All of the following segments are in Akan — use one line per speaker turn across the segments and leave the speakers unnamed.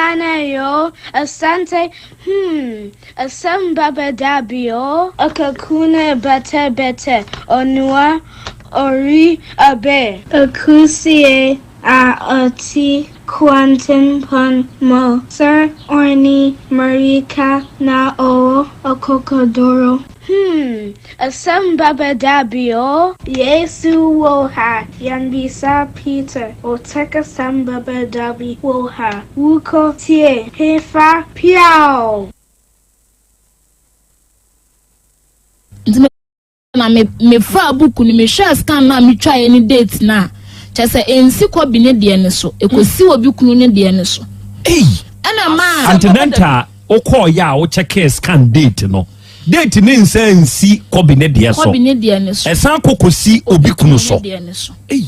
Nana yo, asante, asem baba dabio, akakuna bete bete, onua, ori abe. Akusie a ɔte kwantempɔn mu, Sir Orni Marika na ɔwɔ akokoduru. Asɛm bɛba da bi o. Yesu wɔ ha, yɛmmisa Peter, Ɔtek asɛm bɛba da bi wɔ ha, Wokɔ tie hefa piaw.
Nti me na me mefaa book no mehwɛɛ scan no a metwaeɛ ne date no a kyerɛ sɛ ɛnsi kɔbi ne deɛ no so ɛkɔsi obi kunu ne deɛ no so.
Ei!
Ɛna maa.
Antenatal wokɔɔyɛ a wokyɛkɛɛ scan date no date ne nsa nsi kɔbi ne deɛ so.
Kɔbi ne deɛ no so.
Ɛsan kɔ kɔsi obi kunu so.
Obi kunu ne deɛ no so.
Ei!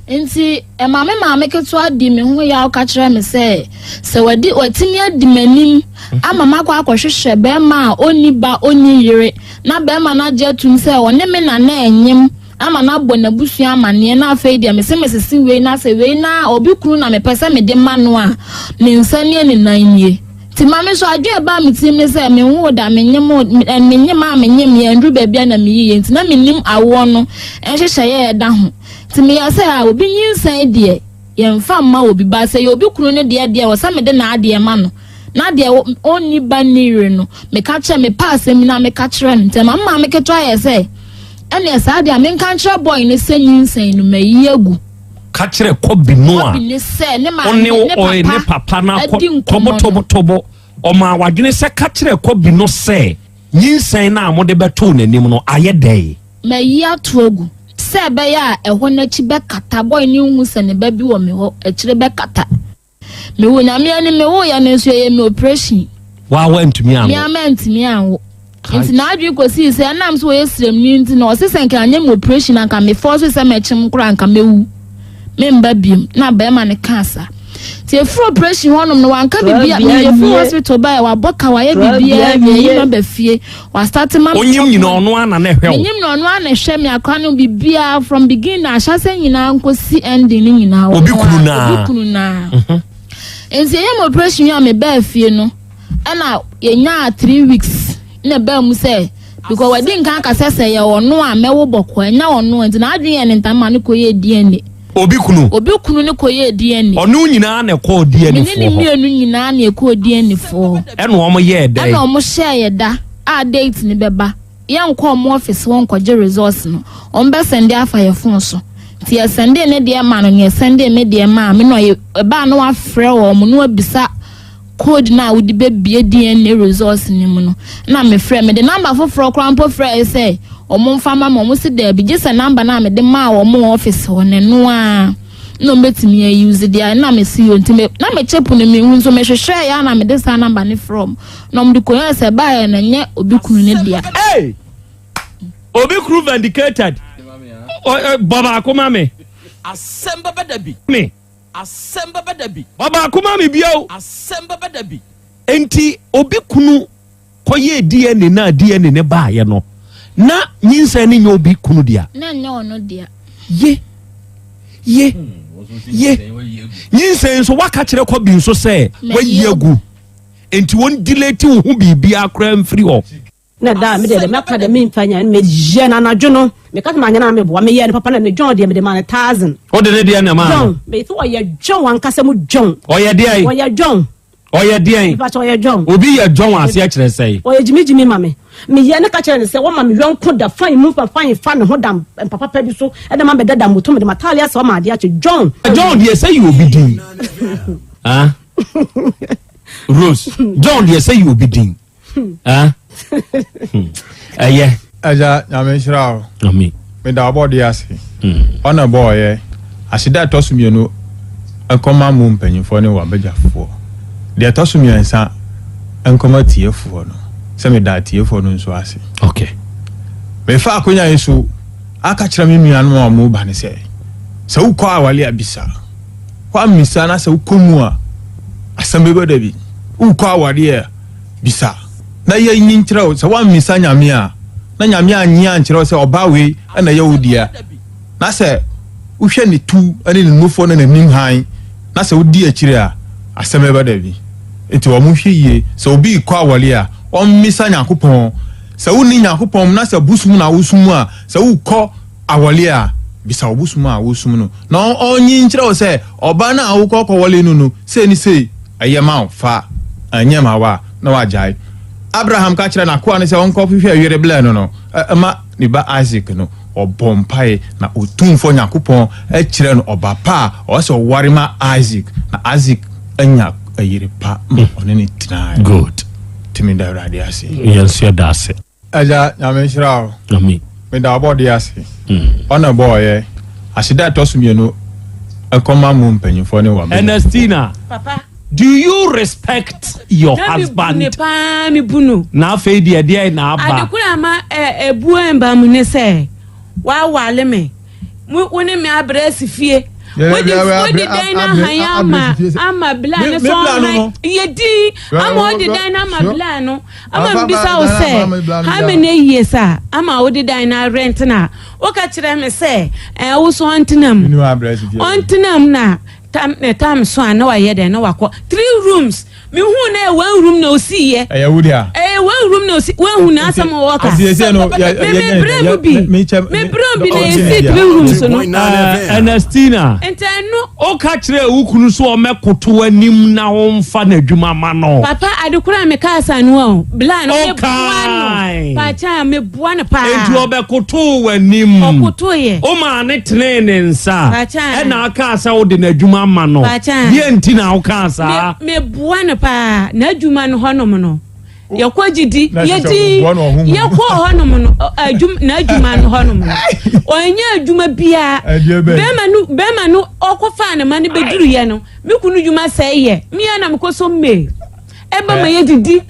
Enti ɛma me maame ketewa dii me ho yaw ka kyerɛɛ me sɛ, sɛ wadi watumi adi m'anim ama makɔ akɔhwehwɛ barima a onni ba onni yere na barima no agye atum sɛ ɔne me na na ɛnyem ama no abɔ n'abusua amanneɛ na afei deɛ mese mesese wei na sɛ wei na obi kunu na mepɛ sɛ mede ma no a, ne nsa nie ne nan nie. Nti ma me nso adwene a ɛbaa me tirim ne sɛ menwoo da, menyem o, menyem a menyem yɛ nduru baabi a na meyiye nti na mennim awoɔ no nhyehyɛeɛ a ɛda ho. Nti meyɛɛ sɛ ah obi nyinsɛn deɛ yɛmfa mma obi but sɛ ɛyɛ obi kunu ne deɛ deɛ ɛwɔ sɛ mede n'adeɛ ma no na deɛ ɔnni ba nni yere no meka kyerɛ mepɛ asɛm yi na meka kyerɛ no nti ɛma me maame ketewa yɛɛ sɛ ɛneɛ saa deɛ a menka nkyerɛ boy no sɛ nyinsɛn no mayi agu.
Ka kyerɛ Kobi no a
Kobi ne sɛ ne maame
ɔne
ne
ɔe ne
papa
papa no akɔ
adi nkɔmmɔ no.
tɔbɔtɔbɔtɔbɔ ɔmaa wadwene sɛ ka kyerɛ Kobi no sɛ nyinsɛn no a mode bɛtoo n'anim no ayɛ dɛn.
Mayi ato agu. Sɛ ɛbɛyɛ a ɛhɔ no akyi bɛkata, boy no nhu sɛ ne ba bi wɔ me hɔ, akyire bɛkata. Mewɔ Nyame anim, mewoeɛ no nso ɛyɛ me operation.
Waa wantumi anwo.
Me ara mantumi anwo. Nti n'adwene kɔsii sɛ ɛnam sɛ ɔyɛ sremni nti no, ɔse sɛ nka anyɛ me operation anka me force sɛ mɛkyem koraa anka mɛwu. Memba biom. Na bɛrima no kaa saa. Nti ɛfiri operation hɔnom no wanka biribi a, meyɛ firi hospital baeɛ, wabɔ ka, wayɛ biribiara wie, ayi maba fie. Wastate ma me
Onyim nyina ɔno ara na na ɛhwɛ wo.
Menyim na ɔno ara na ɛhwɛ me akora no biribiara from beginning na ahyɛsɛ nyinaa nkosi ending no nyinaa.
Obi kunu naa.
Obi kunu naa. Mhm. Nti ɛyɛ me operation yi a mebaa fie no ɛna yɛnyaa 3 weeks na ɛbaa mu sɛ because wadi nkan akasa sɛ yɛ ɔno a mɛwo bɔkɔ ɛnyɛ ɔno a nti n'adwene yɛ ne ntam ma no kɔyɛɛ DNA.
Obi kunu.
Obi kunu no kɔyɛɛ DNA.
Ɔne wo nyinaa na ɛkɔɔ DNA
Me ne ne
foɔ hɔ.
mmienu nyinaa na ɛkɔɔ DNA foɔ hɔ.
Ɛna wɔn yɛɛ dɛn?
Ɛna wɔn hyɛɛ yɛ da a date no bɛba. Yɛnkɔ wɔn office hɔ nkɔgye results no. Wɔn bɛ sɛnde afa yɛ phone so. Nti yɛ sɛndee ne deɛ maa no na yɛ sɛndee me deɛ maa me na ɔyɛ ɛbaa na wafrɛ wɔn na wabisa code no a wode bɛbie DNA results no mu no na mefrɛ mede number foforɔ koraa mpo frɛɛ sɛ wɔn mfa ma ma wɔn si daabi gye sɛ number no a mede maa wɔn wɔ office hɔ no ɛno ara na wɔn bɛtumi ayi use deɛ na mesi yɛ nti me na me chip no mehu nso mehwehwɛɛ yɛ na mede saa number no frɛ wɔn na wɔn de kɔyɛ sɛ baayɛ na nyɛ obi kunu ne dea.
Hey! Obi kunu vindicated. Bɔ baako ma me.
Asɛm bɛba da bi.
Me.
Asɛm bɛba da bi.
Bɔ baako ma me bio.
Asɛm bɛba da bi.
Enti obi kunu kɔyɛɛ DNA no a DNA no baeɛ no, na nyinsɛn no nyɛ obi kunu dea.
Na ɛnyɛ ɔno dea.
Ye, ye, ye. Nyinsɛn nso waka kyerɛ kɔbi nso sɛ wayi agu. Enti wɔn delete wo ho biribiara koraa mfiri hɔ.
Na da a mede dɛ mɛka dɛ memfa nya no meyɛ no anadwo no meka sɛ manyɛ no a meboa meyɛ no papa na ne John deɛ mede maa no thousand.
Wode ne deɛ na maa no?
John meyɛ sɛ ɔyɛ John ankasa mu John.
Ɔyɛ deɛn?
Ɔyɛ John.
Ɔyɛ deɛn?
Mepa kyɛ ɔyɛ John.
Obi yɛ John aseɛ kyerɛ sɛn?
Ɔyɛ gyimigyimi ma me. Meyɛ no ka kyerɛ no sɛ wɔma me yɔnko da fine mu fa fine fa me ho da mpa papa bi so ɛna ma mɛda da moto mede m'ataale asɛ ɔma adeɛ akye John.
John deɛ sɛ yɛ obi din. Ah? Rose John deɛ sɛ yɛ obi din. Ah? Hmm. Ɛyɛ.
Agya nyame nhyira wo.
Amen.
Meda ɔbɔdeɛ ase. Ɔna bɔɔyɛ. Aseda ɛtɔ so mmienu nkɔma mo mpanyinfoɔ ne wabagyafoɔ. Deɛ ɛtɔ so mmiɛnsa nkɔma tiefoɔ no. Sɛ meda atiefoɔ no nso ase.
Okay.
Mefa akonya yi so aka kyerɛ me nuanom a wɔn ba no sɛ, sɛ wokɔ awale a bisa. Woammisa na sɛ wokɔ mu a asɛm bɛba da bi. Wokɔ awadeɛ a bisa na yɛnyi nkyerɛ wo. Sɛ woammisa Nyame a, na Nyame annye ankyerɛ wo sɛ ɔbaa wei na ɛyɛ wo dea, na sɛ wohwɛ ne tu ne ne nufoɔ ne n'anim hann, na sɛ wodi akyire a, Asɛm bɛba da bi. Nti wɔn hwɛ yie. Sɛ obi rekɔ awɔre a, ɔmmisa Nyankopɔn. Sɛ wonni Nyankopɔn mu na sɛ bosom na wosom a, sɛ wokɔ awɔre a, bisa wo bosom a wosom no na ɔnyi nkyerɛ wo sɛ ɔbaa no a wokɔ kɔwɔre no no, sei ne sei, ɛyɛ ma wo, fa, ɛnyɛ ma wo a, na wagyae. Abraham ka kyerɛɛ n'akoa no sɛ ɔnkɔhwehwɛ yere blɛ no no ma ne ba Isak no, ɔbɔɔ mpae, na Otumfoɔ Nyankopɔn kyerɛɛ no ɔba pa a ɔwɔ sɛ ɔware ma Isak, na Isak anya yere pa ma ɔne no tenae.
Good.
Nti meda Awurade ase.
Yɛn nso yɛda ase.
Agya, Nyame nhyira wo.
Amen.
Meda ɔbɔdeɛ ase. Ɔna ɛbɔɔ yɛ. Aseda a ɛtɔ so mmienu ɛkɔma mo mpanyinfoɔ ne wɔ
Ernestina.
Papa.
Do you respect your
Na me bu
husband?
ne paa, me bu no.
Na afei deɛ deɛ na aba.
Ade koro a ma ebu mba mu ne sɛ wawale me. Mo wo ne me abrɛ asi fie. Wode wode dan no ahan ama ama bla no so ɔhan yɛ din ama wode dan no ama bla no ama mbisa wo sɛ how many years a ama wode dan no arent na woka kyerɛ me sɛ ɛɛ wo so ɔntena mu ɔntena mu na Tam ne tam so a na wayɛ dɛn na wakɔ three rooms mehu na ɛyɛ one room na osi yɛ.
Ɛyɛ wo dea.
Ɛyɛ one room na osi wahu na asɛm a wɔka.
Asiesie no yɛ
Me me brɛ mu bi me brɛ mu bi na esi three rooms no.
Ernestina.
Nti ɛno.
Woka kyerɛ wo kunu so ɔmɛkoto anim na ɔmfa n'adwuma ma no.
Papa ade koro a meka asa no o bla no meboa no paakyɛ meboa no paa.
Enti ɔbɛkotoo w'anim.
Ɔkotoeɛ.
Womaa ne tenee ne nsa.
Paakyɛ.
Ɛna akaa sɛ wode n'adwuma ma no.
Paakyɛ.
Deɛ nti na wokaa saa?
Me meboa no paa. N'adwuma no hɔnom no yɛkɔ gyidi yɛdi yɛkɔ hɔnom no adwuma n'adwuma no hɔnom no ɔnyɛ adwuma biara. Bɛrima no bɛrima no ɔkɔfaa ne ma no bɛduruyɛ no me kunu dwuma sɛe yɛ mea na mekɔ so mmee ɛba ma yɛdidi.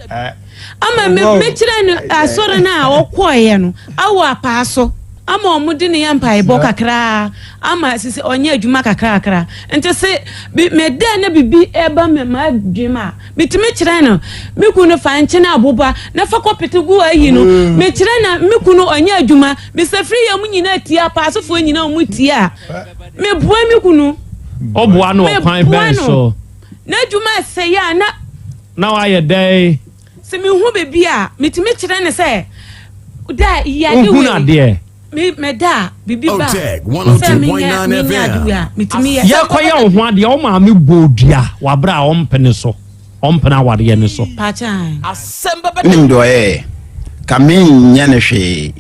Ama me mekyerɛ no asɔre no a ɔkɔeɛ no awɔ apaa so ama wɔn de ne yɛ mpaebɔ kakraa ama sisi ɔnyɛ adwuma kakrakra nti se bi meda na bibi ɛba me ma adwene a metumi kyerɛ no me kunu fa nkyene aboba na fa kɔpete gu ayi no mm. mekyerɛ na me kunu ɔnyɛ adwuma mesafiri yɛ mu nyinaa tie apaasofoɔ nyinaa wɔn tie a meboa me kunu
ɔboa no ɔkwan bɛn so
n'adwuma ɛsɛe a na
Na wayɛ dɛn?
Sɛ mehu biribi a, metumi kyerɛ no sɛ, da yi ade
Wohunu
wei.
adeɛ?
Me meda a, biribi ba a,
Otec
sɛ menyɛ
102.9
menyɛ ade wei
FM.
a, metumi yɛ.
Yɛkɔyɛ wo ho adeɛ, wo maame bɔɔ dua wɔ aberɛ a ɔmpene so, ɔmpene awareɛ no so.
Pakyɛ.
Asɛm bɛba da
Wonim
bi.
deɛ ɔyɛeɛ? Ka menyɛ no hwee.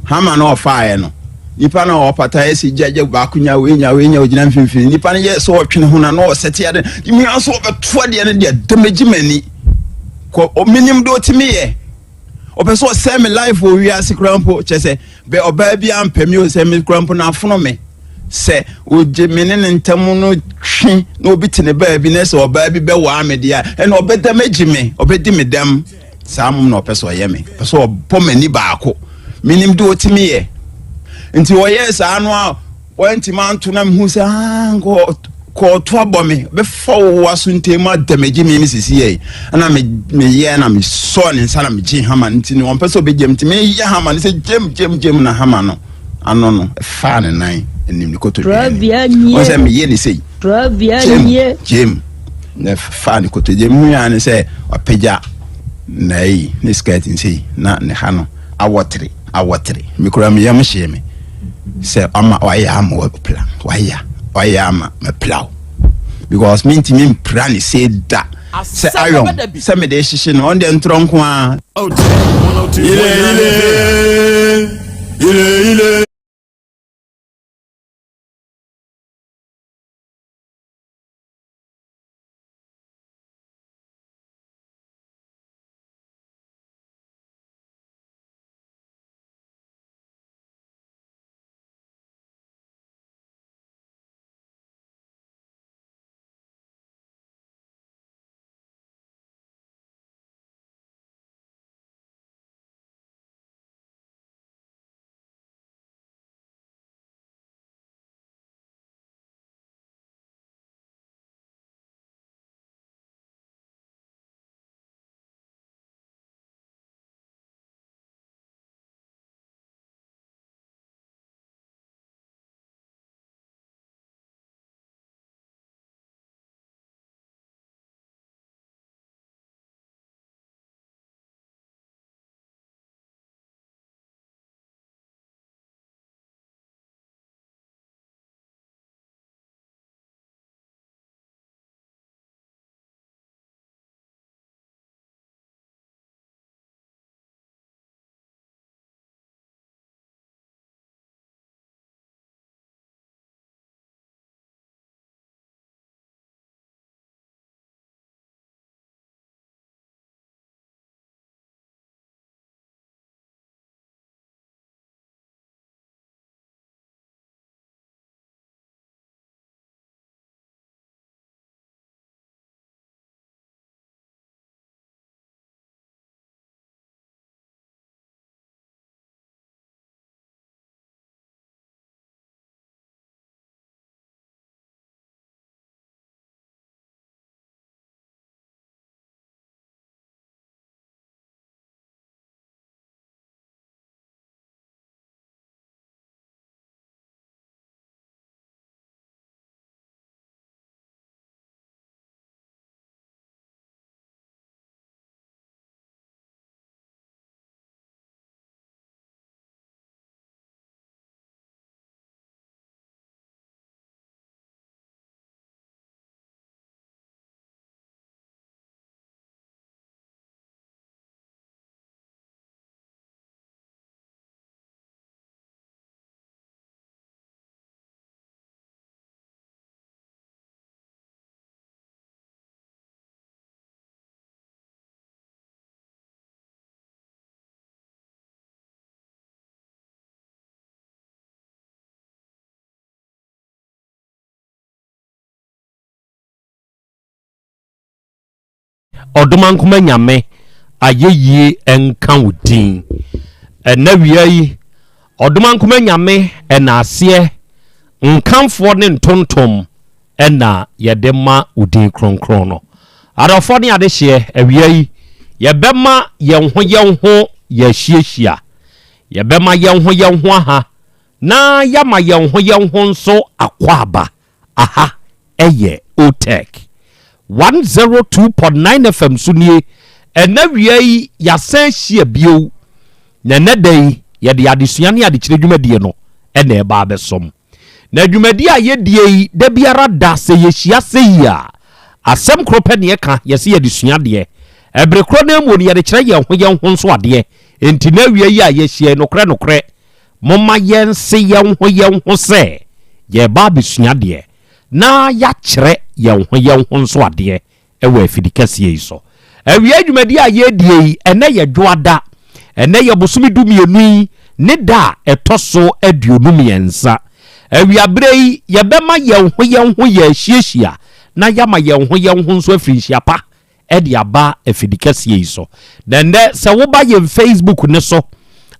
Hama no a ɔfaeɛ no, nipa no a ɔpata yɛ sɛ gya gya baako nya wei nya wei nya ogyina mfimfini. Nipa no yɛ sɛ ɔtwe ne ho na na ɔsɛte ade. Mmea nso ɔbɛto adeɛ no deɛ damage m'ani. Kɔ menim deɛ ɔtumi yɛ. Ɔpɛ sɛ ɔsɛe me life wɔ wiase koraa mpo kyɛ sɛ bɛ ɔbaa bi ampɛ me o sɛ me koraa mpo na afono me. Sɛ ogye me ne ne ntam no twe na obi te ne baabi na sɛ ɔbaa bi bɛwaa me deɛ a ɛna ɔbɛdamage me ɔbɛdi me dɛm. Saa mmom na ɔpɛ sɛ ɔyɛ me. Ɔpɛ sɛ ɔbɔ m'ani baako. Menim deɛ ɔtumi yɛ. Nti ɔyɛɛ saa no a wantumi anto na mehu sɛ ah, nkɔ kɔɔto abɔ me bɛfa wo aso ntɛm mu adamagye me me sisi yɛ ɛna meyɛ na mesɔɔ ne nsa na megye hama no nti no ɔmpɛ sɛ ɔbɛgyam nti meyɛ hama no sɛ gyam gyam gyam na hama no ano no ɛfaa ne nan anim ne kotodwe anim ɔn sɛ meyɛ ne sei gyam gyam na ɛfaa ne kotodwe mu hu ne sɛ wapagya n'ayi ne skirt nsei na ne ha no awɔtere awɔtere me kura me yam hyee me sɛ ɔma wayɛ ama wapira wayɛ wayɛ ama mapira wo because mentumi mpira ne sei da sɛ ayɔn sɛ mede hyehye no ɔno deɛ ntorɔ nko ara.
Ile ile ile ile.
Ɔdomankoma Nyame, ayɛyie nka wo din. Ɛnnɛ wia yi, Ɔdomankoma Nyame ɛnaaseɛ, nkamfoɔ ne ntontom na yɛde ma wo din kronkron no. Adɔfoɔ ne adehyeɛ, awia yi, yɛbɛma yɛn ho yɛn ho yɛahyiahyia. Yɛbɛma yɛn ho yɛn ho aha, na yɛama yɛn ho yɛn ho nso akwaaba. Aha yɛ Otec 102.9 FM so nie. Ɛnnɛ awia yi, yɛasan ahyia bio, na ɛnnɛ da yi, yɛde adesua ne adekyerɛ dwumadie no na ɛreba abɛsom. Na dwumadie a yɛdie yi, da biara da sɛ yɛhyia sɛ yi a, asɛm korɔ pɛ na yɛka, yɛse yɛde sua adeɛ. Ɛbere korɔ no ara mu no, yɛde kyerɛ yɛn ho yɛn ho nso adeɛ. Enti na awia yi a yɛahyia yi, nokorɛ nokorɛ, momma yɛnse yɛn ho yɛn ho sɛ yɛreba abɛsua adeɛ na yɛakyerɛ yɛn ho yɛn ho nso adeɛ wɔ afidi kɛseɛ yi so. Awia dwumadie a yɛredie yi, ɛnnɛ yɛ Dwoada. Ɛnnɛ yɛ bosome dumienu yi ne da a ɛtɔ so 23. Awiaberɛ yi, yɛbɛma yɛn ho yɛn ho yɛahyiahyia na yɛama yɛn ho yɛn ho nso afiri nhyia pa de aba afidi kɛseɛ yi so. Na ɛnnɛ sɛ woba yɛn Facebook no so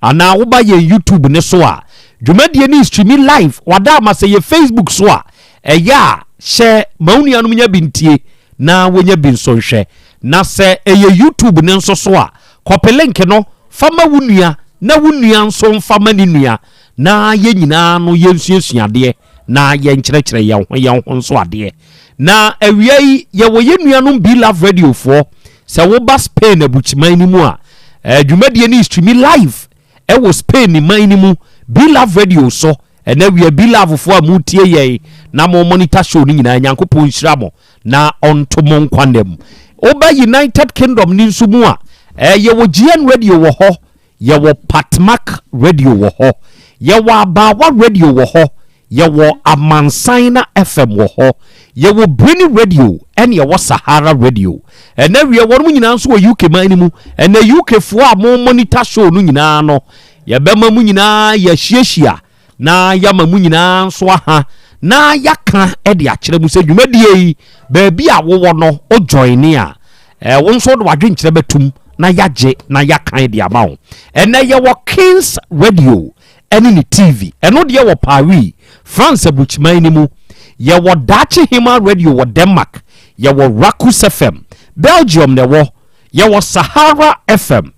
anaa woba yɛn YouTube no so a, dwumadie no streami live. Wada ama sɛ yɛ Facebook so a, ɛyɛ a hyɛ ma wo nuanom nya bi ntie na wɔnya bi nso nhwɛ. Na sɛ ɛyɛ YouTube no nso so a, kɔpe link no fa ma wo nua na wo nua nso mfa ma ne nua na yɛn nyinaa no yɛnsuasua adeɛ na yɛnkyerɛkyerɛ yɛn ho yɛn ho nso adeɛ. Na awia yi yɛwɔ yɛn nuanom Be Love Radio foɔ. Sɛ woba Spain abukyiman no mu a, eh, dwumadie no streami live ɛwɔ Spain man no mu Be Love Radio so. Ɛnɛ awia Be Love foɔ a motie yɛn na mo monitor show no nyinaa, Nyankopɔn nhyira mo na ɔnto mo nkwa nna mu. Woba United Kingdom no nso mu a, eh, yɛwɔ GN Radio wɔ hɔ. Yɛwɔ Patmak Radio wɔ hɔ. Yɛwɔ Abaawa Radio wɔ hɔ. Yɛwɔ Amansan na FM wɔ hɔ. Yɛwɔ Brini Radio ɛne yɛwɔ Sahara Radio. Ɛnɛ wiɛ wɔnom nyinaa nso wɔ UK man no mu. Ɛnɛ UK foɔ a mo monitor show no nyinaa no, yɛbɛma mo nyinaa yɛahyiahyia na yɛama mo nyinaa nso aha na yɛaka de akyerɛ mu sɛ dwumadie yi baabi a wowɔ no wo joine a eh, wo nso wode w'adwenkyerɛ bɛtum na yɛagye na yɛakan de ama wo. Ɛnɛ yɛwɔ Kings Radio ɛne ne TV, ɛno deɛ wɔ Paris, France aburukyiman no mu. Yɛwɔ Daakye Hema Radio wɔ Denmark, yɛwɔ Rakus FM, Belgium na ɛwɔ, yɛwɔ Sahara FM,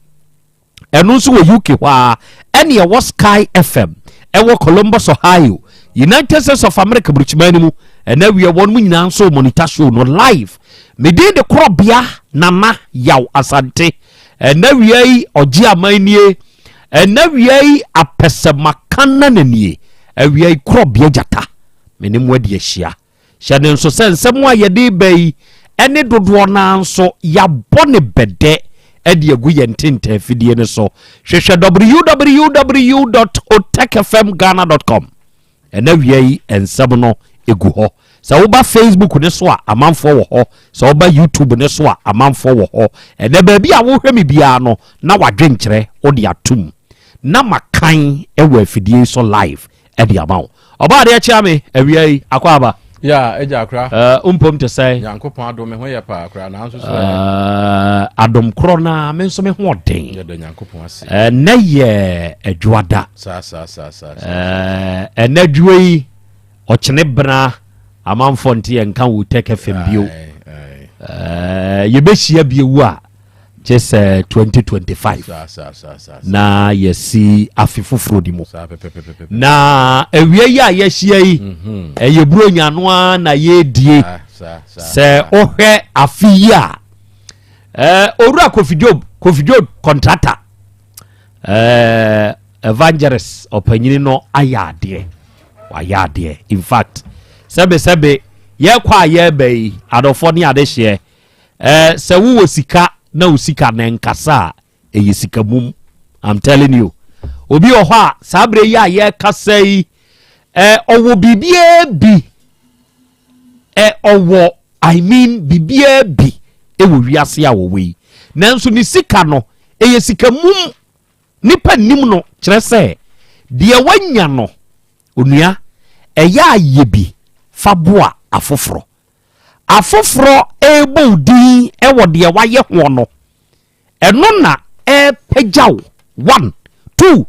ɛno nso wɔ UK hɔ ara, ɛne ɛwɔ Sky FM ɛwɔ Columbus, Ohio, United States of America burukyiman no mu. Ɛna awie wɔn mu nyinaa nso monitor show no live. Medin de korɔbea Nana Yaw Asante. Ɛna awia yi ɔgye aman nie. Ɛna awia yi apɛsɛmaka na nie. Awia yi korɔbea gyata. Me ne mo adi ahyia. Hyɛ no nso sɛ nsɛm a yɛde reba yi ne dodoɔ no ara nso yɛabɔ no bɛdɛ de agu yɛn ntentan afidie no so. Hwehwɛ www.otechfmghana.com. Ɛna wia yi nsɛm no egu hɔ. Sɛ woba Facebook ne so a amanfoɔ wɔ hɔ. Sɛ woba YouTube ne so a amanfoɔ wɔ hɔ. Ɛnɛ baabi a wohwɛ me biara no na wadwenkyerɛ wode atum. Na makan wɔ afidie yi so live. ɛde ama wo. Ɔbaa adeɛ kyea me awia yi akɔ aba.
Ya agya akora.
Uh, mpom te sɛ.
Nyankopɔn adom me ho yɛ paa akora nanso so.
Uh, adom korɔ na me nso me ho ɔden.
Yɛda Nyankopɔn ase.
Ɛnɛ yɛ adwoada.
Saa saa saa saa.
Ɛnɛ adwoa yi ɔkyene bena amanfoɔ nte yɛn nka wo tɛkɛ fam bio. Yɛbɛhyia bio a. Gye sɛ 2025 na yɛsi afe foforɔ di mu. Na awia yi a yɛahyia yi, mhm. ɛyɛ buronya no ara na yɛredie. Sɛ wohwɛ afe yi a, owura Kofi Job, Kofi Job kɔntrata, evangelist ɔpanyini no ayɛ adeɛ. Wayɛ adeɛ. In fact, sɛbesɛbe yɛkɔ a yɛreba yi, adɔfoɔ ne adehyeɛ, Eh, sɛ wowɔ sika na wo sika no nkasa a, ɛyɛ sika mum. I'm telling you. Obi wɔ hɔ a, saa berɛ yi a yɛrekasa yi, eh, ɔwɔ biribiara bi. Eh, ɔwɔ, I mean, biribiara bi ɛwɔ wiase a wɔwɔ yi. Nanso ne sika no, ɛyɛ sika mum. Nipa nnim no, kyerɛ sɛ, deɛ wanya no, onua, ɛyɛ a yɛ bi fa boa afoforɔ. afoforɔ rebɔ wo din wɔ deɛ wayɛ hoɔ no, ɛno na ɛrepagya wo. One, two,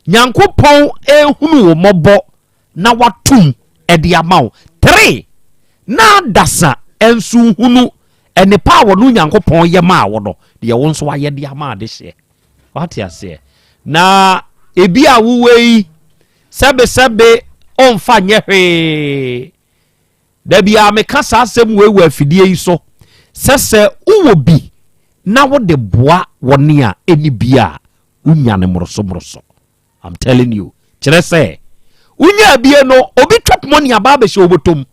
Nyankopɔn rehunu wo mmɔbɔ na watom de ama wo. Three, na adasa nso hunu nnepa a wɔno Nyankopɔn yɛ maa wo no, deɛ wo nso wayɛ de ama adehyeɛ. Wate aseɛ? Na ebi a wowɔ yi, sɛbesɛbe ɔmfa nyɛ hwee. Da biara meka saa asɛm wei wɔ afidie yi so sɛ sɛ wowɔ bi na wode boa wɔne a ɛni bi a, wonya no mmoroso mmoroso. I'm telling you. Kyerɛ sɛ wonya abie no, obi twap money aba abɛhyɛ wo bɔtɔm.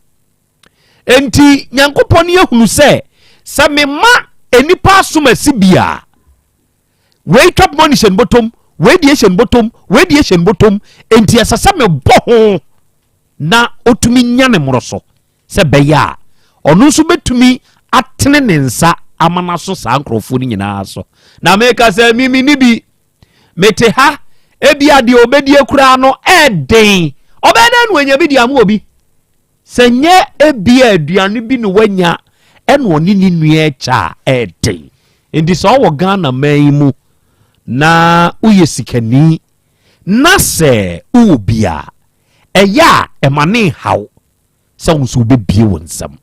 Enti Nyankopɔn ne ahunu sɛ sɛ mema nnipa asom asi bi a, wei twap money hyɛ no bɔtɔm, wei deɛ hyɛ no bɔtɔm, wei deɛ hyɛ no bɔtɔm. Enti ɛsɛ sɛ mebɔ ho na ɔtumi nya ne mmoroso sɛ bɛyɛ a ɔno nso bɛtumi atene ne nsa ama no aso saa nkurɔfoɔ no nyinaa so. Na meka sɛ mimi ni bi, mete ha, ebia deɛ ɔbɛdie koraa no ɛɛden, ɔbɛyɛ dɛn na wanya bi de ama obi? Sɛ nyɛ ebia aduane bi na wanya ɛna ɔne ne nua ɛkyɛ a, ɛɛden. Nti sɛ ɔwɔ Ghana man yi mu na woyɛ sikani na sɛ wowɔ bi a, ɛyɛ a ɛma ne nhaw sɛ wo nso wobɛbie wo nsam.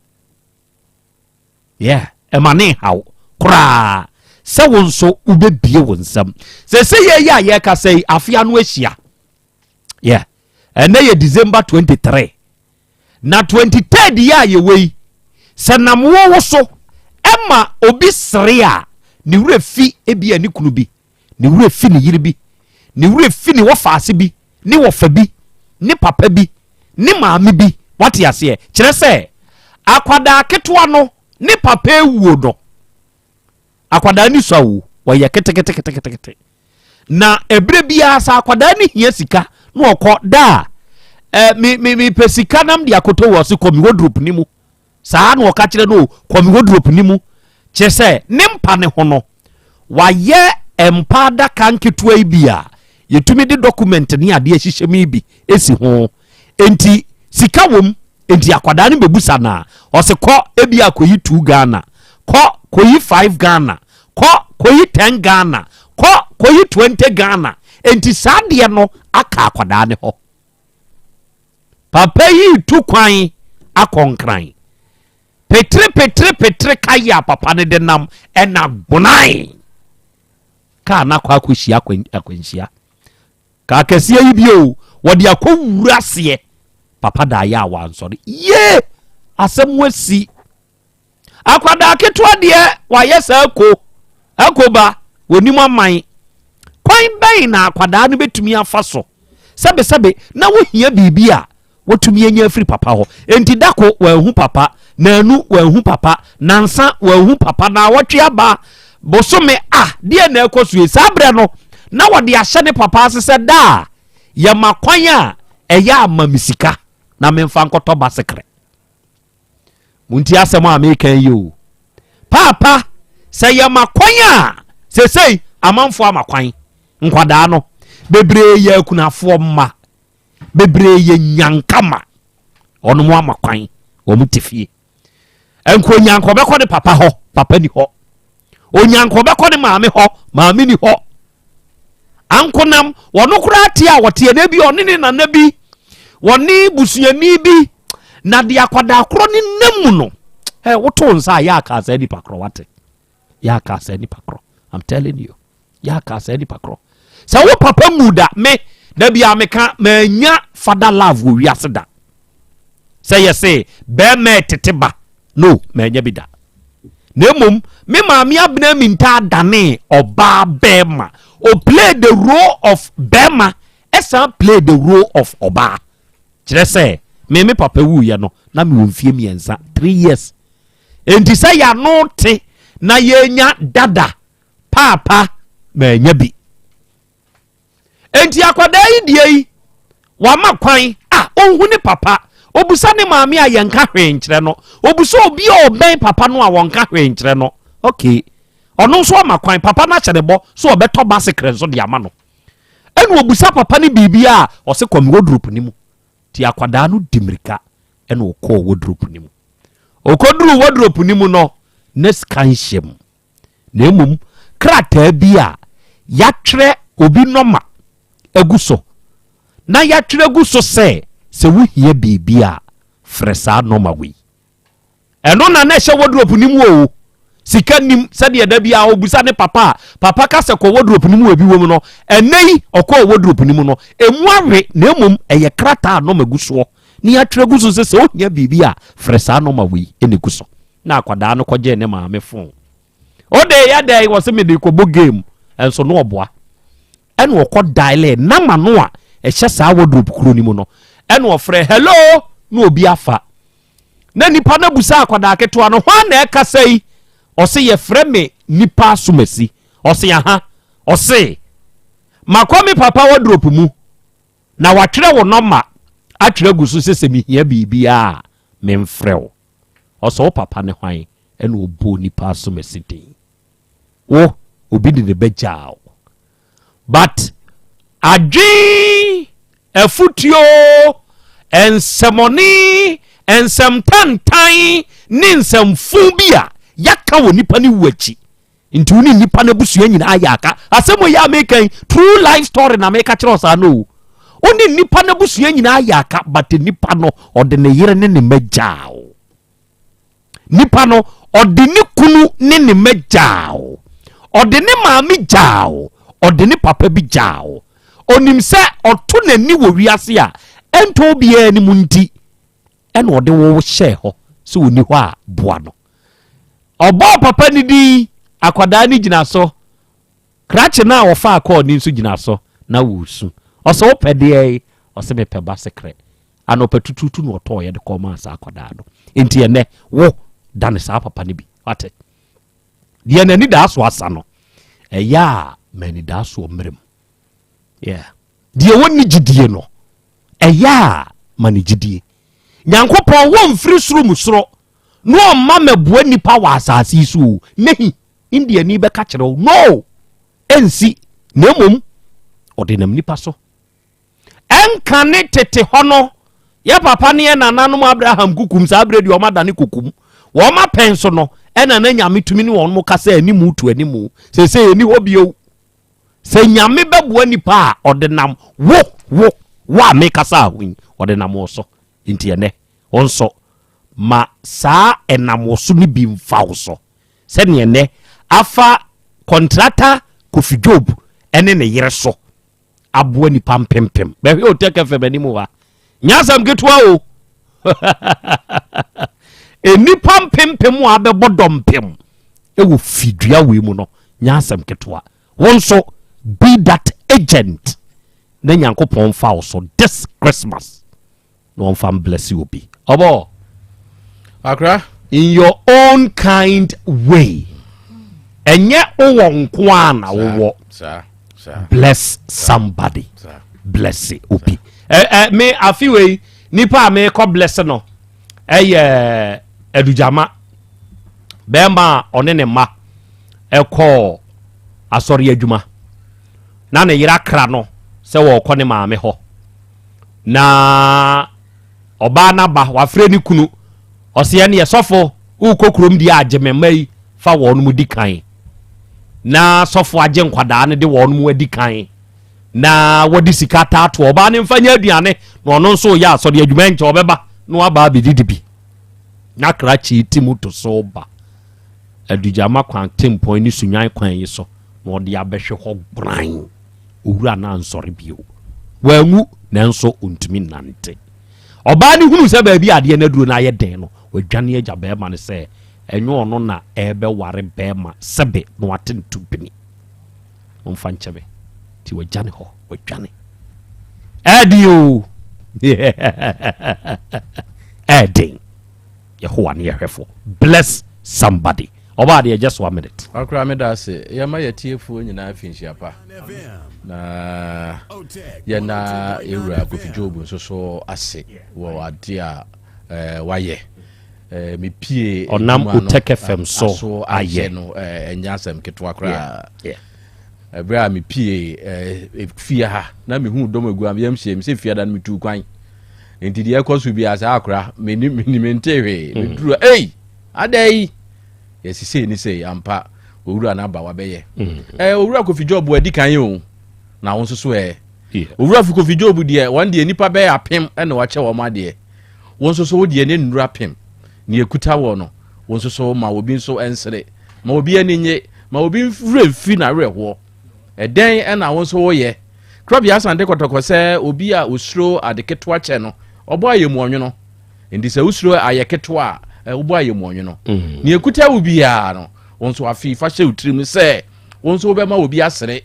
Yeah, ɛma ne nhaw koraa sɛ wo nso wobɛbie wo nsam. Sɛ sɛ yɛyɛ a yɛkasa yi, afe ano ahyia. Yeah, ɛnɛ yɛ December 23 na 23rd yɛ a yɛwɔ yi, sɛ nam wo wo so ɛma obi sere a, ne werɛ fi ebi a ne kunu bi, ne werɛ fi ne yere bi, ne werɛ fi ne wɔfaase bi, ne wɔfa bi, ne papa bi, ne maame bi. Wate aseɛ? Kyerɛ sɛ akwadaa ketewa no ne papa ewuo no, akwadaa ni sɔ o, wɔyɛ keteketeketekete. Na ebere biara sɛ akwadaa ni hia sika na ɔkɔ daa, me me me pɛ sika nam de akoto wɔ se kɔ mi wardrobe ni mu. Saa na ɔka kyerɛ no, kɔ mi wardrobe ni mu. Kyerɛ sɛ ne mpa ne ho no, wayɛ mpa adaka nketewa yi bi a yɛtumi de document ne adeɛ hyehyɛ mu yi bi esi ho. Enti sika wom, enti akwadaa no bɛbusa na ɔse kɔ ebi akɔyi 2 Ghana, kɔ kɔyi 5 Ghana, kɔ kɔyi 10 Ghana, kɔ kɔyi 20 Ghana. Enti saa adeɛ no aka akwadaa ne hɔ. Papa yi tu kwan akɔ Nkran. Petre petre petre kayi a papa no de nam ɛna gbonae. Kaa no akɔ akɔhyia akwanhyia. Kaa kɛseɛ yi bio, wɔde akɔwura aseɛ. Papa da ayɛ a wansɔre. Yee! Asɛm asi. Akwadaa ketewa deɛ wayɛ sɛ ako. Ako ba, wɔnim aman. Kwan bɛn na akwadaa no bɛtumi afa so? Sɛbesɛbe, na wohia biribi a wɔtumi anya afiri papa hɔ. Enti dako wɔanhu papa, naanu wɔanhu papa, nansa wɔanhu papa, na awɔtwe aba, bosome a, deɛ na ɛkɔ so yi. Saa berɛ no, na wɔde ahyɛ ne papa ase sɛ da a yɛma kwan a ɛyɛ ama me sika na memfa nkɔtɔ basekere. Monti asɛm a meka yi o. Paapa, sɛ yɛma kwan a, sesei amanfoɔ ama kwan. Nkwadaa no, bebree yɛ akunafoɔ mma. Bebree yɛ nyankama. Wɔn ama kwan, wɔn te fie. Nka onyanka ɔbɛkɔ ne papa hɔ, papa ni hɔ. Onyanka ɔbɛkɔ ne maame hɔ, maame ni hɔ. Ankonam, wɔn koraa te a wɔteɛ na ebi ɔne ne nana bi, wɔne busuani bi, na de akwadaa korɔ ne nam mu no, ɛ woto nsa a yɛ aka saa nipa korɔ wate. Yɛ aka saa nipa korɔ. I'm telling you. Yɛ aka saa nipa korɔ. Sɛ wo papa mu da me, da bi a meka manya father love wɔ wiase da. Sɛ yɛ se bɛrima tete ba, no, manya bi da. Na mmom me maame Abena Minta dane ɔbaa bɛrima. O play the role of bɛrima, ɛsan play the role of ɔbaa. Kyerɛ sɛ me papa wuyɛ no na mewɔ mfie 3, 3 years. Enti sɛ yɛano te na yɛnya dada paapa manya bi. Enti akwadaa yi deɛ yi wama kwan a ɔnhu ne papa. Obusa ne maame a yɛnka hwee nkyerɛ no. Obusa obi a ɔbɛn papa no a wɔnka hwee nkyerɛ no. Okay. Ɔno nso ama kwan, papa no ahyɛ ne bɔ so ɔbɛtɔ basekere nso de ama no. Ɛna obusa papa no biribi a ɔse kɔ me wardrobe ne mu. Ti akwadaa no di mirika ɛna ɔkɔɔ wardrobe ne mu. Ɔkɔduruu wardrobe no mu no, na sika nhyɛ mu, na mmom krataa bi a yɛatwerɛ obi nɔma agu so, na yɛatwerɛ agu so sɛ, sɛ wohia biribi a, frɛ saa nɔma wei. Ɛno na na ɛhyɛ wardrobe no mu o. Sika nnim, sɛdeɛ da biara ɔbisa ne papa a, papa ka sɛ kɔ wardrobe no mu ebi wɔ mu no, ɛnnɛ yi ɔkɔɔ wardrobe no mu no, ɛmu awe, na mmom ɛyɛ krataa a nɔma gu soɔ, na yɛatwerɛ agu so sɛ sɛ wohia biribi a, frɛ saa nɔma wei na ɛgu so. Na akwadaa no kɔgyee ne maame fon. Wode yɛ dɛn? Ɔse mede rekɔbɔ game, nso na ɔboa. Ɛna ɔkɔ dialee nɔma no a ɛhyɛ saa wardrobe kuro no mu no, ɛna ɔfrɛ hello, na obi afa. Na nipa no abusa akwadaa ketewa no, hwan na ɛkasa yi? Ɔse yɛfrɛ me nipa asomasi. Ɔse aha. Ɔse makɔ me papa wardrobe mu na watwerɛ wo nɔma atwerɛ agu so sɛ sɛ mehia biribiara a memfrɛ wo. Ɔse wo papa ne hwan? Ɛna ɔbɔɔ nipa asomasi din. Wo obi de ne ba gyaa wo but adwen afutuo nsɛmɔne nsɛm tantan ne nsɛmfo bi a yɛaka wɔ nipa ne wu akyi nti wo ne nipa no abusua nyinaa yɛ aka asɛm wɔ yɛ a meka yi true life story na meka kyerɛ ɔsaa no o wo ne nipa no abusua nyinaa yɛ aka but nipa no ɔde ne yere ne ne mma gyaa wo. Nipa no, ɔde ne kunu ne ne mma gyaa wo. Ɔde ne maame gyaa wo. Ɔde ne papa bi gyaa wo. Onim sɛ ɔto n'ani wɔ wiase a ɛntɔ obiara anim nti, ɛna ɔde wo hyɛɛ hɔ sɛ ɔni hɔ a boa no. Ɔbɔɔ papa no din, akwadaa no gyina so. Krakye no a ɔfaa kɔɔ no nso gyina so na ɔresu. Ɔsɛ wopɛ deɛn? Ɔsɛ mepɛ basekrɛ. Anɔpa tutuutu na ɔtɔɔeɛ de kɔmaa saa akwadaa no. Enti ɛnnɛ, wo, dane saa papa no bi. Wate? Deɛ n'anidaasoɔ asa no, ɛyɛ a ma anidaasoɔ mmerɛ mu. Yeah. Deɛ wɔnni gyidie no, ɛyɛ a ma ne gyidie. Nyankopɔn wɔmfiri soro mu soro na ɔmma mɛboa nnipa wɔ asase yi so o. Nehi, Indiani bɛka kyerɛ wo, no, ɛnsi, na mmom ɔde nam nipa so. Ɛnkane tete hɔ no, yɛ papa ne yɛ nananom Abraham kukum saa berɛ deɛ ɔma dane kukum. Wɔn apɛn so no, ɛna na Nyame tumi ne wɔn kasa animu to animu. Seesei ɛni hɔ bio. Sɛ Nyame bɛboa nipa a, ɔde nam wo, wo, wo a mekasa ho yi, ɔde nam wo so. Nti ɛnɛ, wo nso, ma saa ɛnam wo so no bi mfa wo so. Sɛdeɛ ɛnɛ, afa kɔntrata Kofi Job ɛne ne yere so. aboa nipa mpempem bɛhwɛ Otec FM anim ha nyɛ asɛm ketewa o nnipa mpempem a abɛbɔ dɔmpem ɛwɔ fidua wei mu no nyɛ asɛm ketewa wo nso be that agent na nyankopɔn fa wo so this Christmas na ɔmfa mblɛse obi ɔbɔ
akra
in your own kind way ɛnyɛ wowɔ nko a na wowɔ bless somebody bless obi ɛ ɛ me afi wei nipa a mekɔ bless no ɛyɛ adugyama bɛrima a ɔne ne mma ɛkɔɔ asɔre adwuma na ne yere akra no sɛ wɔrekɔ ne maame hɔ Na ɔbaa no aba, wafrɛ ne kunu. Ɔse ɛneɛ sɔfo wokɔ kurom deɛ a gye me mma yi fa wɔn mu di kan. Na sɔfo agye nkwadaa no de wɔn mu adi kan. Na wɔde sika taatoɔ ɔbaa no mfa nyɛ aduane na ɔno nso yɛ asɔre adwuma nkyɛ ɔbɛba na waba abɛdidi bi. Na krakye ti mu to so ba Adugyama kwan tempɔn ne Sunwan kwan yi so na ɔde abɛhwe hɔ gran. Owura no ansɔre bio. Wanwu, nanso ontumi nnante. Ɔbaa no hunuu sɛ baabi a adeɛ no aduro no ayɛ den no, wadwane agya barima no sɛ ɛnyɛ ɔno na ɛrebɛware barima sɛbe na wate ne to bini. Momfa nkyɛ me. Nti wagya ne hɔ, wadwane. Ɛɛden o! Ɛɛden. Yehowa ne yɛhwɛfo. Bless somebody. Ɔbaa deɛ just one minute.
Akora meda ase. Yɛma yɛtiefoɔ nyinaa finhyia pa. Na yɛna yɛwura Kofi Job nso so ase wɔ adeɛ a eh, wayɛ. Eh, mepie
ɔnam Otec FM so ayɛ
no ɛnyɛ asɛm ketewa koraa. Ɛberɛ a mepie eh, fie ha na mehu dɔm agu a yam hyɛ me sɛ fiada no metuu kwan. Nti deɛ ɛkɔ so biara saa akora menim menim mente hwee. Meduru a ei adɛn yi yɛsi sei ne sei ampa owura no aba wabɛyɛ. Ɛɛ owura Kofi Job adi kan yi o na wo nso so ɛ. Owura Kofi Job deɛ wɔn deɛ nipa bɛyɛ apem ɛna wakyɛ wɔn adeɛ. Wo nso so wo deɛ ne nnuru apem ne ekuta wɔ no wo nso so ma obi nso nsere ma obi ani nye ma obi werɛ mfi n'awerɛhoɔ. Ɛdɛn ɛna wo nso woyɛ? Krɔbea Asante Kɔtɔkɔ sɛ obi a osuro ade ketewa kyɛ no, ɔbɔ ayɛmuɔnwono. Enti sɛ wosuro ayɛ ketewa a, wobɔ ayɛmuɔnwono. Nea ekuta wo biara no, wo nso afei fa hyɛ wo tirim sɛ wo nso wobɛma obi asere,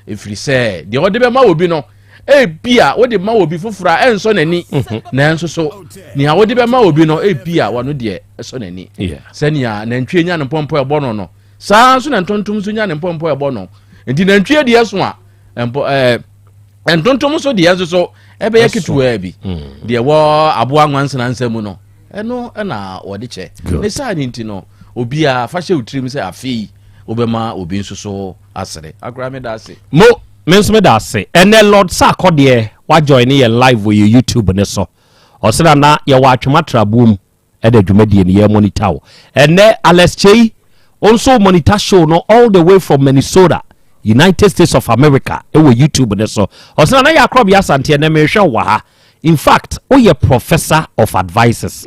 ɛfiri sɛ deɛ ɔde bɛma obi no, ebia wode ma obi foforɔ a ɛnsɔ n'ani, nanso so nea wode bɛma obi no, ebia wɔno deɛ ɛsɔ n'ani. Sɛnea nantwie nya ne mpɔmpɔ ɛbɔ no no, saa nso na ntontom nso nya ne mpɔmpɔ ɛbɔ no. Enti nantwie deɛ so a, mpɔ ɛɛ ntontom nso deɛ nso so ɛbɛyɛ ketewaa bi hmm. deɛ wɔ aboa nwansena nsa mu no ɛno ɛna wɔde kyɛ ne saa ne nti no obiara fa hyɛ wo tirim sɛ afei wobɛma obi nso so asere akora meda ase
mo me nso meda ase ɛnɛ lord sakɔ deɛ wajoin ne yɛ live wɔ yɛ youtube ne so ɔsena na yɛwɔ atwoma traboɔ mu ɛna dwumadie no yɛ monitor wo ɛnɛ Alex Kyei wo nso monitor show no all the way from Minnesota United States of America ɛwɔ YouTube ne so ɔsena na yɛ akorɔbea Asante ɛnɛ mehwɛ wo wɔ ha in fact woyɛ professor of advices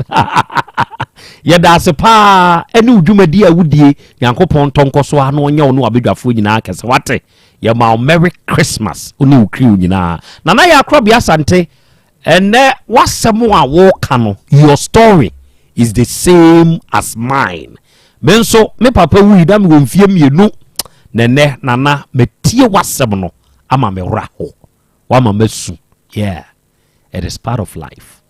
yɛda ase paa ɛne wo dwumadie a wodie Nyankopɔn ntɔ nkɔ so a na ɔnyɛ wo ne wabadwafoɔ nyinaa kɛsɛ wate yɛma wo Merry Christmas wo ne wo crew nyinaa Nana yɛ akorɔbea Asante Ɛnnɛ w'asɛm a woka no your story is the same as mine. Me nso me papa wui na mewɔ mfie mmienu na ɛnnɛ Nana matie w'asɛm no ama me werɛ aho. Wama masu. Yeah, it is part of life.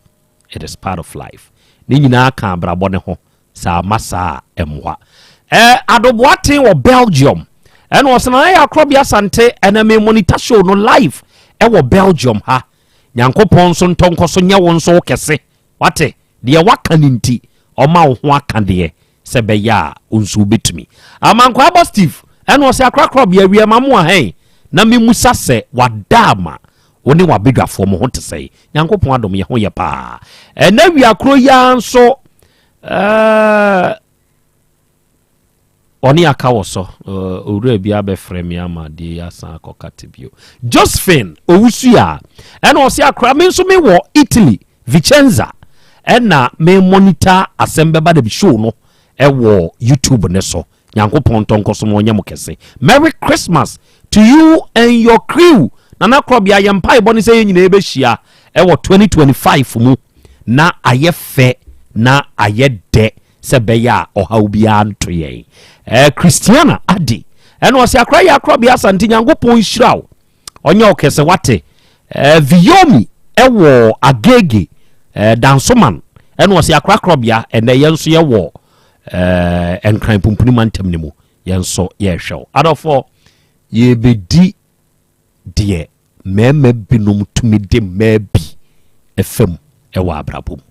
It is part of life. Ne nyinaa ka abrabɔ ne ho. Sɛ amma saa a ɛmmoa. Eh, Ado Boateng wɔ Belgium. Ɛna ɔsɛ Nana yɛ akorɔbea Asante ɛna me monitor show no live ɛwɔ Belgium ha. Nyankopɔn nso ntɔ nkɔso nyɛ wo nso wo kɛse wate deɛ waka no nti ɔma wo ho aka deɛ sɛ bɛyɛ a wo nso wobɛtumi. Amankwaa bɔ Steve ɛna ɔsɛ akorakora bea awia ma mo ahɛn na me musa sɛ wada ama wo ne wabedwafoɔ mo ho te sɛn Nyankopɔn adom yɛ ho yɛ paa ɛna awia koro yi ara nso ɛɛ Ɔne aka wɔ sɔ. Owura bi abɛfrɛ me ama adeɛ yi asan akɔ kate bio. Josephine Owusu a ɛna ɔse akora me nso me wɔ Italy, Vicenza ɛna me monitor asɛm bɛba da bi show no ɛwɔ YouTube ne so. Nyankopɔn ntɔ nkɔ so na ɔnyɛ mo kɛse. Merry Christmas to you and your crew. Nana Korɔbea yɛn mpaebɔ ne sɛ yɛn nyinaa yɛbɛhyia ɛwɔ 2025 mu na ayɛ fɛ na ayɛ dɛ. sɛ ɛbɛyɛ a ɔhaw biara nto yɛn. Eh, Christiana Adi, ɛna ɔsɛ akora yɛ akorɔbea Asante Nyankopɔn nhyira wo. Ɔnyɛ wo kɛse wate. Eh, Viyomi ɛwɔ Agege, eh, Dansoman, ɛna ɔsɛ akora akorɔbea ɛnɛ yɛn nso yɛwɔ eh, Nkran Pumpuni mantam no mu. Yɛn nso yɛrehwɛ wo. Adɔfoɔ, yɛbɛdi deɛ mmarima binom tumi de mmaa bi fam wɔ abrabɔ mu.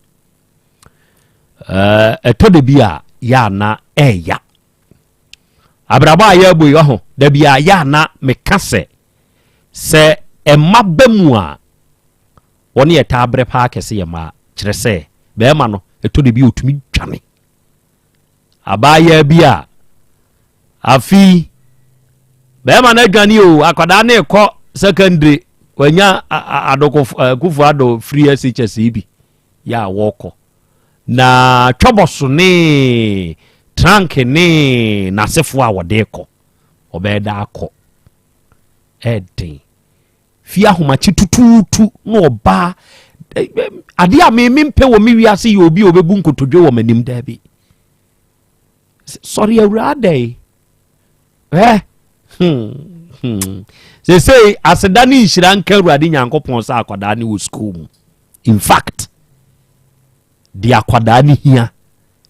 Ɛtɔ da bi a yɛ ana ɛɛya. Abrabɔ a yɛrebɔ yi ɔho da bi a yɛ ana meka sɛ sɛ ɛma ba mu a wɔne yɛ taa brɛ paa kɛse yɛ mmaa kyerɛ sɛ bɛrima no ɛtɔ da bi a ɔtumi dwane Abaayaa bi a afei bɛrima no adwane o akwadaa no rekɔ secondary wanya adoko akufo ado free SHS yi bi yɛ a wɔkɔ na twɔbɔso ne trunk ne n'asefoɔ a wɔde kɔ ɔbɛyɛ da akɔ ɛden fie ahomakye tutuutu na ɔbaa adeɛ a me mempɛ wɔ me wiase yɛ obi a ɔbɛbu nkotodwe wɔ m'anim daabi sɔre awuraa dɛn ɛ hmm, hmm. sesei aseda ne nhyira nka awurade nyankopɔn sɛ akwadaa ne wɔ sukuu mu in fact deɛ akwadaa ne hia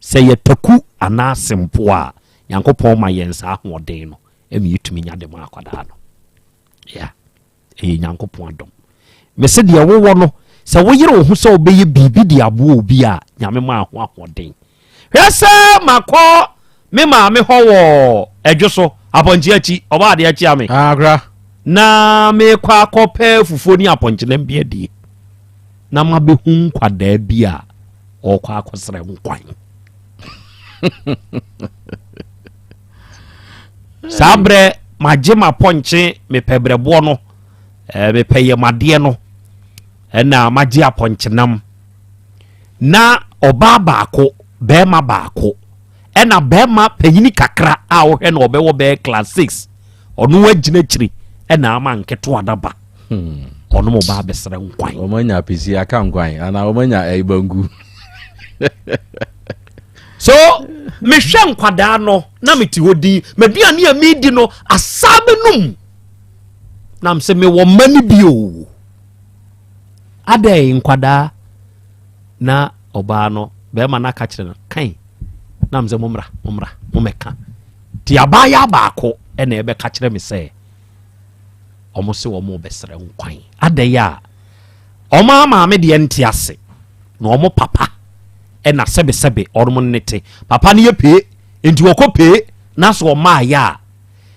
sɛ yɛ taku anaa sempo a nyankopɔn ma yɛn saa ahoɔden no ɛma yɛtumi nya de ma akwadaa no Yeah. Ɛyɛ Nyankopɔn adom. Mese deɛ wowɔ no, sɛ woyere wo ho sɛ wobɛyɛ biribi de aboa obi a, Nyame ma ho ahoɔden. Hwɛ sɛ makɔ me maame hɔ wɔ ɛdwo so, apɔnkye akyi, ɔbɔ adeɛ akyia me.
Agra.
Na mekɔ akɔpɛ fufuo ne apɔnkyenam bi adie. na mabɛhu nkwadaa bi a ɔrekɔ akɔsrɛ nkwan. Saa berɛ magye m'apɔnkye mepɛ berɛboɔ no eh, mepɛ yɛmadeɛ no ɛna magye apɔnkyenam na ɔbaa baako bɛrima baako ɛna bɛrima panyini kakra a wohwɛ no ɔbɛwɔ bɛyɛ class 6 ɔno agyina akyiri ɛna ama nketewa no ba hmm. ɔno mo ba abɛsrɛ nkwan
wɔn anya apesi aka nkwan anaa wɔn anya ɛyi banku
so mehwɛ nkwadaa no na mete hɔ din m'aduane a medi no asa bɛnum na sɛ mewɔ mma no bi o adɛn nkwadaa na ɔbaa no bɛrima no aka kyerɛ no kan na sɛ mommra mommra mommɛka nti abaayaa baako ɛna ɛbɛka kyerɛ me sɛ wɔn se wɔn bɛsrɛ nkwan adɛn a wɔn amaame deɛ nte ase na wɔn papa ɛna sɛbesɛbe wɔn ne te papa no yɛ pee nti wɔkɔ pee na so wɔn ayɛ a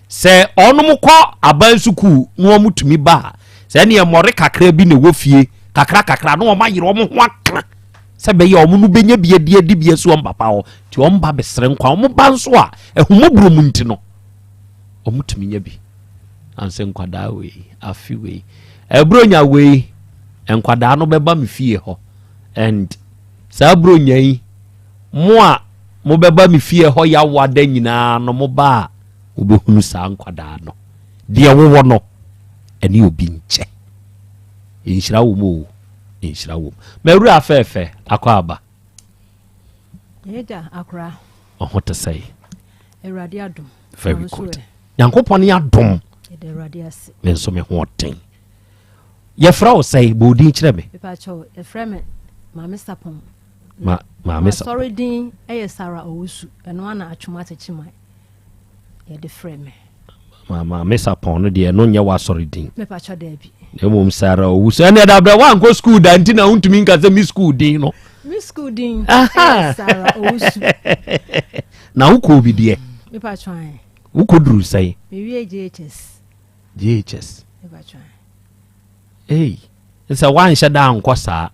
sɛ wɔn kɔ aban sukuu na wɔn tumi ba a sɛ ɛneɛ mmɔre kakra bi na ɛwɔ fie kakra kakra na wɔn ayere wɔn ho aka sɛ bɛyɛ wɔn no bɛnya bi adi adi bi asi wɔn papa hɔ nti wɔn ba bɛsrɛ nkwa wɔn ba nso a ɛhomɔborɔ mu nti no wɔn tumi nya bi ansɛ nkwadaa wei afe wei ɛburonya wei nkwadaa no bɛba me fie hɔ and saa buronya yi mo a mobɛba me fie hɔ yawa da nyinaa no mo ba a wobɛhunu saa nkwadaa no deɛ wowɔ no ɛne obi nkyɛ nhyira wɔ mu o nhyira wɔ mu mawura afɛɛfɛ akɔ aba
Yɛda akora.
Ɔho te sɛ.
Awurade adom.
Very good. Nyankopɔn ne adom.
Yɛda Awurade ase.
Me nso me ho ɔden. Yɛfrɛ wo sɛe bɔ odin kyerɛ me.
Mepakyɛw yɛfrɛ me Maame Sapɔn.
Ma Maame Sapɔn.
Asɔre din ɛyɛ Sarah Owusu. Ɛno ana atwom atekyi man. Yɛde frɛ me.
Maame Sapɔn no deɛ ɛno nyɛ w'asɔre din.
Mepakyɛw daabi.
Na mmom Sarah Owusu. Ɛnna ɛda brɛ woankɔ sukuu da nti na wontumi nka sɛ me sukuu din no.
Me sukuu din ɛyɛ Sarah Owusu.
Na wokɔɔ bi deɛ?
Mepakyɛw ae.
Wokɔduru sɛn?
Mewie JHS.
JHS.
Mepakyɛw ae.
Ei, sɛ woanhyɛ da ankɔ saa.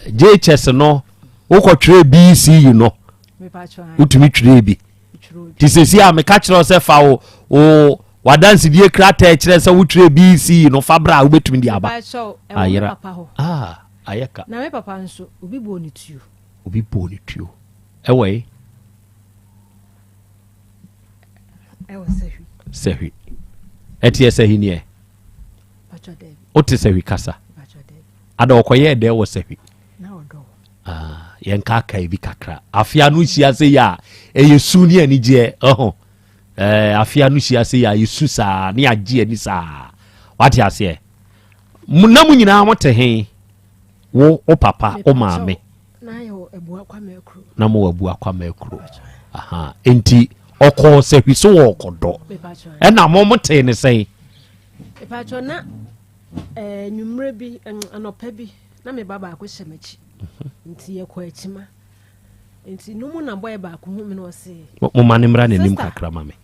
JHS no wokɔtwerɛ BECE no. Wotumi twerɛ bi. Nti sɛsi a meka kyerɛ wo sɛ fa wo wo wadansedie krataa kyerɛ sɛ wotwerɛ BECE no fa bra a wobɛtumi de aba. Ayera. Ah, ayɛ ka.
Na me papa nso, obi bɔɔ ne tuo.
Obi bɔɔ ne tuo. Ɛwɔ yi.
Ɛwɔ sɛhwi.
Sɛhwi. Ɛteɛ sɛhwi neɛ. Wote sɛhwi kasa. Ada ɔkɔyɛɛ dɛ wɔ sɛhwi. Ah, yɛnkaakae bi kakra. Afea no hyia sɛ yɛ a ɛyɛ su ne anigyeɛ. Ɔho. Eh, afea no hyia sɛ yɛ a yɛsu saa ne agye ani saa. Wate aseɛ? Na mo nyinaa mote he? Wo, wo papa, wo maame. Na mo wɔ Abua Kwame Akuro. Aha. Enti ɔkɔɔ sɛhwi so wɔ ɔkɔdɔ. Ɛna mo mo tee ne sɛn?
Na eh, nwummerɛ bi, anɔpa bi, na me ba baako hyɛ m'akyi mhm. nti yɛkɔ akyima nti no mu na bɔyɛ baako hu me na ɔse
moma ne mmra n'anim kakra ma me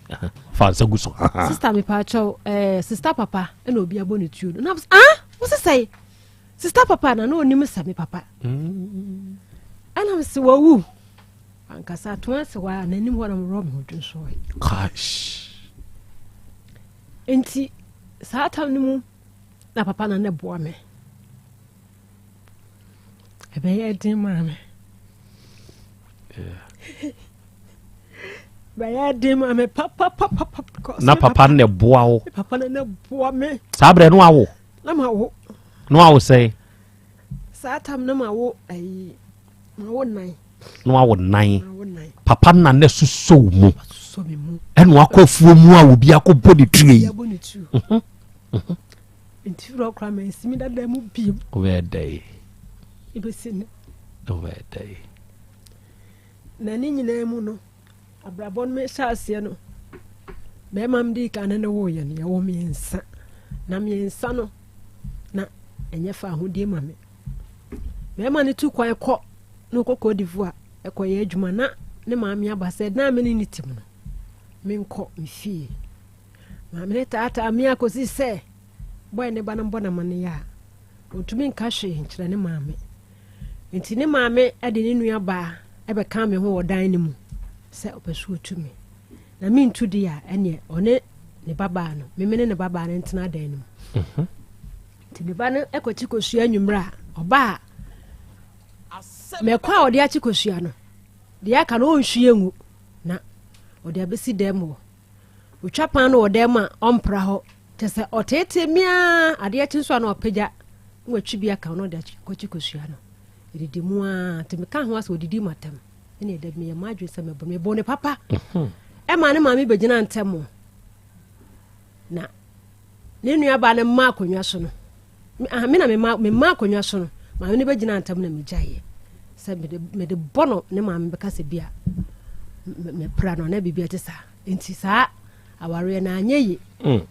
fa nsa gu so
sista mepaakyɛw eh, sista papa ɛna obi abɔ ne tuo no na ah wo sesɛe sista papa na na ɔnim sɛ me papa mm. ɛna mese wawu ankasa atoma ase hɔ a n'anim hɔ na meworɔ me ho dwonsoɔ nti saa tam no mu na papa na ne boa me ɛbɛyɛ den maa me bɛyɛ den maa me papapapapa
na papa na boa wo
papa na ne boa me
saa berɛ no awo
na ma wo
no awo sɛn
saa tam no ma wo ayi ma wo nan
na wawo nan papa na na susɔ wo mu ɛna wakɔ afuo mu a obi akɔbɔ ne tue yi mhm,
mhm. Nti wura kora ma nsi mi dada mu biem.
Wobɛyɛ dɛ yi.
Ebesi ne.
Wobɛyɛ dɛ yi.
Na ne nyinaa mu no, abrabɔ no mehyɛ aseɛ no, bɛrima m dii kan ne ne woyɛ no, yɛwɔ mmiɛnsa. Na mmiɛnsa no, na ɛnyɛ fa ahodie ma me. Bɛrima no tu kwan kɔ na ɔkɔ Cote d'Ivoire ɛkɔyɛ adwuma na ne maame aba sɛ na me ne ne tim no, menkɔ me fie. Maame no taataa me akɔsi sɛ bɔe ne ba no mbɔ no amanneɛ a. Ɔntumi nka hwee nkyerɛ ne maame. Nti ne maame de ne nua baa bɛka me ho wɔ dan no mu sɛ ɔpɛ so ɔtu me. Na mentu deɛ a, ɛneɛ ɔne ne babaa no, meme ne ne babaa no ntena dan no mu. Mhm. Nti ne ba no kɔkye kosua anwummerɛ a, ɔba a, mɛkɔ a ɔde akye kosua no, deɛ aka no ɔnhwie ngu na ɔde abɛsi dan mu hɔ. Ɔtwa pan no wɔ dan mu a ɔmpra hɔ. Kyɛ sɛ ɔteetee me ara, adeɛ kye nso a na wapagya na watwi bi aka ho na ɔde akɔkye kosua no. Ɛdidi mu ara, nti meka ho asɛ ɔdidi m'atɛm. Ɛne ɛda bi meyɛ m'adwene sɛ mɛbɔ no, mebɔ ne papa. Mhm. Ɛma ne maame bɛgyina ntɛm na ne nuabaa no mma akonnwa so no, me na mema akonnwa so no, maame no bɛgyina ntam na megyaeɛ sɛ mede bɔ no ne maame bɛka sɛ bi a mepra no anaa biribi a ɛte saa. Nti saa awareɛ no anyɛ ye mm.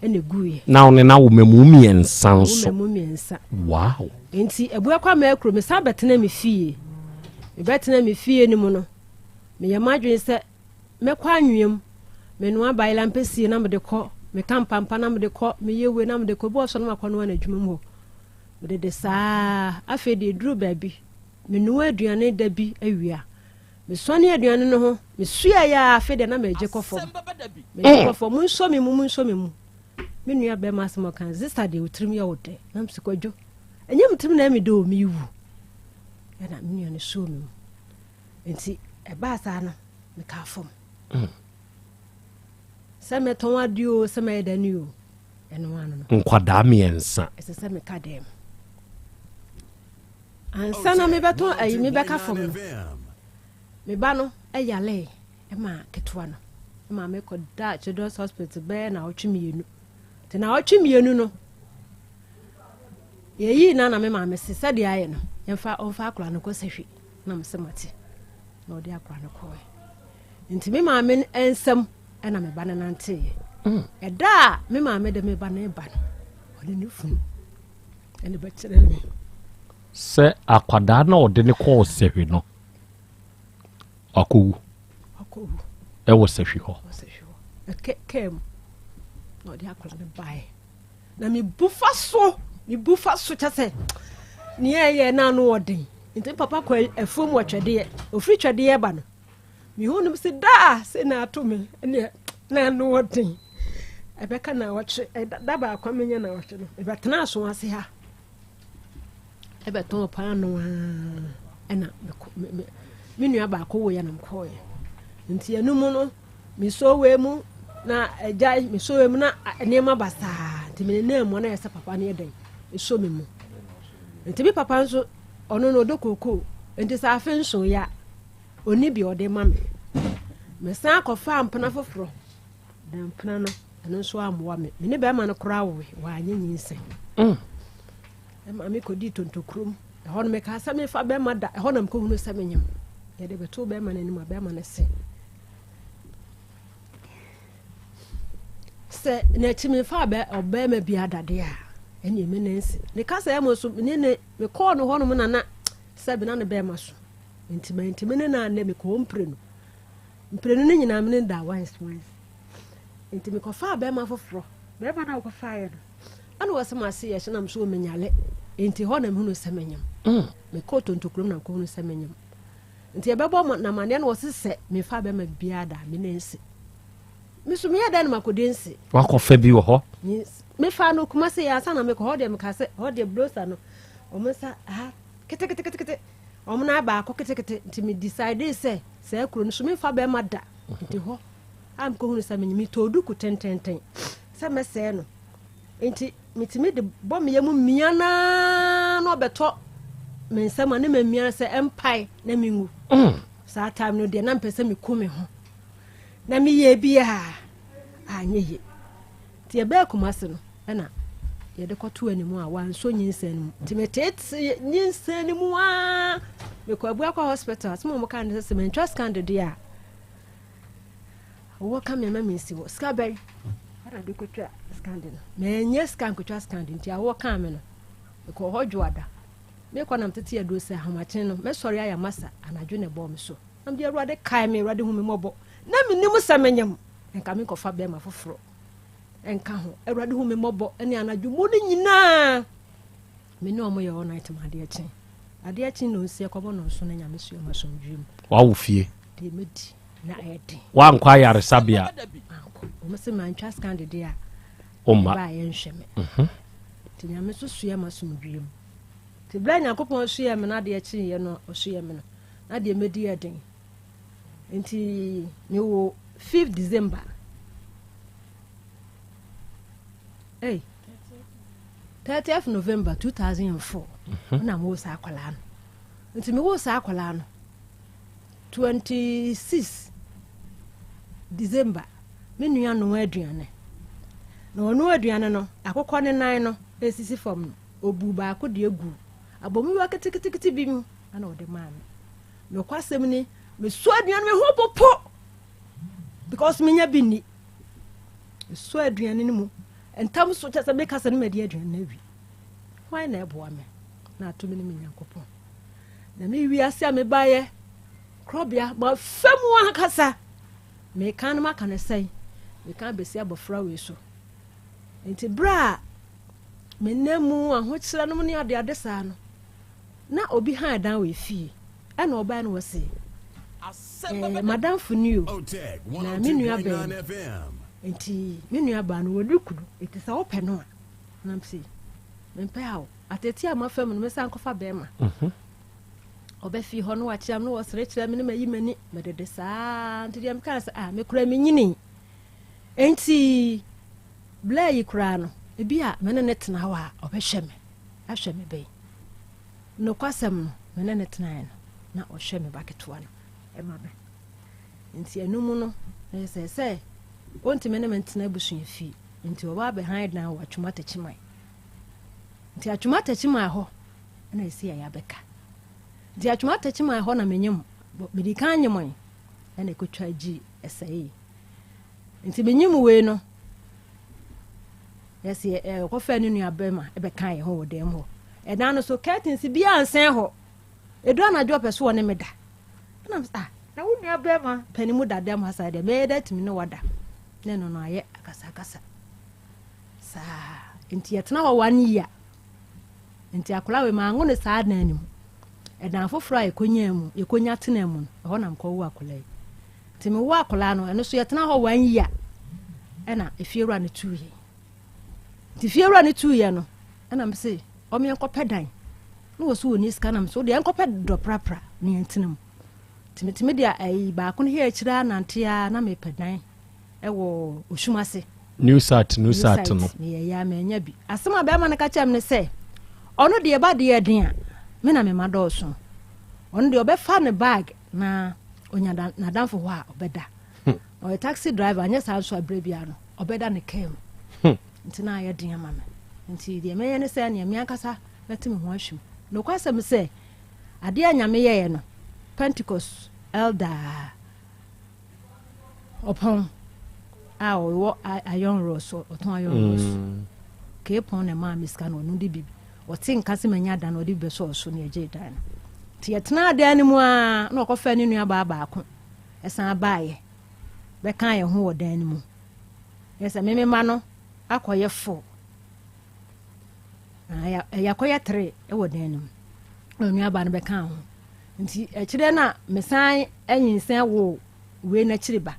ɛna ɛguiɛ.
Na wo ne na wo mmamu mmiɛnsa nso.
Wo mmamu mmiɛnsa.
Wow.
Nti abua kwa ma akuro mesan bɛtena me fie. Mebɛtena me fie no mu no meyɛ m'adwene sɛ Mɛkɔ anwea mu, menoa bayerɛ ampesie na mede kɔ, meka mpampa na mede kɔ, meyɛ wei na mede kɔ. Ebi wɔ hɔ nso a na makɔnoa no adwuma mu hɔ. Mede de saa ara. Afei deɛ ɛduru baabi, menoa aduane da bi awia. Mesɔne aduane no ho, mesuaeɛ ara afei deɛ na meregye kɔ fam. Meregye kɔ fam, monsɔ me mu, monsɔ me mu. Me nua bɛrima asɛm a ɔka, sista deɛ wo tirim yɛ wo dɛ. Na mese Kwadwo, ɛnyɛ me tirim na ɛyɛ me dɛ o, merewu. Ɛna me nua no sɔɔ me mu. Nti ɛbaa saa no, mekaa fam. Mm. Sɛ mɛtɔn adeɛ o, sɛ mɛyɛ dɛ ne o, ɛno ano no.
Nkwadaa mmiɛnsa.
Ɛsɛ sɛ meka dɛm. Ansa na mebɛtɔn ayi mebɛka fam no, me ba no ɛyalee ɛma ketewa no ɛma mekɔda Children's Hospital bɛyɛ naawɔtwe mmienu. Nti naawɔtwe mmienu no, yɛyii no na me maame se sɛdeɛ ayɛ no, yɛmfa ɔmfa akwadaa no kɔ sahwi. Na mese mate. Na ɔde akora no kɔɛ. Nti me maame nsam ɛna me ba no nanteeɛ. Mm. Ɛda a me maame de me ba no ba no, ɔde ne funu ɛne bɛkyerɛ me.
Sɛ akwadaa na ɔde ne kɔɔ sɛhwi no, akɔwu.
Akɔwu.
Ɛwɔ sɛhwi hɔ.
Ɛwɔ sɛhwi hɔ. Ɛkɛ kɛɛ mu na ɔde akwadaa no baeɛ. Na mebu fa so, mebu fa so kyɛ sɛ nea ɛyɛ na ano wɔ den. Nti papa kɔ afuom wɔ twɛdeɛ, ofiri twɛdeɛ ba no, mehu no sɛ daa sɛ na ato me ɛneɛ na ano wɔ den. Ɛbɛka na wɔtwe, da baako a menya na wɔtwe no, mebɛtena aso ase ha. Ɛbɛtɔn paano ara ɛna me nua baako woeɛ na mekɔɔeɛ. Nti ɛno mu no, mesɔ wei mu na agyae, mesɔ wei mu na nneɛma basaa. Nti menenam mu na yɛ sɛ papa no yɛ dɛn ɛsɔ me mu. Nti me papa nso ɔno no ɔdɔ kookoo. Nti sɛ afe nso yɛ a ɔni bi ɔde ma me. Mesan kɔfaa mpena foforɔ. Na mpena no ɛno nso ammoa me. Me ne bɛrima no koraa woe, wanyɛ nyinsɛn. Mm. Ɛma mekɔdii tontokurom. Ɛhɔ no mekaa sɛ memfa bɛrima da. Ɛhɔ na mekɔhunu sɛ menyem. Yɛde bɛtoo bɛrima no anim a bɛrima no se sɛ n'akyi memfa ɔbɛrima bi adadeɛ a ɛne me ne nse. Ne kasa mu nso ne ne mekɔɔ no hɔnom na na sɛ bena ne bɛrima so. Nti mantimi ne no annɛ mekɔɔ mprenu. Mprenu no nyinaa me ne no daa once once. Nti mekɔfaa bɛrima foforɔ. Bɛrima no a wɔkɔfaeɛ no ɛna wɔsɛ m'ase yɛ hye nam so menyale. Nti hɔ na mehunu sɛ menyam. Mm. Mekɔɔ tontokurom na mekɔhunu sɛ menyam. Nti ɛbɛbɔ na amaneɛ na wɔse sɛ mefa bɛrima biara da me ne nse. Me so meyɛ dɛn na makɔdi nse?
Wakɔfa bi wɔ hɔ?
Mefa no kuma se yɛ ansa na mekɔ hɔ deɛ meka sɛ hɔ deɛ blosa no wɔn nsa ha keteketekete wɔn nan baako ketekete nti me decide sɛ saa kuro no so memfa bɛrima da nti hɔ a mekɔhunu sɛ menye metɔɔ duku tententen sɛ mɛsɛe no nti metumi de bɔ me yam mia naa na ɔbɛtɔ me nsam a ne mamia sɛ ɛmpae na menwu mm. saa time no deɛ na mpɛ sɛ meku me ho na meyɛ bi a anyɛ ye nti yɛbɛɛ Kumase no ɛna yɛde kɔto anim a wansɔ nyinsɛn no mu nti meteete nyinsɛn no mu aa mekɔ abua kɔ hospital sɛ mo ka ne sɛ sɛ mantwa scan dede a wɔwɔ ka me ama mensi hɔ sika bɛn ɛna de kɔtwa scan de no manyɛ sika nkɔtwa scan de nti awɔ kaa me no mekɔ hɔ dwoada mekɔ nam tete aduro sɛ ahomakyen no mɛsɔre ayɛ masa anadwo na ɛbɔɔ me so na mede awurade kae me awurade hu me mmɔbɔ na menim sɛ menyam nka menkɔfa bɛrima foforɔ nka ho. Awurade hu me mmɔbɔ ne anadwo mu no nyinaa. Me ne ɔmo yɛ all night ma adeɛ kye. Adeɛ kye na ɔnsi ɛkɔbɔ no nso na Nyame sua ma asomdwie mu.
Wawo fie.
Deɛ mɛdi na ɛyɛ den.
Wankɔ ayaresabea.
Mankɔ. Ɔmo se mantwa scan dede a.
Ɔmma.
Ba a yɛnhwɛ me. Nti Nyame nso sua ma asomdwie mu. Nti berɛ a Nyankopɔn suaɛ me na adeɛ kyeeɛ no ɔsuaɛ me no na deɛ mɛdi yɛ den. Nti mewɔ 5 December. Hey, 30th November 2004 mhm. na mewɔ saa akwadaa no. Nti mewɔ saa akwadaa no 26 December me nua noa aduane. Na ɔnoa aduane no akokɔ ne nan no esisi fam no obu baako de egu abomuwa ketekete bi mu ɛna ɔde maa me. Nokwasɛm ni, mesɔ aduane me ho popo because menya bi nni. Mesɔ aduane no mu ntam so kyɛ sɛ meka sɛ ne madi aduane no awi. Hwan na ɛboa me? Na ato me ne me Nyankopɔn. Na me wiase a mebaeɛ korɔbea mafa mu ankasa. Meka no maka no sɛn? Meka bɛsi abɔfra wei so. Nti berɛ a menam mu ahokyerɛ nom ne adeade saa no, Na obi han dan wɔ efie ɛna ɔbae no wɔse eh, madamfo ni o na me nua bɛn no nti me nua baa no wɔde kunu nti sɛ wopɛ no a nam se mempɛ awo atete a mafa mu no mesan kɔfa bɛrima mhm. ɔbɛfi hɔ no wakyerɛ me no wɔsere kyerɛ me no mayi m'ani medede saa nti deɛ meka sɛ ah mekura menyini nti blɛ yi koraa no ebi a me ne ne tena hɔ a ɔbɛhwɛ me ahwɛ me ba yi. Nokwasɛm no, me ne no tenae no, na ɔhwɛ me ba ketewa no ma me. Nti ɛno mu no, na ɛsɛ sɛ ɔntumi ne me ntena abusua fie. Nti ɔba abɛhan dan wɔ Atwoma Takyiman. Nti Atwoma Takyiman hɔ na ɛsi a yɛabɛka. Nti Atwoma Takyiman hɔ na menyem, mede kan nyem ɛna ɛkɔtwa gyi ɛsɛe. Nti menyem wei no, Yɛsi yɛkɔfaa ne nua bɛrima bɛka yɛn ho wɔ dan mu hɔ. Ɛdan no so curtains biara nsɛn hɔ. Edu anadwo ɔpɛ so ɔne me da. Ɛna mo ah na wo nua bɛrima panin mu da dan mu ha saa deɛ mɛyɛ dɛ tumi ne wada. Ne no no ayɛ akasakasa. Saa nti yɛtena hɔ one year. Nti akwadaa wei maa ngo ne saa dan no mu. Ɛdan foforɔ a yɛkɔnyaa mu yɛkɔnya tena mu no ɛhɔ na mekɔwo akwadaa yi. Nti mewoo akwadaa no, ɛno so yɛtena hɔ one year ɛna efiewura no tuu yɛn. Nti fiewura no tuu yɛn no, ɛna me se ɔmo yɛnkɔpɛ dan. Na wɔ so wɔ ni sika na me so deɛ yɛnkɔpɛ dɔprapra na yɛntena mu. Nti metumi de ayi baako no hɛ akyire anante a na mepɛ dan ɛwɔ osum ase.
New site, new site no.
Meyɛ ya manya bi. Asɛm a bɛrima no ka kyerɛ me ne sɛ ɔno deɛ ba deɛ den a me na mema dɔɔso. Ɔno deɛ ɔbɛfa ne bag na onya n'adamfo hɔ a ɔbɛda hmm. ɔyɛ taxi driver anyɛ saa nso aberɛ biara no ɔbɛda ne kaa mu hmm. nti na ayɛ den ama me nti deɛ mɛyɛ ne sɛ nea me ankasa mɛte me ho ahwim nokwasɛm sɛ adeɛ a nyame yɛɛ no pentecost elder ɔpɔn a ɔwɔ iron rods ɔtɔn iron mm. rods kee pɔn na ɛmaa me sika na ɔno de bi ɔte nka sɛ manya dan na ɔde bi bɛsɔ ɔso na ɛgye dan no nti yɛtenaa dan no mu a na ɔkɔfɛ ne nua baa baako ɛsan baayɛ bɛka yɛn ho wɔ dan no mu yɛ sɛ memema no akɔyɛ fo yɛakɔyɛ tere wɔ dan no mu na onua baa no bɛka ho nti akyirɛ no a mesan anyinsɛn wo wei n'akyiri ba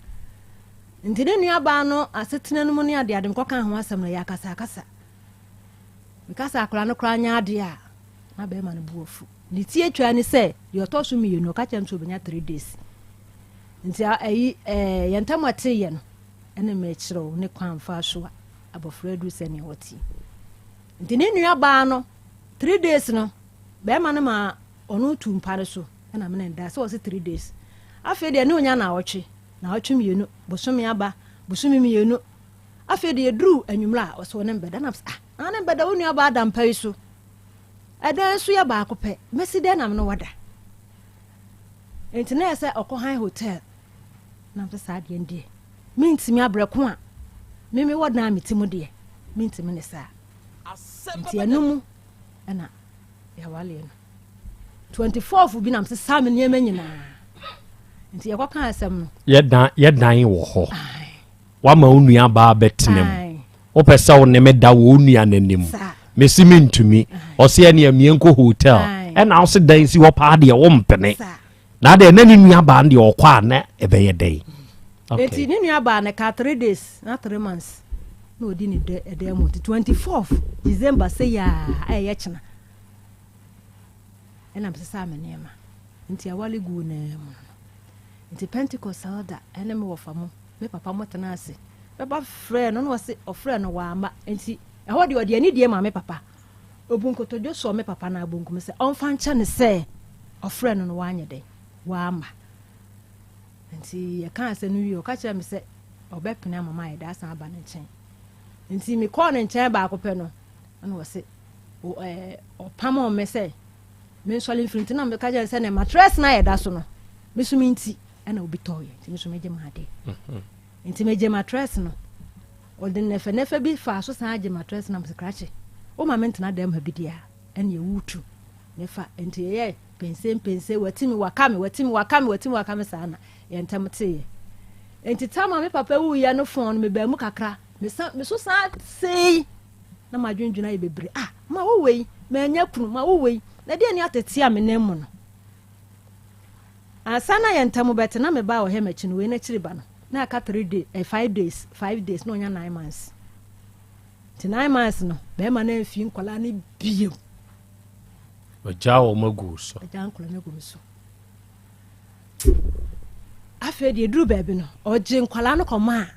nti ne nuabaa no asetena no mu ne adeade mekɔka ho asɛm no yɛ akasakasa mekasa akwadaa no koraa nyɛ adeɛ a na bɛrima no bu afu ne ti atwa ne sɛ deɛ ɔtɔ so mmienu ɔka kyerɛ m sɛ ɔbɛnya three days nti ayi ɛɛ yɛn ntam ateyɛ no ɛne mɛkyerɛw ne kwan fa so a abɔfra aduru sɛ nea ɔte nti ne nuabaa no three days no bɛrima no ma ɔno tu mpa no so ɛna mene da sɛ ɔse 3 days afei deɛ ne onya naawɔtwe naawɔtwe mmienu bosome aba bosome mmienu afei deɛ ɛduru anwummerɛ a ɔsɛ ɔne mbɛda nam sɛ ah na ne mbɛda wo nua baa da mpa yi so ɛdan nso yɛ baako pɛ mɛsi dɛn nam no wada nti na yɛ sɛ ɔkɔ han hotel nam sɛ saa deɛ deɛ mentumi abrɛ ko a meme wɔ dan me ti mu deɛ mentumi ne saa nti ɛno mu ɛna yɛawaleɛ no 24 bi na mesesa me nneɛma nyinaa nti yɛkɔka asɛm no
yɛdan yɛdan wɔ hɔ wama wo nua baa bɛtena mu wopɛ sɛ wo ne me da wɔ wo nua no anim Mesi mentumi. Ɔse ɛneɛ mienkɔ hotel. Ɛna wo se dan si hɔ paa deɛ wompene. Na adeɛ na ne nua baa no deɛ ɔkɔ a na ɛbɛyɛ dɛn? Okay.
Eti ne nua baa no ka 3 days na 3 months na ɔdi ne dɛ ɛdɛn mu, nti 24th December sɛ yaa a ɛyɛ kyena ɛna mesesa me nneɛma, nti awale guu naa mu no. Nti Pentecost elder ɛne me wɔfa mo, me papa mo tena ase bɛba frɛ no na ɔse ɔfrɛ no wamma, nti ɛhɔ deɛ ɔde anidie ma me papa, obu nkotodwe soɔ me papa no abonkum sɛ ɔmfa nkyɛ no sɛ ɔfrɛ no no wanyɛ dɛn wamma. Nti yɛka asɛm no wie, ɔka kyerɛ me sɛ ɔbɛpene ama ma ayɛ dɛ asan aba ne nkyɛn. Nti mekɔɔ ne nkyɛn baako pɛ no, ɛna ɔse ɔpam me sɛ mensɔre mfiri. Nti na meka kyerɛ sɛ ne mattress no ayɛ da so no, me so me nti ɛna obi tɔɔyɛ, nti me so megye ma adeɛ. Nti megye mattress no, ɔde nɛfɛnɛfɛ bi fa so san agye mattress no. Am krakye woma mentena dɛm ha bi deɛ a, ɛne ɛwutu mefa. Nti ɛyɛ pensempense, watimi waka me, watimi waka me, watimi waka me saa na yɛntɛm teeɛ. Nti tama me papa wuyɛ no fɔn no, mebaa mu kakra, meso saa sei na madwendwena ayɛ bebree. Ah, ma wo wei manya kunu, ma wo wei na deɛ ne atete a menam mu no ansa na yɛn ntam bɛte na meba wɔ hɛ m'akyi no, wei n'akyiri ba no na aka 3 days, 5 days, 5 days na ɔnya 9 months. Nti 9 months no, bɛrima no amfi nkwadaa no bio.
Ɔgya wɔn agu so.
Ɔgya nkwadaa no agu me so. Afei deɛ duru baabi no, ɔgye nkwadaa no kɔma a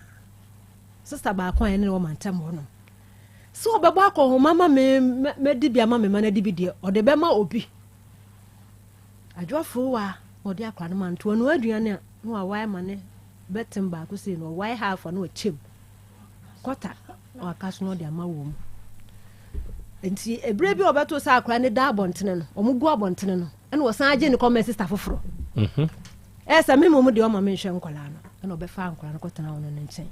sista baako a ɛne ne wɔ mantam hɔ no sɛ ɔbɛbɔ akɔnhoma ma me mɛdi bi ama me ma no adi bi deɛ, ɔde bɛma obi adwoafo wa na ɔde akwadaa no ma nto ɔno aduane a na wawae ma ne bɛtem baako sei na ɔwae half a na ɔkyɛm kɔta na waka so na ɔde ama wɔ mu. Nti ebire bi a ɔbɛto sɛ akwadaa no da abɔntene no, ɔmo gu abɔntene no, ɛna ɔsan agye ne kɔma sista foforɔ. Ɛsɛ me mmom deɛ ɔma menhwɛ nkwadaa no, ɛna ɔbɛfa nkwadaa no kɔtena ɔno ne nkyɛn.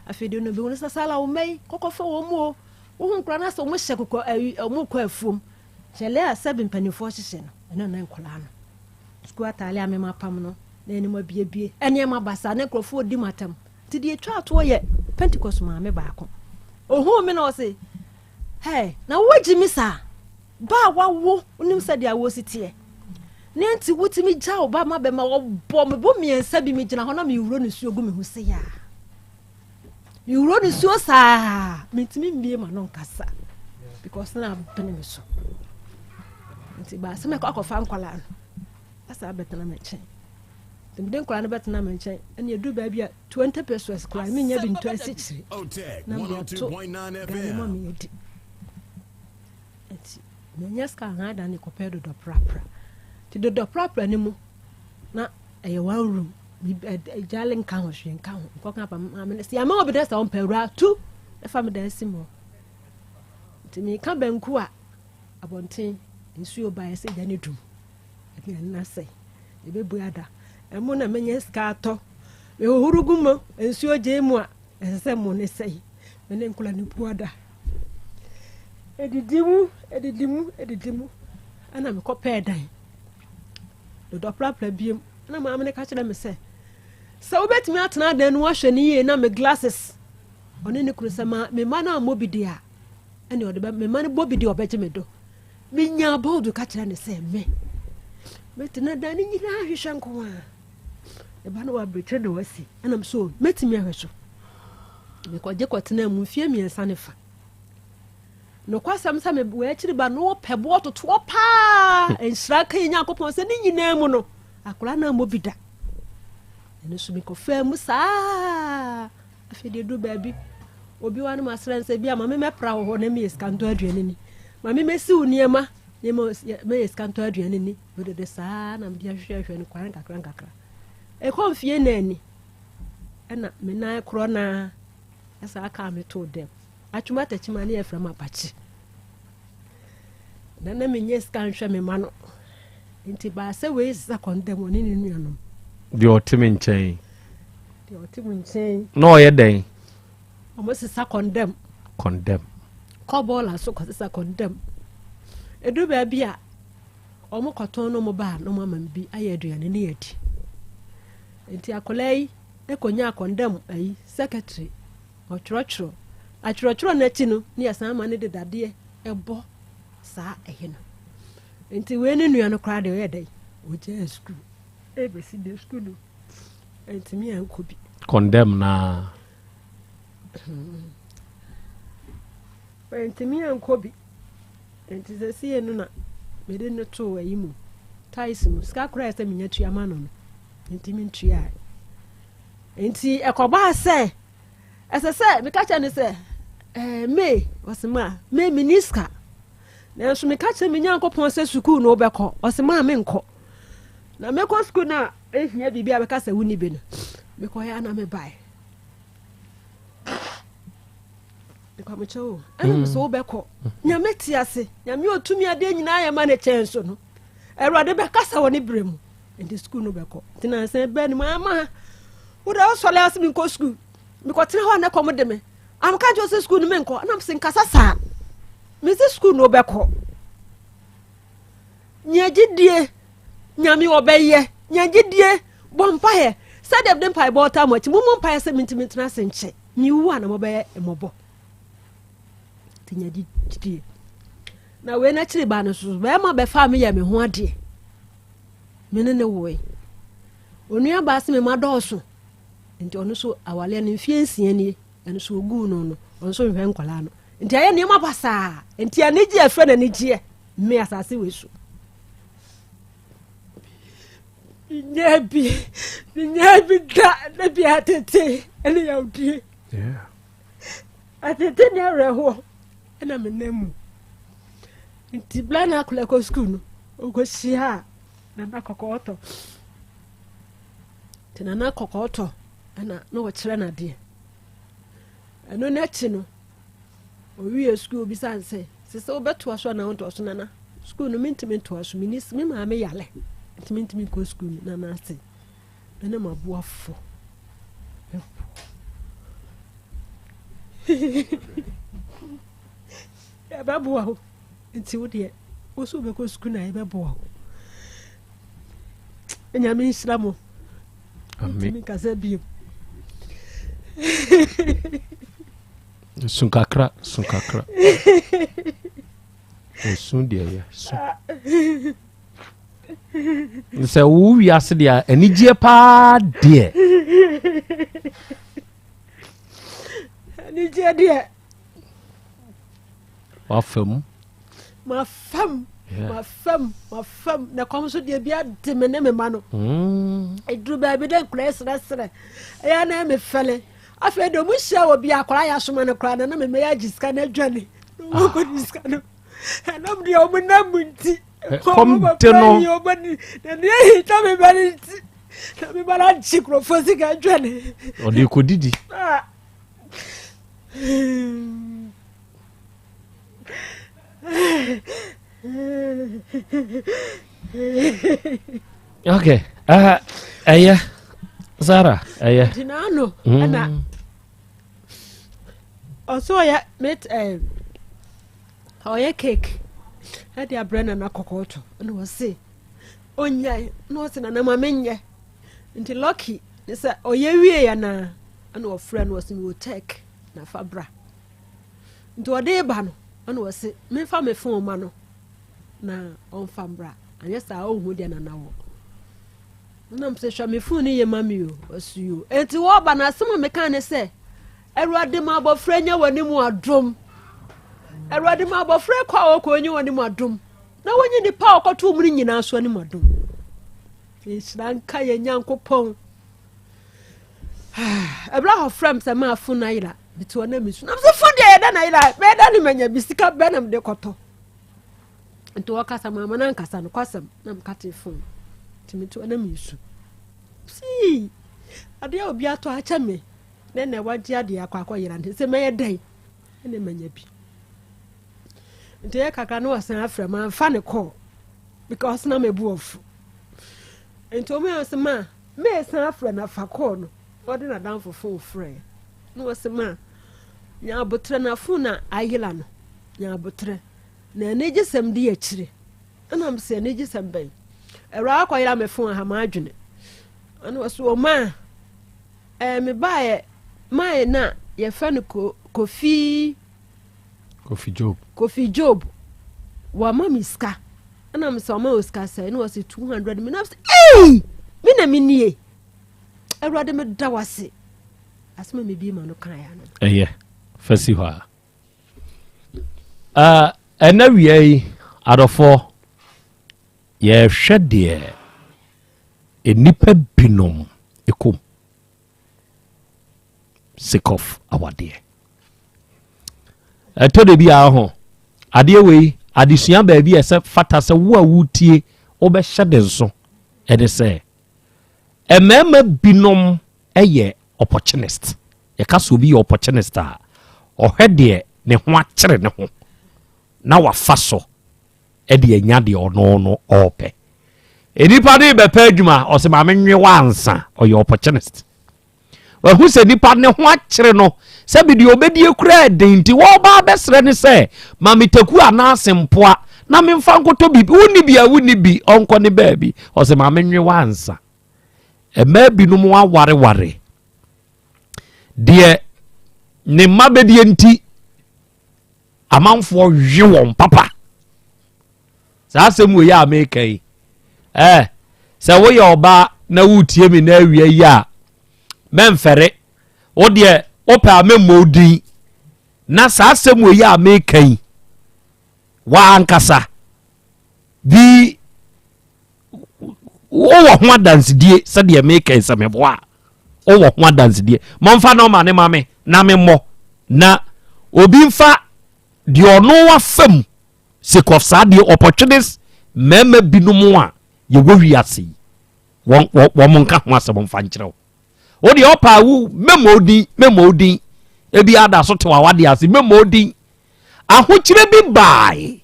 Afei deɛ no bi wɔn sɛ sala wɔn mɛyi kɔkɔfɛ wɔn mu o, wohu nkwadaa no sɛ wɔn hyɛ kɔkɔ ɛyi, wɔn kɔ afuom kyɛlɛ a sɛbi mpanimfoɔ hyehyɛ no, ɛno na nkwadaa no sukuu ataale a mɛma apam no na anim abiebie, nneɛma basa ne nkurɔfoɔ di mu atam. Nti deɛ etwa atoɔ yɛ Pentecost maame baako ohun mi na ɔse, "Hey, na wogye mi saa ba a wawo, wonim sɛdeɛ awo si teɛ ne nti wotumi gya wo ba ma bɛma wɔbɔ me bo mmiɛnsa bi?" Megyina hɔ na mewuro nsuo gu me ho sɛ yaa mewuro nsuo saa, mentumi mmie ma no nkasa because na abene me so. Nti baasɛ mɛkɔ akɔfa nkwalaa no asa abɛtena me nkyɛn. Nti mede nkwalaa no bɛtena me nkyɛn, ɛne ɛduru baabi a 20 pesos koraa menya bi ntɔ asikyire na mede ato gane ma meyɛdi. Nti manya sika ha da ne kɔpɛ dodɔ prapra. Nti dodɔ prapra no mu na ɛyɛ one room, gyale nka ho, hwee nka ho. Nkɔka pa maame no sɛ yɛama obi dɛ sɛ ɔmpɛ awura tu ɛfa me dan si mu. Nti meka banku a abɔnten nsuo baeɛ sɛ gya ne dum, aduane no asɛe, yɛbɛbu ada ɛmo na menya sika atɔ mehohoro gu mu, nsuo gye mu a ɛsɛ sɛ mo ne sɛe. Me ne nkɔla no bu ada, edidi mu, edidi mu, edidi mu, ɛna mekɔpɛɛ dan dodɔ prapra biem. Ɛna maame no ka kyerɛ me sɛ wobɛtumi atena dan no ahwɛ ne yie na me glasses ɔne ne kunu sɛ ma me mma no ammɔ bi deɛ a, ɛne ɔde bɛ me mma no bɔ bi deɛ, ɔbɛgye me do. Menya bɔɔdo ka kyerɛ ne sɛ me mɛtena dan no nyinaa hwehwɛ nko a ɛba no wabrɛkyerɛ na wasi. Ɛnam so mɛtumi ahwɛ so. Mekɔgye kɔtena mu mfie 3 ne fa. Nokwasɛm sɛ wɔakyiri ba no wɔpɛ boɔ totoɔ paa. Nhyira ka yɛ Nyankopɔn sɛ ne nyinaa mu no akwaraa no ammɔ bi da. Ɛno so mekɔfaa mu saa. Afei deɛ du baabi obi wa no ma srɛ nsɛ bi a ma memɛpra wɔ hɔ na meyɛ sika ntɔ aduane ni, ma memɛsi wo nneɛma nneɛma mɛyɛ sika ntɔ aduane ni. Medede saa na mede ahwehwɛhwɛ no kwan nkakra nkakra. Ɛkɔ mfie na ani ɛna me nan korɔ naa ɛsaa kaa me too dɛm atwuma takyima ne yɛfrɛ m apakye na menyɛ sika nhwɛ me ma no. Nti baasɛ wei sesa kɔndɛm ɔne ne nuanom.
Deɛ ɔte me nkyɛn.
Deɛ ɔte mu nkyɛn.
Na ɔyɛ dɛn?
Ɔmo sesa kɔndɛm.
Kɔndɛm.
Kɔ bɔɔla so kɔsesa kɔndɛm. Ɛduru baabi a ɔmo kɔtɔn no, ɔmo baa na ɔmo ama me bi ayɛ aduane ne yɛdi. Nti akwadaa yi ɛkɔnya kɔndɛm ayi secretary, ɔtwerɛtwerɛ atwerɛtwerɛ n'akyi no ne yɛsan ma ne de dadeɛ.
ɛbɔ saa ɛyɛ no. Nti wei ne nua no koraa deɛ ɔyɛ dɛn? Ɔgyaa sukuu. Ɛbɛsi dɛ sukuu no ntumi ankɔ bi.
Condemn naa.
Ntumi ankɔ bi. Nti sɛ sie no na mede no too ayi mu tais mu sika koraa sɛ menya tua ma no no ntumi ntua. Nti ɛkɔbaa sɛ ɛsɛ sɛ meka kyerɛ no sɛ ɛɛ May ɔse ma May menni sika nanso meka kyerɛ me Nyankopɔn sɛ sukuu no wobɛkɔ ɔse ma menkɔ na mekɔ sukuu no a ehia biribi a bɛka sɛ wonni bi no mekɔyɛ ana mebae nkwamokyɛ o ɛna mm. sɛ wobɛkɔ nyame te ase nyame ɔtumi adeɛ nyinaa yɛ ma ne kyɛn so no awurade bɛkasa wɔ ne berɛ mu nti sukuu no bɛkɔ nti nansa bɛ no mu ama wode wosɔre ase menkɔ sukuu mekɔtena hɔ a na kɔm de me amka kyerɛ sɛ sukuu no menkɔ ɛna mese nkasa saa mese sukuu no wobɛkɔ nya gyidie nyame ɔbɛyɛ nya gyidie bɔ mpaeɛ sɛdeɛ mede mpaebɔ ɔtaa mo akyi mommɔ mpaeɛ sɛ mentumi ntena ase nkyɛ mewu a na mobɛyɛ mmɔbɔ nti nya gyidie na wei no akyiri ba no so bɛrima bɛfaa me yɛ me ho adeɛ me ne ne woe onua baa se me ma dɔɔso nti ɔno so awaleɛ no mfie nsia nie ɛno so oguu no no ɔno so nhwɛ nkwadaa no nti ayɛ nneɛma basaa nti anigye ɛfrɛ no anigyeɛ me asase wei so menyɛ bi menyɛ bi da na bi atete ɛne yawdie atete ne awerɛhoɔ ɛna menam mu nti bla na akɔla kɔ sukuu no ɔkɔhyia a nana kɔkɔɔtɔ nti nana kɔkɔɔtɔ ɛna na ɔkyerɛ no adeɛ ɛno n'akyi no Owiee sukuu obisaa no sɛ, sɛ sɛ wobɛtoa so anaa wontoa so nana? Sukuu no mentumi ntoa so, menni me maame yale nti mentumi nkɔ sukuu no nana ase. Me ne m'aboafo. Yɛbɛboa wo nti wo deɛ wo so wobɛkɔ sukuu na yɛbɛboa wo. Nyame nhyira mo. Amen. Kasa bio.
Sun kakra, sun kakra. Osun deɛ yɛ sun. Sɛ wo wiase deɛ anigyeɛ paa deɛ.
Anigyeɛ deɛ.
Wafa mu.
Mafam, mafam, mafam. Na kɔm nso deɛ bi ade me ne me ma no. Ɛduru mm. baabi dɛ nkwadaa srɛsrɛ. Ɛyɛ na ɛmɛ fɛlɛ. Afei deɛ ɔmo hyia wɔ bi akwadaa yɛ asoma no koraa na na mɛmɛ yɛ agye sika no adwane. Na ɔmo akɔ di sika no. Ɛnam deɛ ɔmo nam mu nti.
Kɔm de no.
Na deɛ ehita me ba no nti. Na me ba no agye nkurɔfoɔ sika adwane.
Ɔde kɔ didi. Ah. Okay. Ɛyɛ Zara ɛyɛ.
Gyina ano ɛna ɔsɛ ɔyɛ mate ɛɛ ɔyɛ cake ɛde abrɛ nana kɔkɔɔ to ɛna ɔse ɔnyae na ɔse nana ma menyɛ nti lucky ne sɛ ɔyɛ wie yɛ naa ɛna ɔfrɛ no ɔse mewɔ tech na fa bra. Nti ɔde reba no, ɛna ɔse memfa me fon ma no na ɔmfa mbra, anyɛ saa ɔnhu deɛ nana wɔ. Nam sɛ hwɛ me fon no yɛ ma me o, ɔse o. Enti wɔba no asɛm a meka ne sɛ, Awurade ma abɔfra nya w'anim adom. Awurade ma abɔfra kɔ a ɔkɔ nya w'anim adom. Na wɔnyɛ nipa a ɔkɔto mu no nyinaa so anim adom. Nhyira nka yɛn Nyankopɔn. Ɛberɛ a ɔfrɛ m sɛ maa fon no ayera mete hɔ na mesu na mesɛ fon deɛ yɛda na ayera bɛyɛ ne manya bi sika bɛɛ na mede kɔtɔ nti wɔkasa maama no ankasa no kwasɛm na mekate fon nti mete hɔ na mesu sii adeɛ a obi atɔ akyɛ me na ɛna wagye adeɛ akɔ akɔyera nti sɛ mɛyɛ dɛn ɛna manya bi nti yɛ kakra na wɔsan afrɛ mamfa ne kɔɔ because na mebu ɔfo nti wɔn yɛ sɛ ma May san afrɛ no afa kɔɔ no, ɔde n'adamfo fon frɛɛ na ɔse ma nya aboterɛ na fon na ayera no nya aboterɛ na anigyesɛm di akyire ɛna mese anigyesɛm bɛn awuraa akɔyera me fon aha m'adwene ɛna ɔse ɔma ɛɛ mebaeɛ mae na yɛfrɛ no kofi.
Kofi Job.
Kofi Job wama me sika ɛna me sɛ ɔma wɔ sika sɛ ɛna wɔsɛ 200 mi na sɛ ei me na me nie awurade me da wase asɛm a mebie ma no kan ya no.
Ɛyɛ fa si hɔ a ɛna wia yi adɔfoɔ yɛhwɛ deɛ nnipa binom ɛkɔm sake of awadeɛ. Ɛtɔ da bi a ho adeɛ wei adesua baabi a ɛsɛ fata sɛ wo a wotie wobɛhyɛ de nso ɛne sɛ mmarima binom yɛ opportunist. Yɛka sɛ obi yɛ opportunist a, ɔhwɛ deɛ ne ho akyere ne ho na wafa so de anya deɛ ɔno no ɔrepɛ. Nnipa no bɛpɛ adwuma, ɔsɛ maame nwe wansa, ɔyɛ opportunist. Wahu sɛ nipa ne ho akyere no sɛbi deɛ ɔbɛdie kura ɛden nti wɔba abɛsrɛ ne sɛ maame taku anaase mpoa na memfa nkɔtɔ biribi, wonni bi a wonni bi, ɔnkɔ ne baabi, ɔsɛ maame nwe wansa. Mmaa binom awareware deɛ ne mma bɛdie nti amanfoɔ hwe wɔn papa. Saa asɛm wei a meka yi, sɛ woyɛ ɔbaa na woretie me na awia yi a, mɛmfɛre. Wo deɛ wopɛ a memmɔ wo din. Na saa asɛm wei a meka yi, w'ankasa bi wowɔ ho adansedie sɛdeɛ meka yi sɛ meboa a, wowɔ ho adansedie. Momfa nɔma ne ma me na memmɔ na obi mfa deɛ ɔno afa mu sake of saa deɛ opportunist mmarima binom a yɛwɔ wiase yi wɔn wɔn nka ho asɛm mfa nkyerɛ wo. Wo deɛ ɔpa awu mɛmɔ odin mɛmɔ odin ebi ada so te wawade ase mɛmɔ odin. Ahokyerɛ bi baae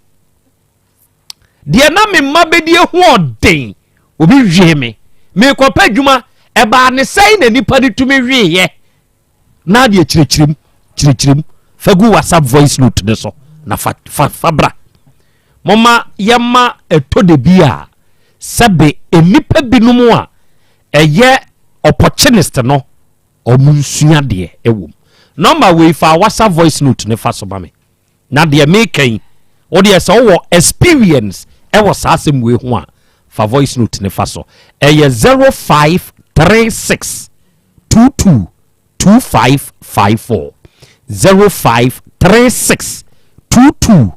deɛ na me mma bɛdi ehu ɔden obi hwee me mekɔpɛ adwuma ɛbaa ne sɛn na nipa de tumi hweeɛ na deɛ kyerɛkyerɛm kyerɛkyerɛm fa gu WhatsApp voice note ne so na fa fa fa bra. Moma yɛma ɛtɔ de bi a sɛbe nnipa binom a ɛyɛ opportunist no ɔmo nsua deɛ ɛwɔ mu. Nɔmba wei fa WhatsApp voice note ne fa so ma me. Na deɛ meka yi, wo deɛ sɛ wowɔ experience ɛwɔ saa asɛm wei ho a, fa voice note ne fa so. Ɛyɛ 0536 22 2554. 0536 22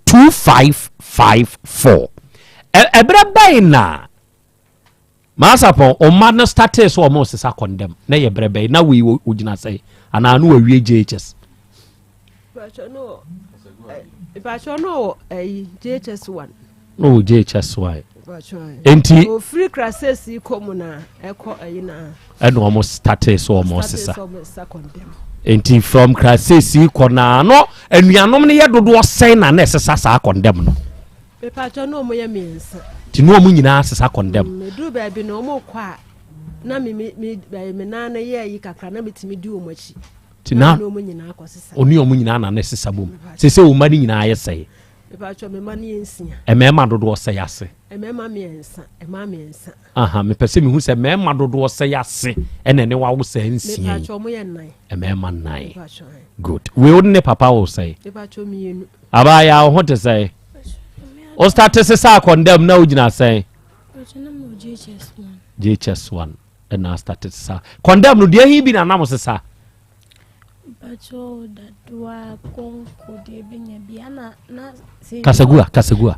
2554. Ɛberɛ bɛn na Maasapɔn ɔma no startee sɛ ɔmo sesa kɔndɛm na yɛ berɛ bɛn na wei ogyina sɛn anaa no wawie JHS?
Mpatsɔ no wɔ ɛyi JHS 1.
No wɔ JHS 1. Enti
ofiri krasesi kɔ mu na ɛkɔ ɛyi na.
Ɛna ɔmo startee sɛ ɔmo sesa. Enti from krasesi kɔ na no anuanom no yɛ dodoɔ sɛn na na ɛsesa saa kɔndɛm no?
Mepakyɛw na wɔn yɛ miensa.
Nti na wɔn nyinaa sesa kɔndɛm.
Meduru baabi na wɔn kɔ a na me me me me nan no yɛ ayi kakra na metumi di wɔn akyi.
Nti na wɔn
nyinaa kɔ sesa.
Ɔne wɔn nyinaa na ne sesa bom. Sese wɔn mma no nyinaa yɛ sɛe.
Mepakyɛw me mma no yɛ nsia.
Mmarima dodoɔ sɛe ase.
Mmarima miensa, mmaa miensa.
Aha, mepɛ sɛ mehu sɛ mmarima dodoɔ sɛe ase ɛna ɛne wawo sɛ nsia yi.
Mepakyɛw wɔn yɛ nnan.
Mmarima nnan. Good. Wei wo ne papa wo sɛe.
Mepakyɛw mmienu.
Abaayaa wo ho te sɛn? Wo starte sesa akɔndam na wogyina sɛn? JHS 1 ɛna starte sesa kɔndam no deɛ he bi na nam sesa? Kasagua kasagua.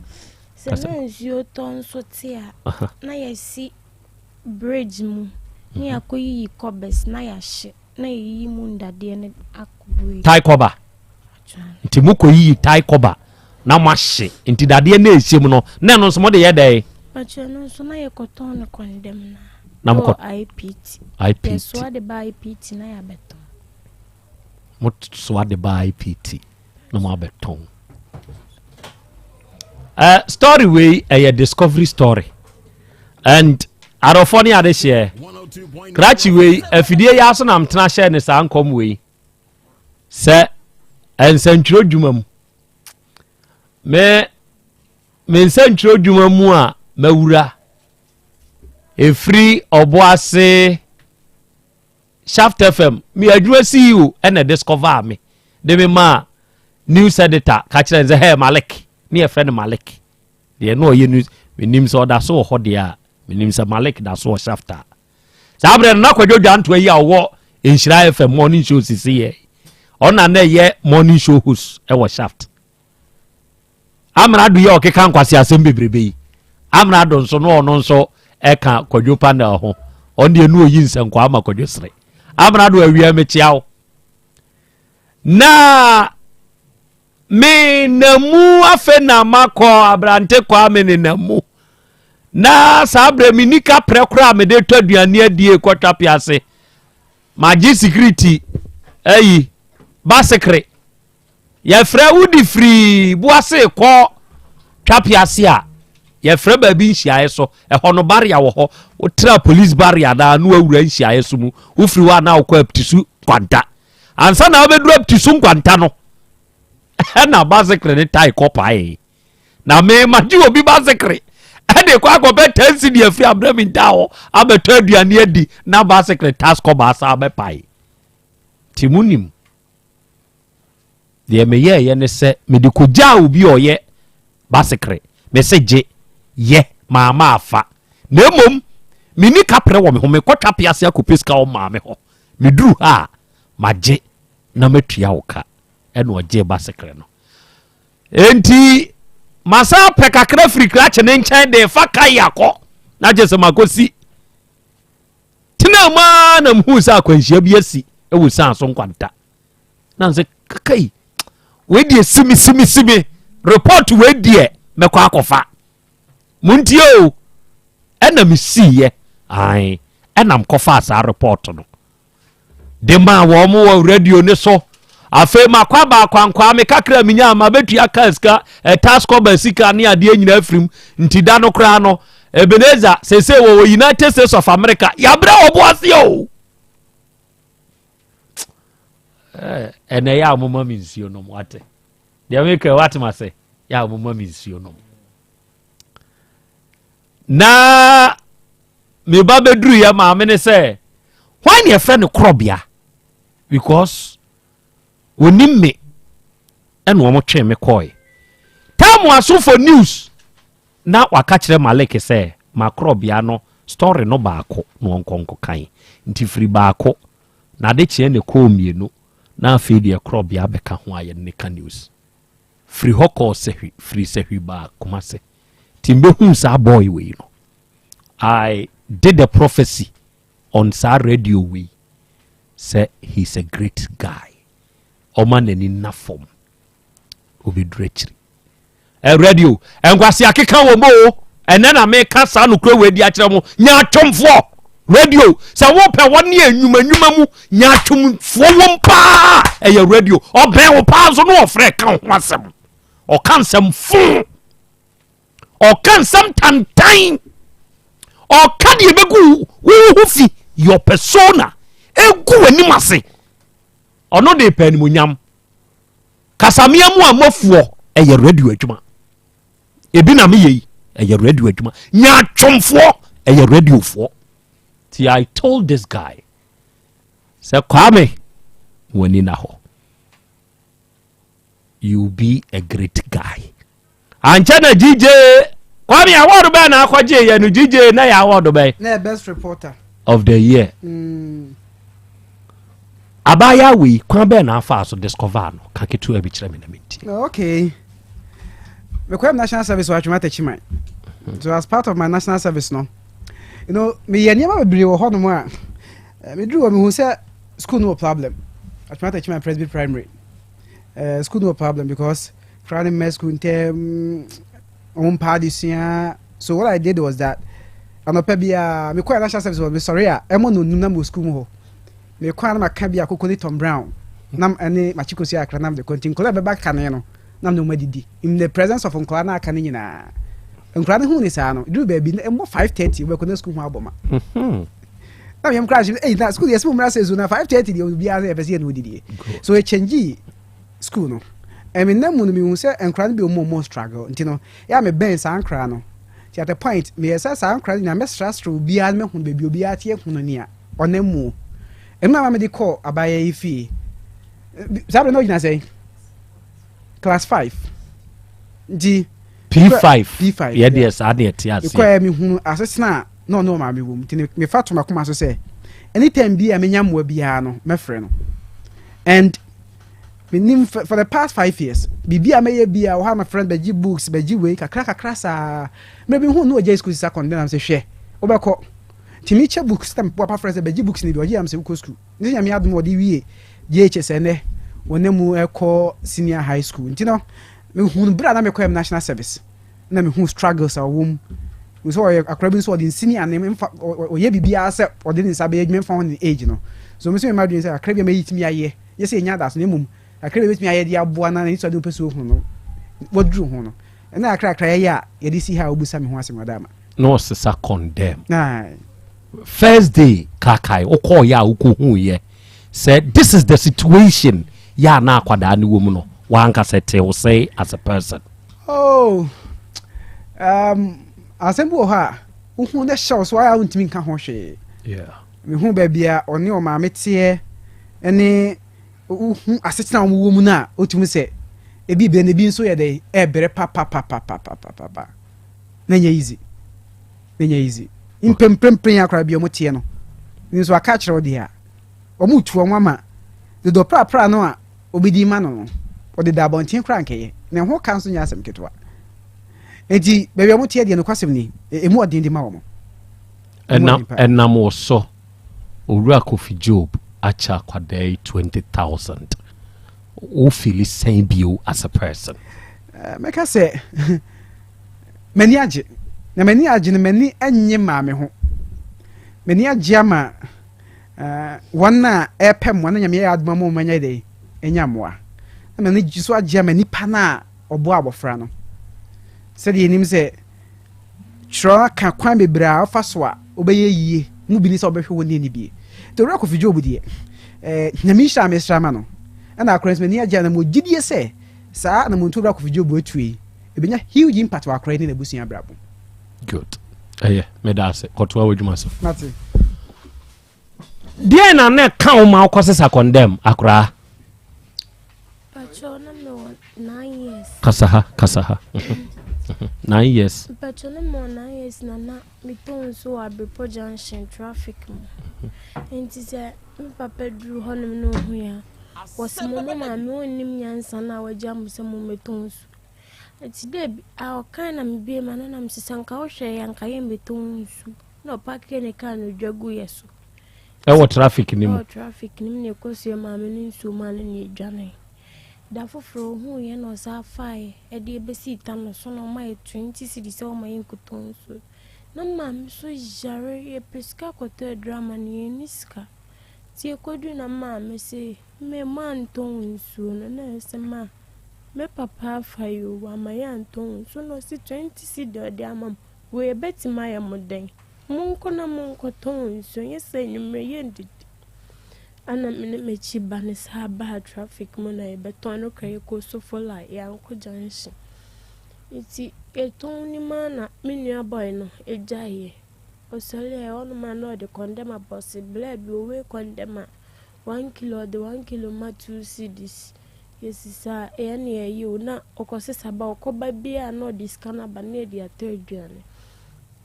Sɛ na nsuo tɔ nso te a na yɛsi bridge mu ne yɛakɔyiyi kɔbɛs na yɛahye na yɛyiyi mu ndadeɛ no akɔgu.
Tae kɔba. Nti mokɔyiyi tae kɔba na moahye nti dadeɛ no ɛhyɛ mu no na ɛno nso mode yɛ dɛn?
Pakyɛ no nso na yɛkɔtɔn no kɔndɛm na
na mokɔ
IPT.
IPT.
Yɛsoa de ba IPT na yɛabɛtɔn.
Mosoa de ba IPT na moabɛtɔn. Story wei ɛyɛ discovery story and adɔfoɔ ne adehyeɛ krakye wei afidie yi aso na mtena hyɛ ne saa nkɔm wei sɛ nsɛntwerɛ dwuma mu me me nsɛntwerɛ dwuma mu a mawura ɛfiri ɔbo ase Shaft FM me adwuma CEO ɛna discover me de me maa News editor ka kyerɛ no sɛ, Hey Malik, ne yɛfrɛ no Malik. Deɛ na ɔyɛ news, menim sɛ ɔda so wɔ hɔ deɛ a, menim sɛ Malik da so wɔ Shaft a. Saa berɛ no na Kwadwo Dwantoa yi a ɔwɔ Nhyira FM morning show sisi yɛ. Ɔna na ɛyɛ morning show host ɛwɔ Shaft. Amrado yi a ɔkeka nkwaseasɛm bebrebe yi, Amrado nso no ɔno nso ɛka Kwadwo panel ho. Ɔno deɛ no ɔyi nsɛnkwaa ma Kwadwo sere. Amrado awia mekyia wo. Na me na mu afe na makɔ abrante Kwame ne na mu. Na saa berɛ me nika prɛ koraa mede tɔ aduane adie kɔtwa piase. Magye sikiriti ayi basekere. Yɛfrɛ wo de firi Boase kɔ Twapease a, yɛfrɛ baabi nhyiaeɛ so. Ɛhɔ no barrier wɔ hɔ. Wotra police barrier na na wawura nhyiaeɛ so mu. Wofiri hɔ a na wokɔ Aptisu Nkwanta. Ansa na wobɛduru Aptisu Nkwanta no, ɛna basekere ne tae kɔ paee. Na me magye obi basekere ɛde kɔ akɔpɛ tansi de afiri Abrɛminta hɔ abɛtɔ aduane adi na basekere tas kɔ baasa abɛpae. Nti munim. Deɛ meyɛeɛ ne sɛ mede kɔgyaa obi a ɔyɛ basekere. Mese gye, yɛ, maama afa. Na mmom, menni kaprɛ wɔ me ho, mekɔ Twapease akɔpɛ sika wɔ maame hɔ. Meduru ha a, magye na matua wo ka. Ɛna ɔgyee basekere no. Enti, masan apɛ kakra firi krakye ne nkyɛn de fa kae akɔ. Na kyerɛ sɛ makɔsi. Tenaa mu ara na mehuu sɛ akwanhyia bi asi wɔ sian so nkwanta. Na sɛ kakai wei deɛ simi simi simi report wei deɛ mɛkɔ akɔfa. Montie o ɛna mesiiɛ ae ɛna mkɔfaa saa report no. de maa wɔn wɔ radio ne so afei makɔ aba akwankwaa me kakra menya ma bɛtua kaa sika ɛtas kɔba sika ne adeɛ nyinaa firim nti da no koraa no Ebenezer sese wɔ wɔ United States of America yɛabrɛ wɔ bo aseɛ o ɛnɛ yɛ a moma me nsuo nom wate deɛ meka watem ase yɛ a moma me nsuo nom Na me ba bɛduruiɛ maame ne sɛ hwan ne ɛfrɛ no korɔbea because wɔnim me ɛna wɔn twee me kɔe taamu aso for news na waka kyerɛ Malik sɛ ma korɔbea no story no baako na wɔn nkɔ kan nti firi baako na ade kyeɛ ne kɔɔ mmienu na afei deɛ korɔbea bɛka ho a yɛde ne ka news firi hɔ kɔɔ sɛhwi firi sɛhwi baa Kumase Nti mbɛhuu saa boy wei no, I did a prophecy on saa radio wei sɛ he's a great guy. Ɔma n'ani nna fam. Obɛduru akyiri. Eh, radio, nkwasi akeka wɔ mu o. Ɛnɛ na meka saa nokorɛ wei di akyerɛ mo. Nyaatwomfoɔ, radio, sɛ wopɛ wɔne nnwuma nnwuma mu nyaatwomfoɔ wɔm paa, ɛyɛ radio. Ɔbɛn wo paa nso na ɔfrɛ ka ho asɛm. Ɔka nsɛm fo. Ɔka nsɛm tantan. Ɔka deɛ ɛbɛgu wo ho fi, your persona, ɛgu w'anim ase. Ɔno de pɛ animonyam. Kasamea mu a moafuɔ ɛyɛ radio adwuma. Ebi na meyɛ yi ɛyɛ radio adwuma. Nyaatwomfoɔ ɛyɛ radiofoɔ. Ti I told this guy sɛ Kwame w'ani na hɔ. You be a great guy. Ankyɛ na GJ Kwame award bɛn na akɔgye yɛ no GJ na yɛ award bɛn?
Na yɛ best reporter
of the year. Abaayewa wei kwan bɛn na afa so discover no ka ketewa bi kyerɛ me na menti.
Okay. Mekɔyɛ national service wɔ Atwema Techiman. So as part of my national service no, you know, meyɛ nneɛma bebree wɔ hɔnom a eh, meduru hɔ mehu sɛ school no wɔ problem. Atwema Techiman Presby Primary. Uh, school no wɔ problem because koraa ne mma school ntɛm wɔn mpa adesua so what I did was that anɔpa biara mekɔ national service wɔ mesɔre a ɛmɔ no num na mewɔ school mu hɔ mekɔ a na maka bi akoko ne Tom Brown nam ɛne makye kosi akra nam de kɔ nti nkɔla bɛba kane no nam ne wɔn adidi in the presence of nkɔla na aka ne nyinaa nkɔla no hu ne saa no duru baabi na ɛmɔ 5:30 wobɛkɔ na school ho abɔ ma mhm. na meyam koraa hyɛ ɛyi na school yɛ sɛ mo mmra sɛ so na 5:30 deɛ obiara sɛ yɛpɛ sɛ yɛ no odidie so ɛkyɛngyi school no ɛmi nna mu no mehu sɛ nkora no bi ɔmo ɔmo struggle nti no yɛ a mebɛn saa nkora no nti at a point meyɛ sɛ saa nkora no nyinaa mɛsrasra obiara no mɛhu baabi obiara te ahu no nea ɔnam mu ɛno na ma mede kɔɔ abaayɛ yi fie saa bere na ogyina sɛn. Class 5. Nti
P5.
P5.
Yɛ deɛ saa deɛ te aseɛ.
Mekɔɛ mehunu asetena a na ɔne ɔmaame wɔ mu. Nti mefa to m'akoma so sɛ anytime bi a menya mmoa biara no mɛfrɛ no. And menim for the past 5 years, biribi a mɛyɛ bi a ɔha ma friend bɛgye books, bɛgye wei kakra kakra saa. Mmerɛ bi hu no ɔgya school sisa kɔndɛn am sɛ hwɛ wobɛkɔ. Nti mekyɛ books sɛ papa frɛ sɛ bɛgye books no bi, ɔgye am sɛ wokɔ school. Ne Nyame adom ɔde wie JHS, ɛnɛ wɔne mu ɛkɔ senior high school. Nti no mehunu berɛ a na mekɔ national service na mehu struggles a ɔwɔ mu nso. Ɔyɛ akora bi nso ɔde nsini anem mfa ɔyɛ biribiara sɛ ɔde ne nsa bɛyɛ adwuma mfa ho ne age no so. Mo nso mema adwene sɛ akra bi a mɛyi tumi ayɛ yɛ sɛ ɛnya da so, na mmom akra bi bɛtumi ayɛ de aboa na n'ani so ade wopɛ sɛ ohunu no waduru ho no. Ɛna akra akra yɛyɛ a yɛde si ha a wobusa me ho asɛm ɔda ama.
Na ɔsesa condemn. First day kakae wokɔɔyɛ a wokɔhuuyɛ sɛ this is the situation yɛ a na akwadaa ne wɔ mu no, wankasɛ te wo sɛ as a person?
Oh, asɛm bi wɔ hɔ a wohu ne hyɛw so ayɛ a wontumi nka ho hwee. Mehu baabi a ɔne ɔmaame teɛ ne wohu asetena a wɔwɔ mu no a, wotumi sɛ ebi brɛ na ebi nso yɛ dɛ ɛbrɛ papapapapapapa na nyɛ easy, na nyɛ easy. Mpemprempren akora bi a wɔn teɛ no nso aka kyerɛ wo deɛ a wɔn tu wɔn ama dodo prapra no a obi di ma no, ɔde da abɔnten koraa nkɛyɛ na ɛho ka nso nyɛ asɛm ketewa. Nti baabi a wɔn teɛ deɛ, nokwasɛm ni, emu ɔden de ma wɔn.
Ɛnam wɔ so Owura Kofi Job akyɛ akwadaa yi 20,000, wo feel sɛn bio as a person?
Mɛka sɛ m'ani agye, na m'ani agye no m'ani nye maame ho. M'ani agye ama wɔn a ɛpɛ mmoa na Nyame yɛ adoma ma wɔn anya dɛ anya mmoa, na m'ani so agye ama nipa no a ɔboa abɔfra no. Sɛdeɛ yɛnim sɛ twerɛ aka kwan bebree a ɔfa so a wobɛyɛ yie mu bi ne sɛ wobɛhwɛ wɔ ne ani bie. Nti Owura Kofi Job deɛ, Nyame nhyira a mesra ma no. Ɛna akora nso m'ani agye a na mo gyidie sɛ saa na mo nto Owura Kofi Job atue yi ɛbɛnya huge impact wɔ akora yi ne n'abusua abrabɔ.
Good, ɛyɛ, meda ase. Kɔtoa w'adwuma so.
Mate.
Deɛ na na ɛka wo ma wokɔ sesa condemn akoraa?
Pacho, na mewɔ 9 years.
Kasa ha, kasa ha. 9 years.
Pacho, na mewɔ 9 years na metɔn nso wɔ Abrepo Junction traffic mu. Nti sɛ me papa duru hɔnom na ohu a, wɔsi mo maame onnim nyansa na wagya mo sɛ mo mmɛtɔn nsu. Nti dɛ bi a ɔkan na mebie ma no na mesesa nka wohwɛ yɛ anka yɛ mmɛtɔn nsu na ɔpark ne kaa no dwa gu yɛ so.
Ɛwɔ traffic ni mu?
Ɛwɔ traffic ni mu na ɛkɔsua maame no nsuo maa no na ɛdwane. Da foforɔ ohuu yɛ na ɔsan faeɛ ɛde ɛbɛsii ta no so na ɔma yɛ 20 cedis sɛ ɔma yɛ nkotɔ nsuo. Na maame so yare, yɛpɛ sika kɔtɔ aduro ama no, yɛnni sika. Nti yɛkɔduru na maame se me mantɔn nsuo no na ɛsɛ ma me papa afa yi o, wama yɛantɔn nsuo na ɔse 20 cedis ɔde ama mo wei ɛbɛtumi ayɛ mo dɛn, monkɔ na monkɔtɔn nsuo nyɛ sɛ anwummerɛ yɛndidi. Ana me ne m'akyi ba ne saa baa traffic mu na yɛbɛtɔn no kora, yɛkɔ Sofola, yɛankɔ junction. Nti yɛtɔn no mu a na me nua boy no gyaeɛ. Ɔsɔre a ɛhɔnom a na ɔde condemn abɔ se blɛ bi owe condemn a 1 kilo, ɔde 1 kilo ma 2 cedis. Yɛsisa a ɛyɛ ne yɛyi o na ɔkɔsesa ba, ɔkɔba biara na ɔde sika no aba na yɛde atɔ aduane.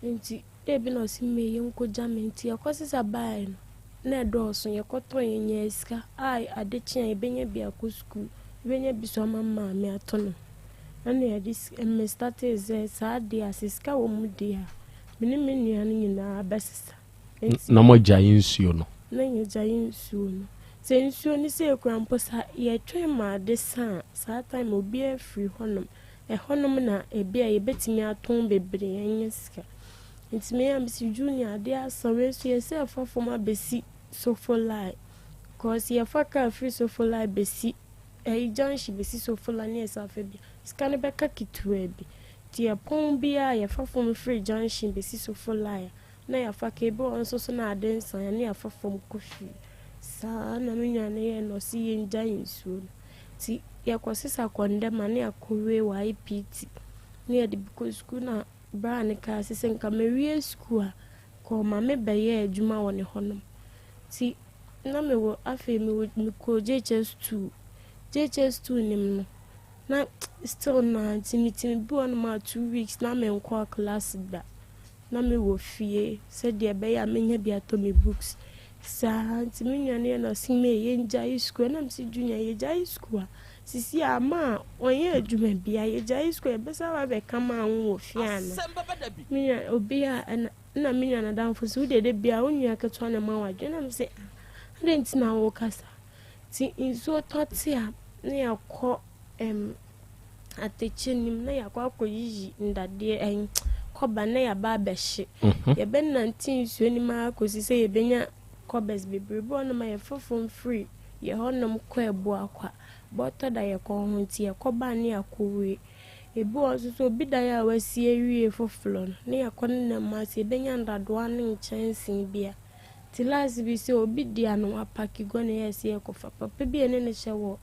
Nti ebi na ɔsi me yɛnkɔgya me, nti yɛkɔsesa baeɛ no na ɛdɔɔso, yɛkɔtɔn, yɛnya sika a ade kye a yɛbɛnya bi akɔ sukuu, yɛbɛnya bi so ama maame ato no. Ɛna yɛde me startee sɛ saa deɛ a sɛ sika wɔ mu deɛ a, me ne me nua no nyinaa bɛsesa.
Na moagyae nsuo no?
Na yɛgyae nsuo no. Sɛ nsuo no sɛ ekura mpo sa yɛtwɛn ma ade sa a, saa time obiara firi hɔnom. Ɛhɔnom na ebi a yɛbɛtumi atɔn bebree anya sika. Nti me a mesi junior ade asa wei nso yɛsɛ ɛfa fam abɛsi Sofoline. Cause yɛfa kaa firi Sofoline bɛsi ɛyi junction bɛsi Sofoline ne yɛsan fa bi. Sika no bɛka ketewa bi. Nti yɛpɔn biara yɛfa fam firi junction bɛsi Sofoline na yɛafa kaa ebi wɔ nso so na ade nsa yɛ ne yɛafa fam kɔ fie. Saa na me nua no yɛɛ na ɔsi yɛngyae nsuo no. Nti yɛkɔsesa condemn a na yɛakɔwie wɔ IPT na yɛde bi kɔ sukuu. Na bra ne kaa sɛ nka mewie sukuu a kɔ ɔma me bɛyɛ adwuma wɔ ne hɔnom. Nti na mewɔ afei mewɔ mekɔ JHS 2, JHS 2 nim no. Na still na nti metumi bi wɔ nom a 2 weeks na menkɔɔ class da. Na mewɔ fie sɛdeɛ ɛbɛyɛ a menya bi atɔ me books. Saa nti me nua no yɛ na ɔse me yɛngyae school. Ɛna mese, "Junior, yɛgyae school a, sisi a ama a ɔnyɛ adwuma bia, yɛgyae school a, yɛbɛsa aba abɛka ma wo wɔ fie ana?" Me nua obi a ɛna na me nua nadamfo sɛ wode de bia wo nua ketewa na ma wadwene. Na mese, "Ah, adɛn nti na wokasa?" Nti nsuo tɔ te a, na yɛakɔ atɛkyɛ nim na yɛakɔ akɔyiyi ndadeɛ ɛn kɔba na yɛaba abɛhye. Yɛbɛnante nsuo no mu ara kɔsi sɛ yɛbɛnya kɔbɛs bebree. Bi wɔ hɔnom a yɛfa fam firi yɛ hɔnom kɔ Abuakwa. Bɔtɔ da yɛkɔ ho nti yɛkɔba a ne yɛakɔwie. Ebi wɔ hɔ nso so obi dan a wasi awie foforɔ no ne yɛkɔ nenam mu ase yɛbɛnya ndadoa ne nkyɛnsee bi a. Nti last bi sɛ obi di a na wapark gua na yɛɛ sɛ yɛkɔfa. Papa bi a ɛne no hyɛ wɔ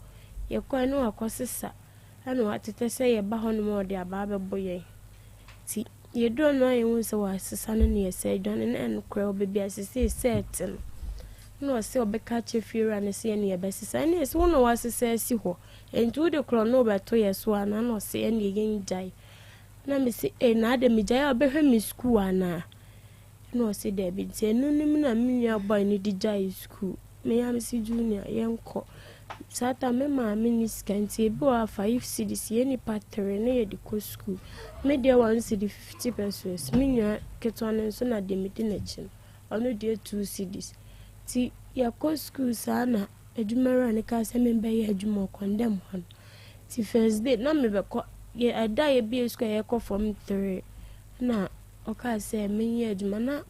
yɛkɔɛ na wakɔsesa ɛna watetɛ sɛ yɛba hɔnom a ɔde aba abɛbɔ yɛn. Nti yɛduu no a yɛhu sɛ wasesa no ne yɛsɛ adwane na ɛnokorɛ wɔ baabi a sesei sɛ ɛte no. Na ɔsɛ ɔbɛka akyerɛ fiewura no sɛ yɛne yɛbɛsesa. Ɛne yɛsɛ wo na wasesa asi hɔ. Nti wode korɔ no wobɛto yɛ so anaa? Na ɔsɛ ɛne yɛngyae. Na mese, "Eh, na ade megyae a wobɛhwɛ me school anaa?" Na ɔse daabi. Nti ɛno no mu na me nua boy no de gyae school. Me a mese, "Junior, yɛnkɔ." Saa time me maame ni sika nti ebi wɔ hɔ a 5 cedis yɛn nipa tere ne yɛde kɔ school. Me deɛ 1 cedi 50 pesewas. Me nua ketewa no nso na deɛ medi n'akyi no, ɔno deɛ 2 cedis. Nti yɛkɔ school saa na adwumawura no kaa sɛ membɛyɛ adwuma wɔ condemn hɔ no. Nti first day na mebɛkɔ yɛ ɛda a yɛbie school a yɛkɔ form three na ɔkaa sɛ menyɛ adwuma na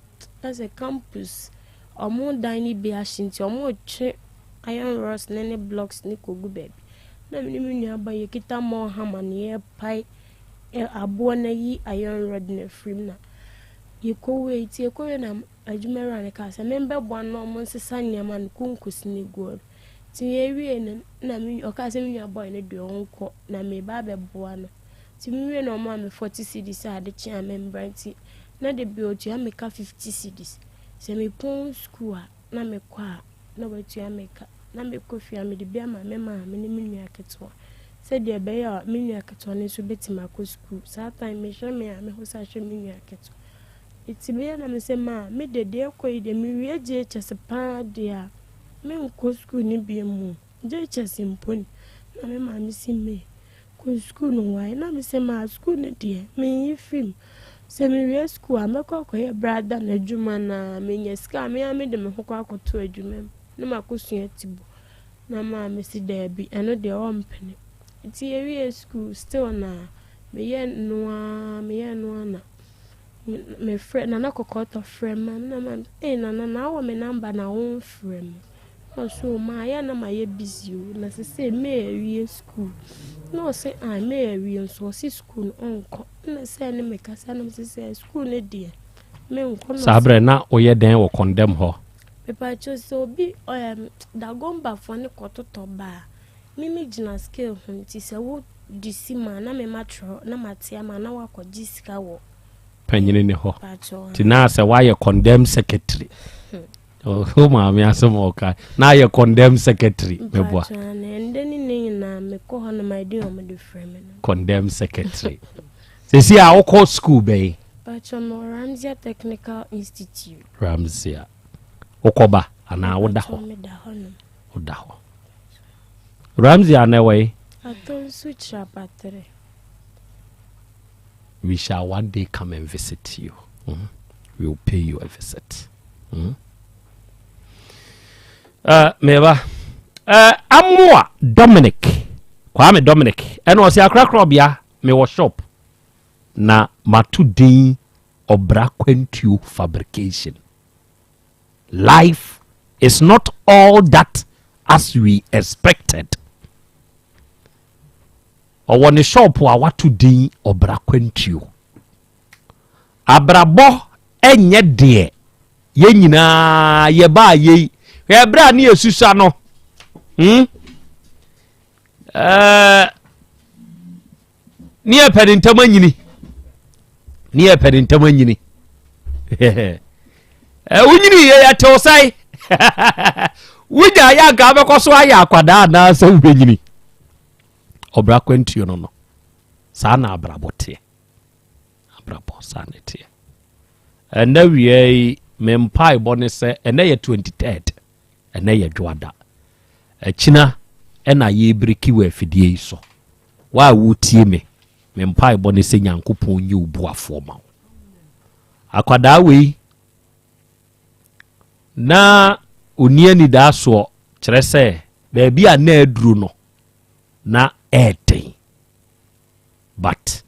sɛ campus ɔmo dan no bi ahye nti ɔmo retwe iron rods ne blocks ne kɔgu baabi. Na me ne me nua ba yɛkita maul hammer na yɛrepae aboɔ no ayi iron rod no afiri mu na yɛkɔwie. Nti yɛkɔwie na adwumawura no kaa sɛ membɛboa no na ɔmo nsesa nneɛma no konkosi no gu hɔ. Nti yɛwie no na me ɔkaa sɛ me nua boy no deɛ ɔnkɔ na meba abɛboa no. Nti mewie na ɔmaa me 40 cedis sɛ ade kye a membra. Nti na de bi otua me ka 50 cedis. Sɛ mepɔn school a na mekɔ a na watua me ka. Na mekɔ fie a mede bi ama me maame ne me nua ketewa sɛdeɛ ɛbɛyɛ a me nua ketewa no nso bɛtumi akɔ school. Saa time mehwɛ me a me ho sa hwɛ me nua ketewa. Nti meyɛ na mesɛ maa me de deɛ ɛkɔ yi deɛ mewie JHS paa deɛ a menkɔ school no bio mu. JHS mpo ni na me maame si me kɔ school no wae. Na mesɛ, "Maa, school no deɛ menyi firi mu. Sɛ mewie school a mɛkɔ akɔyɛ brada no adwuma na menya sika a mea mede me ho kɔ akɔto adwuma mu na makɔsua tibɔ." Na maame si daabi, ɛno deɛ ɔmpene. Nti yɛwie school still na meyɛ noa meyɛ noa na mefrɛ Nana Kɔkɔɔtɔ frɛ ma na ma ee Nana na awɔ me number na womfrɛ me. Na ɔsɛ o maa yɛ na mayɛ busy o, na sesei May awie school. Na ɔsɛ ah, May awie nso ɔse school no ɔnkɔ. Na sɛ ne mekasa na mesɛ sɛ school no deɛ menkɔ. Na
saa berɛ na woyɛ dɛn wɔ condemn hɔ?
Mepakyɛw, sɛ obi Dagombafoɔ ne kɔtotɔ ba a, mimi gyina scale ho. Nti sɛ wo de si ma na mema twerɛ na mate ama na wakɔgye sika wɔ
panyini ne hɔ.
Pakyɛw.
Nti na sɛ woayɛ condemn secretary wo maame asɛm a ɔka na ayɛ condemn secretary meboa?
Mpakyɛw, na ɛndɛ ne ne nyinaa mekɔ hɔ no ma ɛdin a ɔmode frɛ me no.
Condemn secretary. Sɛsi a wokɔ school bɛyi?
Pakyɛw, mewɔ Ramsia Technical Institute.
Ramsia. Wokɔba anaa woda hɔ?
Pakyɛw, meda hɔ nom.
Woda hɔ. Ramsia na ɛwɔ yi?
Atɔ nso kyerɛ apatere.
We shall one day come and visit you. We will pay you a visit. Meba Amoa Dominic, Kwame Dominic ɛna ɔsɛ akorakora ɔbea mewɔ shop na mato din Ɔbra Kwantuo Fabrication. Life is not all that as we expected. Ɔwɔ ne shop a wato din Ɔbra Kwantuo. Abrabɔ ɛnyɛ deɛ yɛn nyinaa yɛbaa yei. Hwɛ ɛberɛ a ne yɛsusa no, Ne yɛpɛ ne ntam anyini, ne yɛpɛ ne ntam anyini. Wonyini yɛ yɛtew sɛe wonya yɛ anka wobɛkɔ so ayɛ akwadaa anaasɛ wobɛnyini. Ɔbra kwantuo no no, saa na abrabɔ teɛ. Abrabɔ saa na ɛteɛ. Ɛnɛ wia yi, me mpaebɔ ne sɛ ɛnɛ yɛ 23rd, ɛnɛ yɛ dwoada. Akyina ɛna yɛbiriki wɔ afidie yi so. Wo a wotie me, me mpaebɔ ne sɛ Nyankopɔn nyi wo boafoɔ ma wo. Akwadaa wei na ɔni anidaasoɔ, kyerɛ sɛ baabi a na aduru no na ɛɛden, but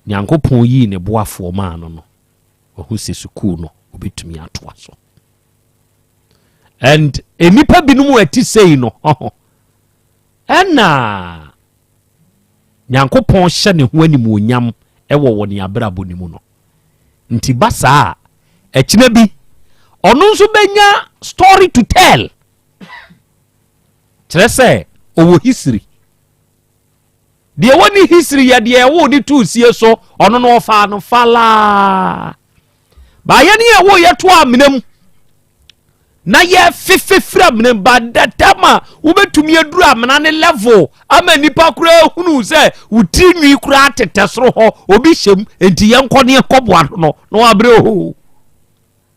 Nyankopɔn yii ne boafoɔ maa no no, wahu sɛ sukuu no obɛtumi atoa so. And nnipa binom a ɛte sei no, ɔho ɛna Nyankopɔn hyɛ ne ho animuonyam ɛwɔ wɔ ne abrabɔ no mu no. Nti ba saa a, ɛkyena bi ɔno nso bɛnya story to tell, kyerɛ sɛ ɔwɔ history. Deɛ wɔ ne history yɛ deɛ ɛwo ne tuu sie so, ɔno no ɔfaa no falaa. Baayɛ ne yɛwo yɛto amena mu na yɛfefe firi amena mu, ba dɛtɛm a wobɛtumi aduru amena ne level ama nipa koraa hunu sɛ wo tiri nwi koraa tetɛ soro hɔ, obi hyɛm, nti yɛnkɔ ne yɛnkɔboa no no na wabrɛ o.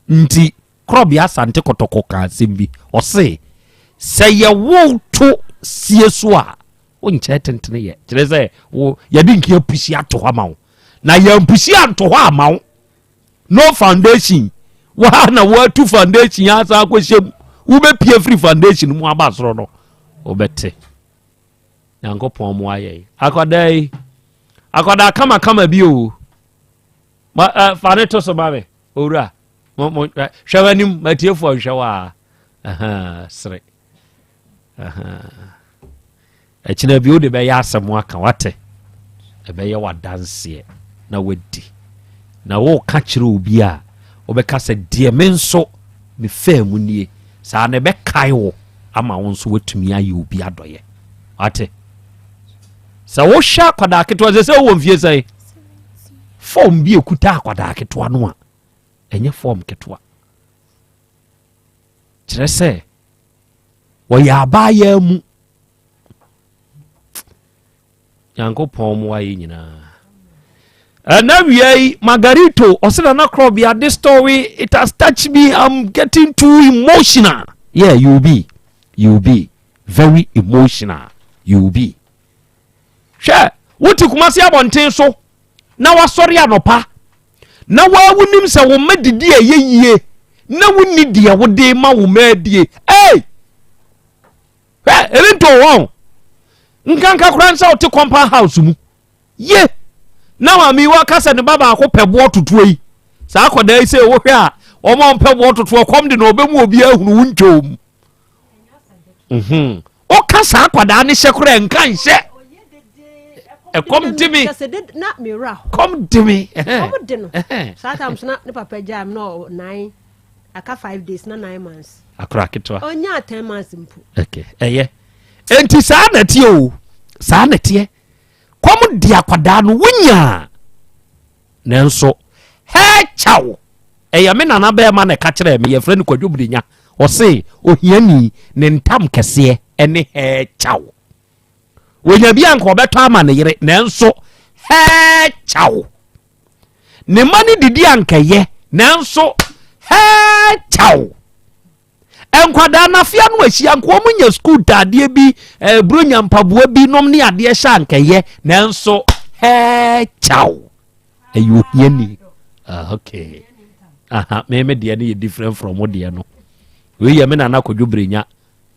Nti Korɔbea Asante Kɔtɔkɔ ka asɛm bi, ɔse sɛ yɛwo to sie so a, wonkyɛ tentene yɛ, kyerɛ sɛ wo yɛde nkia pusi ato hɔ ama wo, na yɛmpusi anto hɔ ama wo, no foundation waa na woatu foundation asan akɔhyɛ mu, wobɛpie firi foundation mu aba soro no, wobɛte. Nyankopɔn mo ayɛ akwadaa yi, akwadaa kamakama bi o. Ma fa ne to so ma me owura. Mo mo hwɛ w'anim, matiefoɔ nhwɛ wo a sere. Ɛkyina bi wode bɛyɛ asɛm aka, wate, ɛbɛyɛ w'adanseɛ na wadi, na woka kyerɛ obi a wobɛka sɛ deɛ me nso mefaa mu nie, saa na ɛbɛkae wo ama wo nso woatumi ayɛ obi adɔyɛ, wate. Sɛ wohwɛ akwadaa ketewa sɛ wowɔ mfie sɛn, fɔm bi ekuta akwadaa ketewa no a, ɛnyɛ fɔm ketewa, kyerɛ sɛ wɔyɛ abaayaa mu. Nyankopɔn mo ayɛ nyinaa. Ɛna wia yi, Margarito ɔsɛ Nana Krɔbea, this story, it has touched me, I'm getting too emotional. Yeah, you be, you be very emotional, you be. Hwɛ, wote Kumasi abɔnten so na wasɔre anɔpa na waa wonim sɛ wo mma didi a ɛyɛ yie na wonni deɛ wode ma wo mma adie. Ei, hwɛ, ebi nto wɔn nkanka koraa sɛ wote compound house mu ye na maame yi waka sɛ ne ba baako pɛ boɔ totoɔ yi, saa akwadaa yi sɛ wohwɛ a wɔn a wɔpɛ boɔ totoɔ kɔm de na ɔbɛmu obi ahunu wo ntwom. Woka saa akwadaa ne hyɛ koraa nka nhyɛ ɛkɔm de me, kɔm de me.
Kɔm de no saa time so na ne papa gyaa me na ɔwɔ 9 aka 5 days na 9 months.
Akora ketewa.
Ɔnyaa 10 months mpo.
Okay, ɛyɛ enti saa na ɛteɛ o, saa na ɛteɛ. Kɔm de akwadaa no wonyaa, nanso hɛɛkyaw. Ɛyɛ me nana bɛrima na ɛka kyerɛɛ me, yɛfrɛ no Kwadwo Brenya, ɔse ohiani ne ntam kɛseɛ ɛne hɛɛkyaw. Wɔnya bi anka ɔbɛtɔ ama ne yere, nanso hɛɛkyaw. Ne mma no didi ankɛyɛ, nanso hɛɛkyaw. Nkwadaa no afea no ahyia nka wɔn nya sukuu ntaadeɛ bi, buronya mpaboa bi nom ne adeɛ hyɛ ankɛyɛ, nanso hɛɛkyaw. Ɛyɛ ohiani. Ah, okay. Aha, me me deɛ no yɛ different from mo deɛ no. Wei yɛ me nana Kwadwo Brenya,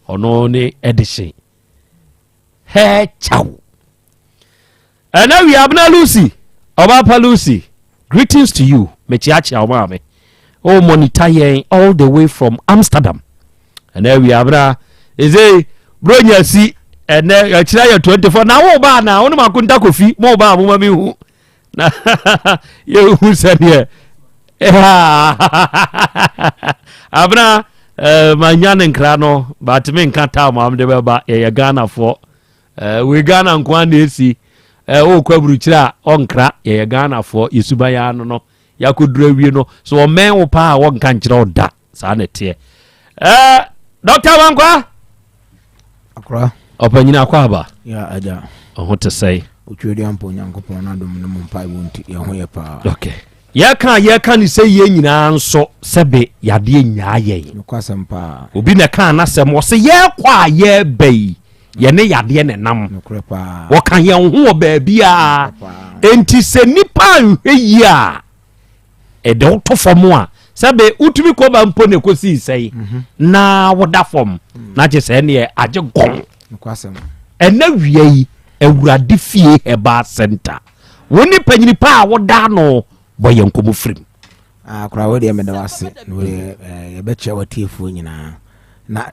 ɔno ne edition. Hɛɛkyaw. Ɛna wi Abena Lucy, ɔbaapa Lucy, greetings to you. Mekyeakyea wo maame. O monitor yɛn all the way from Amsterdam. Ɛna wi Abena, ɛsɛ bronya si ɛnɛ akyerɛ yɛ 24 na wo ba na wo ne makonta kofi mo ba mo ma mi hu na yɛhu sɛdeɛ Abena manya ne nkra no, but menka tam a mede bɛba. Yɛyɛ Ghanafoɔ. Wei Ghana nko a na ɛsi. Wokɔ aburukyerɛ a ɔnkra. Yɛyɛ Ghanafoɔ, yɛsuba yɛ ano no yɛakɔduru awie no so ɔmmɛn wo paa a wɔnka nkyerɛ wo da. Saa na ɛteɛ. Dr. Wankwa
akora.
Ɔpanyin akɔ aba.
Ya agya.
Ɔho te sɛe.
Otwedeɛ mpo Onyankopɔn n'adom ne mo mpaebɔ nti yɛn ho yɛ paa.
Okay. Yɛka a yɛka ne sɛ yie nyinaa nso sɛbe yadeɛ nyaa yɛn.
Nokwasɛm paa.
Obi na ɛkaa n'asɛm ɔse yɛkɔ a yɛba yi yɛne yadeɛ na ɛnam.
Nokorɛ paa.
Wɔka yɛn ho wɔ baabiara. Enti sɛ nipa anhwɛ yie a ɛde wo to fam a sɛbe wotumi kɔ ba mpo na ɛkɔsii sɛe mhm. na woda fam mm. na gye sɛ ɛneɛ agye gɔn.
Nokwasɛm.
Ɛnɛ wia yi Awurade fie herbal center. Wo ne panyini pa a woda ano bɔ yɛn nkɔmmɔ firim.
Ah, koraa wo deɛ meda wo ase na woyɛ eh, yɛbɛkyerɛ w'atiefoɔ nyinaa na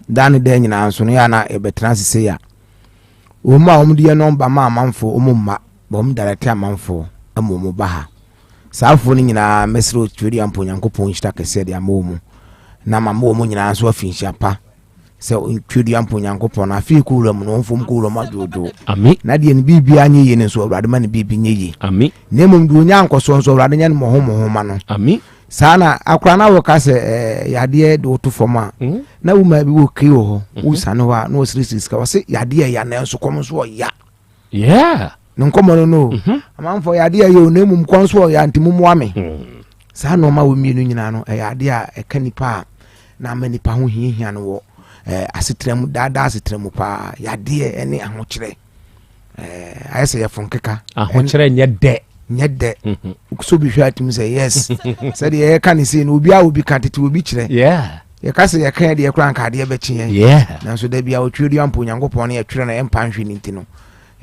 daa ne daa nyinaa nso no yɛ na yɛbɛtena ase sei a wɔn a wɔn de yɛ nɔmba ma amanfoɔ wɔn mma wɔn darɛte amanfoɔ ama wɔn ba ha saa afoɔ no nyinaa mɛsrɛ otweri ampo nyankopɔn nhyira kɛseɛ de ama wɔn na ma wɔn nyinaa nso afi nhyia pa sɛ Tweduampo Nyankopɔn no afei kɔ wura mu no ɔmfom kɔ wura mu adwoodwoo.
Ami.
Na deɛ ne biribiara nyɛ yie no nso Awurade ma ne biribi nyɛ yie.
Ami.
Na mmom deɛ ɔnya nkɔsoɔ nso Awurade nyɛ no mmɔho mmɔho ma no.
Ami.
Saa na akora na wɔka sɛ ɛɛ yadeɛ de woto fam a mm. na wo maa bi wɔ kei wɔ hɔ mm-hmm. wosane hɔ a na wɔsirisiri sika wɔse yadeɛ ya nanso kɔm nso ɔya.
Yeah.
Ne nkɔmmɔ no no. Mhm. Amanfoɔ yɛ adeɛ yɛ o na mmom kɔn so ɔyɛ nti mummoa me. Mm. Saa nneɛma wɔ mmienu nyinaa no ɛyɛ adeɛ a ɛka nipa a na ama nipa ho hiahia no wɔ ɛɛ asetena mu daadaa asetena mu paa yadeɛ ɛne ahokyerɛ ɛɛ ayɛ sɛ yɛfo nkeka.
Ahokyerɛ nyɛ dɛ.
Nyɛ dɛ. Mhm. So bi hwɛ atum sɛ yes sɛdeɛ yɛka ne sei no obi a obi ka tete obi kyerɛ.
Yeah.
Yɛka sɛ yɛka yɛ deɛ koraa nka adeɛ bɛkye yɛn.
Yeah.
Nanso da bi a otwerɛ dua mpo Onyankopɔn no yɛtwerɛ no ɛmpa nhwe no nti no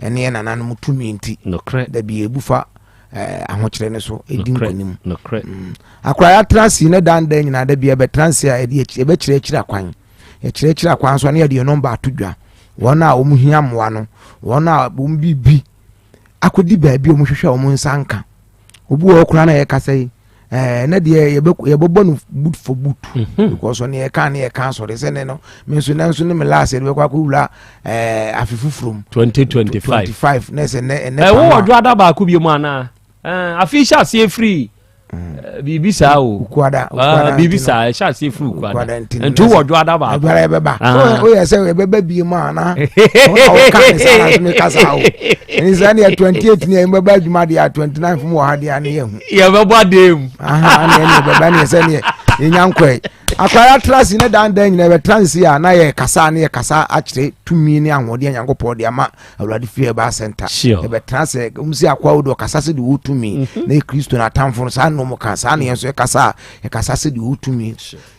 ɛne yɛ nananom tumi nti.
Nokorɛ.
Da bi yɛbu fa eh, ahokyerɛ no so ɛdi nkonim.
Nokorɛ.
Mm. Akora yɛatra ase ne dan dan nyinaa da bi yɛbɛtra ase a yɛde yɛbɛkyerɛ akyiri akwan. Yɛkyerɛ akyiri akwan so a ne yɛde yɛn nɔmba ato dwa. Wɔn a wɔn hia mmoa no, wɔn a wɔn biribi akɔdi baabi a wɔhwehwɛ wɔn nsa nka. Obi wɔ hɔ koraa na yɛkasa yi ɛɛ ne deɛ yɛbɛbɔ no boot for boot mhm. because ɔne yɛka ne yɛka asɔre sɛ ne no me nso ne nso ne me last yɛde bɛkɔ akɔwura ɛɛ afe foforɔ mu.
2025
25 ne sɛ ne ɛnɛ
ɛwɔ wɔ dwoada baako bi mu anaa ɛɛ afe hyɛ aseɛ firi. Eh, biribi saa o
ukuada ah,
biribi saa ɛhyɛ aseɛ firi ukuada nti wɔ dwoada baako
dwoada yɛbɛba ah. woyɛ sɛ yɛbɛba bie mu ana ɔka ne saa na so meka saa o ɛne sɛ neɛ 28 ne yɛbɛba adwuma deɛ a 29 fom wɔ ha deɛ ne yɛhu
yɛbɛbɔ adeɛ mu
ne ɛne yɛbɛba neɛ sɛ neɛ yɛnya nkɔe akwara tra se ne dandan nyina yɛbɛtra nsi a na yɛkasa ne yɛkasa akyerɛ tumi ne ahoɔden a nyankopɔn de ama awurade fie ɛba center yɛbɛtena sɛ wɔn si akoa wo de ɔkasa sɛ de wɔ tumi mhm. na yɛ kristo na atamfo no saa na wɔn ka saa na yɛn nso yɛkasa a yɛkasa sɛ de wɔ tumi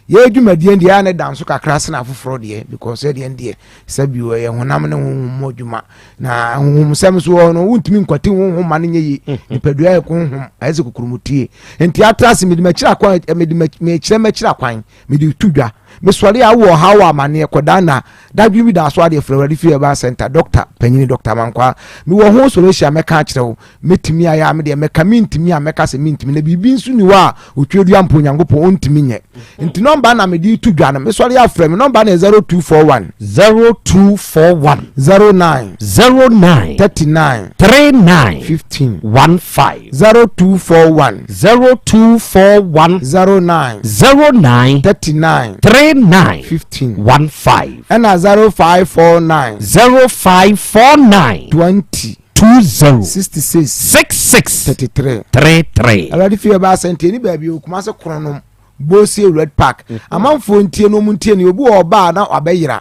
yɛ dwumadie deɛ ɛyɛ ne da nso kakra sena afoforɔ deɛ because ɛdeɛ deɛ sɛbi ɛyɛ honam ne honhom mu adwuma na honhom sɛm so wɔ no wontumi nkwati honhom ma no nyɛ yie mhm. nipadua yɛ honhom ayɛ sɛ kokurumutie nti atra ase mede makyiri akwan mede mekyerɛ makyiri akwan mede tu dwa mesɔre a wowɔ ɔhaw wɔ amaneɛ kɔdaa na dadwene bi da so adeɛ frɛ awurade fie herbal center dɔkta panyini dɔkta mankwaa mewɔ ho solution a mɛka akyerɛ wo mɛtumi ayɛ a medeɛ mɛka mentumi a mɛka sɛ mentumi na biribi nso ni hɔ a otwerɛdua mpo onyankopɔn ɔntumi nyɛ nti nɔmba na mede tu dwa no mesɔre afrɛ me nɔmba no yɛ 0241
0241
09
09
39
39
15
15
0241
0241
09
09
39
39
15
15
ɛna 0549
0549
20
20
66
66
33
33.
Awurade fie baa sɛ ntie ne baabi o Kumase Kronom Bosie Red Park amanfoɔ ntie no ɔmo ntie no obi wɔ ɔbaa na wabɛyera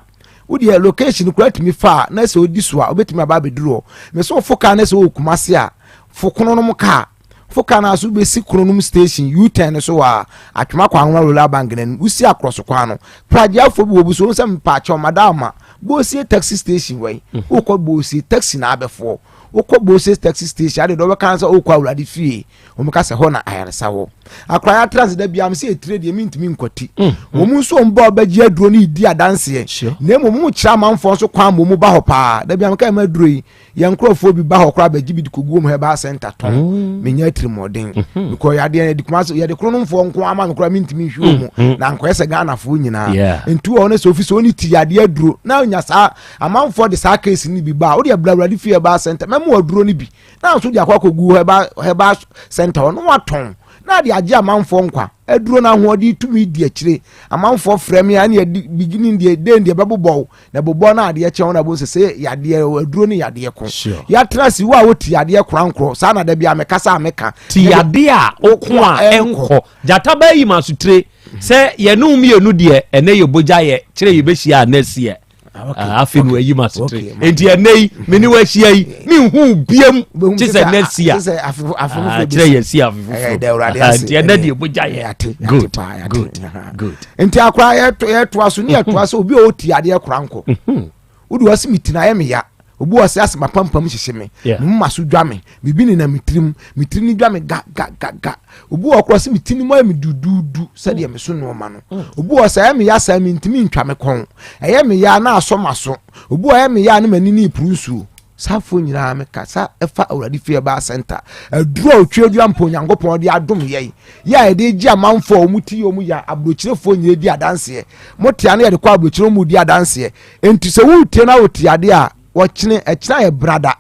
wodeɛ location koraa tumi fa a na sɛ odi so a obetumi aba abɛduru hɔ mɛ sɛ ɔfo kaa na sɛ ɔwɔ Kumase a fo Kronom kaa Fo car no ara so wobɛsi Kronom station U-turn no so wɔ a Atwoma Kwanwoma Rural Bank no anim. Wosi akorɔso kwan no. Pragyeafoɔ bi wɔ bu so wɔn sɛ mpaakyɛw madam Bosie taxi station wɔ yi. Mhm. Wokɔ Bosie taxi na abɛfoɔ. Wokɔ Bosie taxi station ade deɛ wɔbɛka sɛ wokɔ Awurade fie. Wɔn ka sɛ hɔ na ayaresa wɔ. Akora yɛ atra se da biara sɛ etire deɛ mintumi nkwati. Mm, mm. Wɔn nso wɔn ba ɔbɛgye aduro no di adanseɛ. Na mmom wɔn kyerɛ amanfoɔ nso kwan ma wɔn ba hɔ paa. Da biara meka ɛma aduro yi. Yɛn nkurɔfoɔ bi ba hɔ koraa bɛgye bi de kɔgu wɔn herbal center tɔn mm. menya atirimuɔden mm-hmm. because yadeɛ yɛde kuma so yɛde kronomfoɔ nko ama me koraa mentumi nhwi wɔ mu mm-hmm. na nkɔyɛ sɛ Ghanafoɔ nyinaa nti wɔ ne sɛ ofi sɛ ɔne ti yadeɛ aduro na nya saa amanfoɔ de saa case no bi ba a wode abira awurade fie herbal center mɛma aduro no bi na nso de akɔ akɔgu herbal center hɔ na watɔn na de agye amanfoɔ nkwa. Aduro no ahoɔden tumi di akyire. Amanfoɔ frɛ me a ɛne yɛde beginning deɛ den deɛ bɛbobɔ wo na bobɔ no adeɛ kyɛn wo na bɔ sɛ sɛ yadeɛ aduro ne yadeɛ ko. Yɛatena ase wo a wote yadeɛ korankorɔ saa na da bi a mekasa a meka.
Ti yadeɛ a woko a ɛnkɔ. Gyata bɛyi ma sotire sɛ yɛne wo mmienu deɛ ɛnɛ yɛ bogya yɛ kyerɛ yɛbɛhyia a na asiɛ. Ah, ah, afei no ayi ma sotire nti ɛnɛ yi me ne wahyia yi menhu biam kye sɛ nɛ si a ah, kyerɛ yɛ si afe foforɔ nti ɛnɛ deɛ bogya yɛ good good good
nti akora yɛtoa so ne yɛtoa so obi a ɔti adeɛ kora nkɔ mhm. Wode ɔse me ti no ayɛ me ya. Obi wɔ ɔse ase mapampam hyehye me. Me moma so dwa me. Biribi nenam me tirim. Me tiri no dwa me ga ga ga ga. Obi wɔ korɔ ɔse me ti no mu ayɛ me duduudu sɛdeɛ me so nnoɔma no. Mm. Obi wɔ sɛ ɛyɛ me ya saa mentumi ntwa me kɔn. Ɛyɛ me ya na asɔ m'aso. Obi wɔ ɛyɛ me ya na m'ani ne repuru nsuo. Saafoɔ nyinaa mekasa ɛfa Awurade fie ɛbaa center. Aduro a otweadua mpo Onyankopɔn de adom yɛn. Yɛ a yɛde gye amanfoɔ a wɔn ti yɛ wɔn ya aburokyerefoɔ nyinaa di adanseɛ. Mo te ano yɛde kɔ aburokyere wɔn di adanseɛ. Enti sɛ woretie na wote adeɛ a wɔkyene ɛkyena yɛ brada.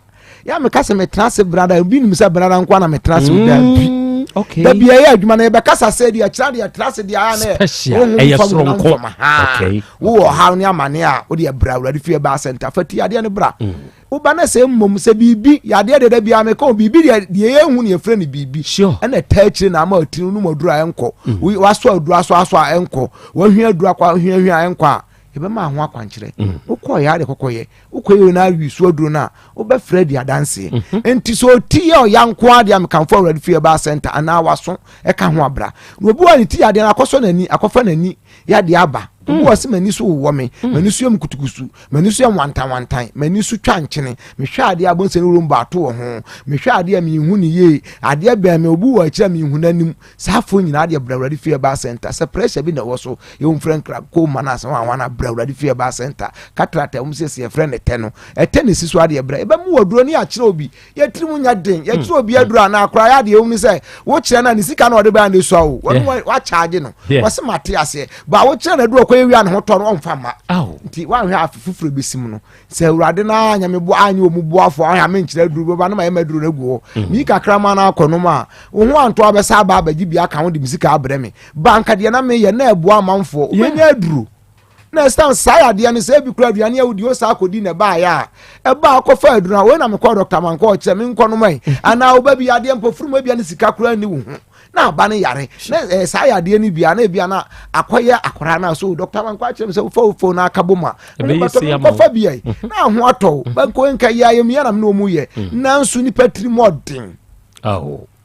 Yɛ a meka sɛ metena ase brada obi nim sɛ brada nko na metena ase daabi.
Mm,
dabi ɛyɛ adwuma no yɛbɛkasa sɛ deɛ ɛkyena deɛ ɛtena ase deɛ ayɛ na
ɛyɛ soronko.
Wowɔ ɔhaw ne amane a wode ɛbra awurade fie ɛbaa sɛnta fa ti adeɛ no bra. Mm. Woba na sɛ mmom sɛ biribi yadeɛ deɛ da biara meka o biribi deɛ deɛ yɛhu no yɛfrɛ no biribi ɛna ɛtaa akyire na ama atiri no mu aduru a ɛnkɔ mm. wasɔ aduru asɔ asɔ a ɛnkɔ wahwia aduru akɔ ahwiahwia a ɛnkɔ a yɛbɛma ho akwankyerɛ mm. wokɔ yɛ ade kɔkɔyɛ wokɔ yɛ na awi so aduro no a wobɛfrɛ di adanseɛ mm-hmm. nti sɛ ɔti yɛ ɔya nko adeɛ a mekamfo awurade fie ɛbaa center anaa waso ɛka ho abra na obi wɔ ne ti yadeɛ no akɔsɔ n'ani akɔfa n'ani yadeɛ aba obi wɔ sɛ m'ani so wowɔ me mm. m'ani so yɛ me kutukusu m'ani so yɛ wantanwantan m'ani so twa nkyene mehwɛ adeɛ abɔnsɛ ne wurom baato wɔ ho mehwɛ adeɛ a menhu ne yie adeɛ bɛn me obi wɔ akyirɛ a menhu n'anim saa afo nyinaa deɛ bra awurade fie ɛbaa center sɛ pressure bi na ɛwɔ so yɛwɔ mfrɛ nkra kɔma no asɛm ahoa no bra awurade fie ɛbaa center katrata wɔm sɛ sɛ yɛfrɛ no tɛ no ɛtɛ ne si so adeɛ bra ɛbɛmu waduro ne akyerɛ obi yɛtiri mu nya den yɛkyerɛ obi aduro anaa koraa yɛ adeɛ ɛwom ne sɛ wokyerɛ no a ne sika na ɔde bɛa ne sua o wɔn wakyagye no wɔse mate aseɛ ba wokyerɛ no aduro kɔ ewia ne ho tɔ no ɔmfa mma nti woanhwɛ afe foforɔ bɛsi mu no sɛ awurade no a nyame bo anyɛ ɔmu boafoɔ ahwɛ ame nkyerɛ aduro bɛba no ma yɛma aduro no agu hɔ mm. mi kakra ma no akɔ nom a wo ho antɔ abɛsa aba abɛgye bi aka ho de me sika abrɛ me ba nka deɛ na meyɛ na ɛboa amanfoɔ wobɛnya aduro na ɛsiane saa yadeɛ no sɛ ebi kura aduane a wodi o saa akɔdi na ɛbaayɛ a ɛba akɔfa aduro a wei na mekɔ dɔkta mankɔ ɔkyerɛ me nkɔ nom yi anaa woba bi yadeɛ mpɔfuru mu ebia ne sika kura ni wo ho na aba no yare na ɛɛ saa yadeɛ no bia na ebia na akɔyɛ akwaraa na so dɔkta mankɔ akyerɛ me sɛ wofa wo phone na aka bom a nkɔfa bi yi na aho atɔ wo bɛnkɔ nka yɛ ayɛmuyɛ na me ne ɔmu yɛ nanso nipa tiri mu ɔden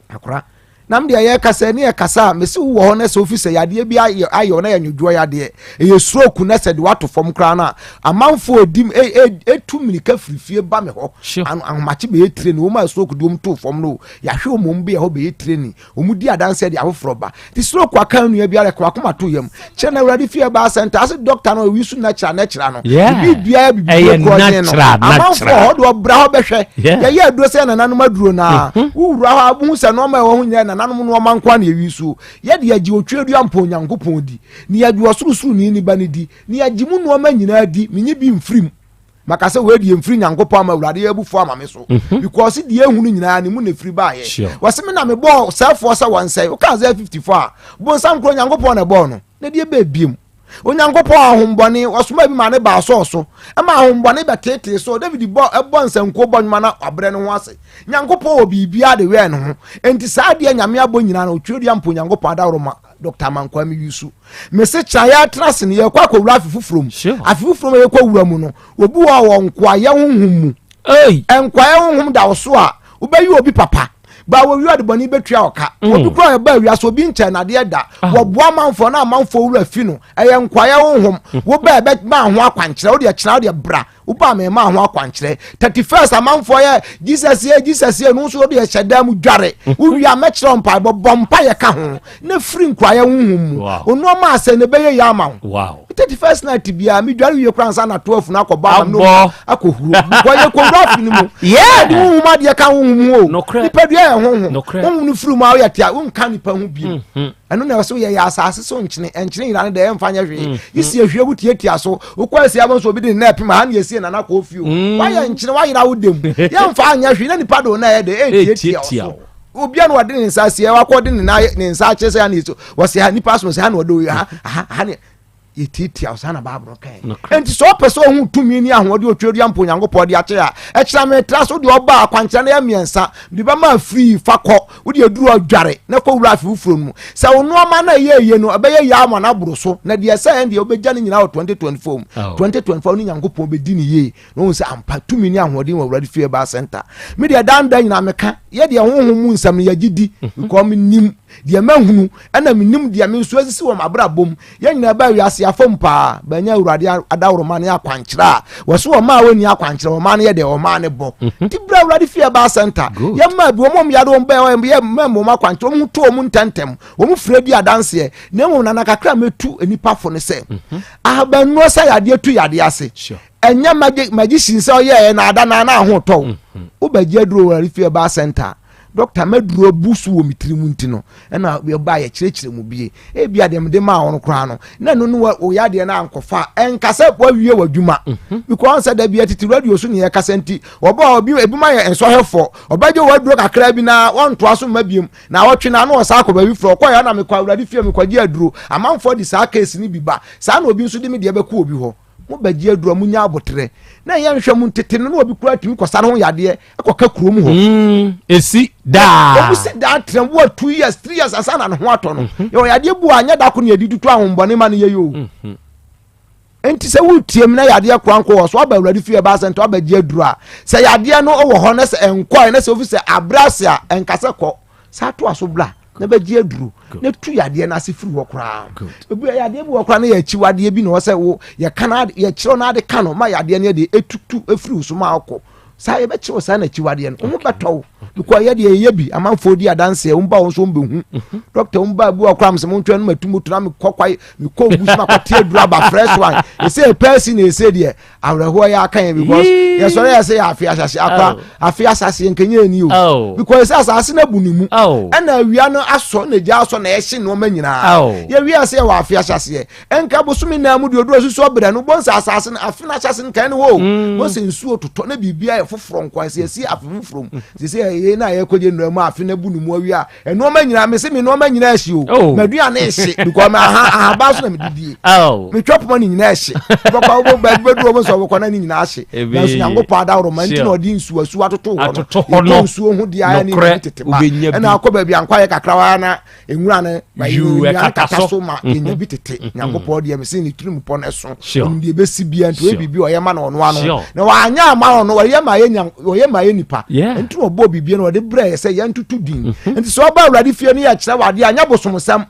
akora Na me deɛ yɛkasa ne yɛkasa a mese wowɔ hɔ na sɛ wofi sɛ yadeɛ bi ayɛ ayɛ na yɛ nwodwoɔ yadeɛ ɛyɛ stroke na sɛ de wato fam koraa no a amanfoɔ ɛdi ɛtu mmirika firi fie ba me hɔ ahomakye bɛyɛ training wɔn a stroke de wɔn to fam no yɛahwɛ wɔn wɔn bɛyɛ hɔ bɛyɛ training wɔn di adanseɛ de afoforɔ ba ti stroke aka nua biara ɛkɔ akoma to yam kyerɛ na awurade fie ɛbaa sɛnta ase dɔkta no owi so natural natural no bibi biara bibi korɔ nye no amanfoɔ hɔ de ɔbra hɔ bɛhwɛ yɛyɛ aduro sɛ nananom aduro naa mhm. wowura hɔ a wohu sɛ nneɛma ɛwɔ ho nyɛ nananom nneɛma nko a na yɛwi so yɛde yɛgye otweadua mpo onyankopɔn di ne yɛgye ɔsorosoroni ne ba no di ne yɛgye mu nneɛma nyinaa di menye bi mfirim maka sɛ wei deɛ mfiri nyankopɔn ama awurade yɛ abufuo ama me so mhm. because deɛ ehunu nyinaa ne mu na efiri baayɛ wɔsi mi na me bɔɔ sɛfoɔ sɛ wɔn nsɛe woka sɛ 54 a bonsam kuro nyankopɔn na ɛbɔɔ no na deɛ bɛɛ biem onyankopɔn ahombɔne ɔsoma bi ma ne baa sɔɔ so ɛma ahombɔne bɛteetee so david bɔ ɛbɔ nsankuo bɔ nwoma na wabrɛ ne ho ase nyankopɔn wɔ biribiara de wɛɛ ne ho enti saa deɛ nyame abɔ nyinaa no otwerɛdua mpo onyankopɔn adaworo ma Dr. Amankwaa Yusu. Mese kyena yɛtra ase no yɛkɔ akɔwura afe foforɔ mu. Afe foforɔ mu yɛkɔ wura mu no, obi wɔ wɔ nkoayɛ honhom mu. Nkoayɛ honhom da wo so a, wobɛyɛ obi papa. Ba wɔ wia de bɔne bɛtua ɔka. Mm. Obi kura ɛba awia so obi nkyɛn nadeɛ da. Ah. Wɔboa amanfoɔ na amanfoɔ wura fi no. Ɛyɛ nkoayɛ honhom. Mm. Wobɛ ɛbɛma ho akwankyerɛ. Wodeɛ kyena wodeɛ bra. Wobaa me maa ho akwankyerɛ. 31st amanfoɔ yɛ Jesus yɛ Jesus yɛ no nso wode ɛhyɛ dan mu dware. Wowie a mɛkyerɛ wo mpaebɔ bɔ mpa yɛ ka ho na firi nkoayɛ honhom mu. Onoɔma asɛ na ɛbɛyɛ yɛ ama wo.
Wow.
31st night biara medware wie koraa ansa na 12 no akɔbɔ ama no akɔhuro. Because yɛ kɔwura afi no mu.
Yeah.
Ɛde honhom adeɛ ka honhom ho o. Nipadua yɛ honhom. Honhom no firi mu a woyɛ tea wonka nipa ho bio. Mm-hmm. ɛno na ɛwɔ sɛ yɛyɛ asase so nkyene nkyene nyinaa no deɛ ɛmfa nyɛ hwee mm. yisi ehwie gu tiatia so wokɔ asi abɔ nso obi de ne nan pem ha na yɛsie nana kɔ ofie o mm. wayɛ nkyene wayera wo dam yɛmfa anyɛ hwee na nipa de wo nan yɛ de ɛtiatia so. Obia na ɔde ne nsa asie wakɔ de ne nan ne nsa akyerɛ sɛ ha na yɛsi wɔsi ha nipa asom sɛ ha na ɔde oyi ha ha ha ne yɛtiatia wo saa na Bible no kae. Enti sɛ ɔpɛ sɛ ɔhu tumi ne ahoɔden otwedeɛ mpo Onyankopɔn de akyɛ a, ɛkyerɛ me tra so deɛ ɔba akwankyerɛ no yɛ mmiɛnsa mede bɛma afiri fa kɔ wode aduru ɔdware na kɔ wura afe foforɔ no mu sɛ wo nnoɔma no ɛyɛ yie no ɛbɛyɛ yie ama no aboro so na deɛ ɛsɛ ɛn deɛ wobɛgya no nyinaa wɔ 2024 mu. 2024 ne Nyankopɔn bɛdi ne yie na ɔhu sɛ ampa tumi ne ahoɔden wɔ Awurade fie ba center. Me deɛ dan da nyinaa meka yɛ deɛ honhom mu nsɛm no yɛgye di mhm. because menim deɛ mahunu ɛna menim deɛ me nso asisi wɔ m'abrabɔ mu. Yɛn nyinaa baa wiase afam paa bɛnya Awurade adaworoma ne akwankyerɛ a wɔso ɔma a wɔnni akwankyerɛ ɔma no yɛ deɛ ɔma no bɔ mhm. nti berɛ Awurade fie ba center yɛma bi wɔn yare wɔn bɛɛ yɛ mma wɔn akwankyerɛ wɔn ho to wɔn ntɛntɛm wɔn fira di adanseɛ na mmom nana kakra mɛtu nipa fo no sɛ mhm. ahabannuo sɛ yadeɛ tu yadeɛ ase. Ɛnyɛ magician sɛ ɔyɛɛ na ada na na ho tɔ mhm. Wobɛgye aduro wɔ Arifie Herbal Center, dɔkta maduro abu so wɔ me tiri mu nti no ɛna yɛba yɛkyerɛkyerɛ mu bie ebi a deɛ mede maa wɔn koraa no na ɛno no wɔyɛ adeɛ no ankɔfa ɛnka sɛ wawie w'adwuma mhm. because sɛ dabi atete radio so ne yɛkasa nti wɔbɔ obi ebi ma yɛ nsɔhwɛfoɔ ɔbɛgye w'aduro kakra bi na wɔntoa so mma biem na wɔtwe na ano ɔsa akɔ baabi frɛ ɔkɔ yɛ na mekɔ awurade fie mekɔgye aduro amanfoɔ de saa case no bi ba saa na obi nso de me deɛ bɛkɔ obi hɔ. Mo bɛgye aduru a munya aboterɛ na ɛyɛ nhwɛ mu ntete no na obi koraa tumi kɔsa ne ho yadeɛ kɔka kurom hɔ.
Mm, esi daa.
Wɔn si daa tena bu a 2 years 3 years ansa na ne ho atɔ no. Mhm. Yɛwɔ yadeɛ bu a anyɛ da ko na yɛde tutu ahombɔne ma no yɛ yɛ o. Mhm. Nti sɛ wotie mu na yadeɛ koraa nkɔ wɔ so aba awurade fie ɛba asɛnto abɛgye aduru a sɛ yadeɛ no wɔ hɔ na sɛ ɛnkɔɛ na sɛ ofi sɛ abrɛ ase a ɛnka sɛ kɔ saa to aso bla na bɛgye aduro na tu yadeɛ no ase firi hɔ koraa. Ebi yadeɛ bi wɔ koraa na yɛ akyiwadeɛ bi na wɔ sɛ wo yɛka na yɛkyerɛw na ade ka no ma yadeɛ no yɛde etutu efiri wo so ma akɔ saa yɛbɛkyerɛw saa na akyiwadeɛ no wɔn bɛtɔ wo because yɛ deɛ yɛyɛ bi amanfoɔ di adanseɛ wɔn ba wɔn nso wɔn bɛhu mhm. dɔkta wɔn ba bi wɔ koraa sɛ mo ntwɛn no ma tu moto na mekɔ kwae mekɔ ogu so ma kɔte aduro aba fresh one ɛsɛ ɛpɛɛsi na ɛsɛ deɛ awerɛhoɔ yɛ aka yɛn because yɛsɔre yɛ sɛ yɛ afe asase akora oh. afe asase yɛn kɛnyɛ ni o oh. because sɛ asase no abu ne mu oh. ɛna awia no asɔ na egya asɔ na ɛhye nneɛma nyinaa yɛwia sɛ yɛwɔ afe asase yɛ ɛnka bosome nan mu deɛ oduro soso ɔbrɛ no bɔnsa asase no afe no asase no kan no hɔ o mm. bɔnsa nsuo totɔ na biribi ayɛ foforɔ nkwa sɛ yɛsi afe foforɔ mu mm. sɛ sɛ yɛyɛ na yɛkɔgye nnura mu afe no abu ne mu awia nneɛma nyinaa mese me nneɛma nyinaa ahye o oh. m'aduane ehye because ma aha ahaba so na mede die oh. metwa poma ne nyinaa ahye bɛkɔ wobɔ baabi bɛdu wɔn nso wɔkɔ na ne nyinaa ahye nanso nyankopɔn adaworo ma nti na ɔde nsuo asuo atoto hɔ no yɛkɔ nsuo ho deɛ ayɛ ne ne tete ba ɛna akɔ baabi ankɔ ayɛ kakra wa na nwura no nnuane kata so ma mhm. yɛnya bi tete mhm. nyankopɔn deɛ mese ne tirim pɔ no ɛso ɔnim deɛ ɛbɛsi bia nti ɔyɛ biribi ɔyɛ ma no ɔno ano na wanyɛ ama ɔno ɔyɛ ma yɛ ɔyɛ ma yɛ nipa nti na ɔbɔ biribi na ɔde brɛ yɛ sɛ yɛntoto din mhm. nti sɛ ɔba awurade fie no yɛkyerɛ wɔ adeɛ anyɛ bosomsɛm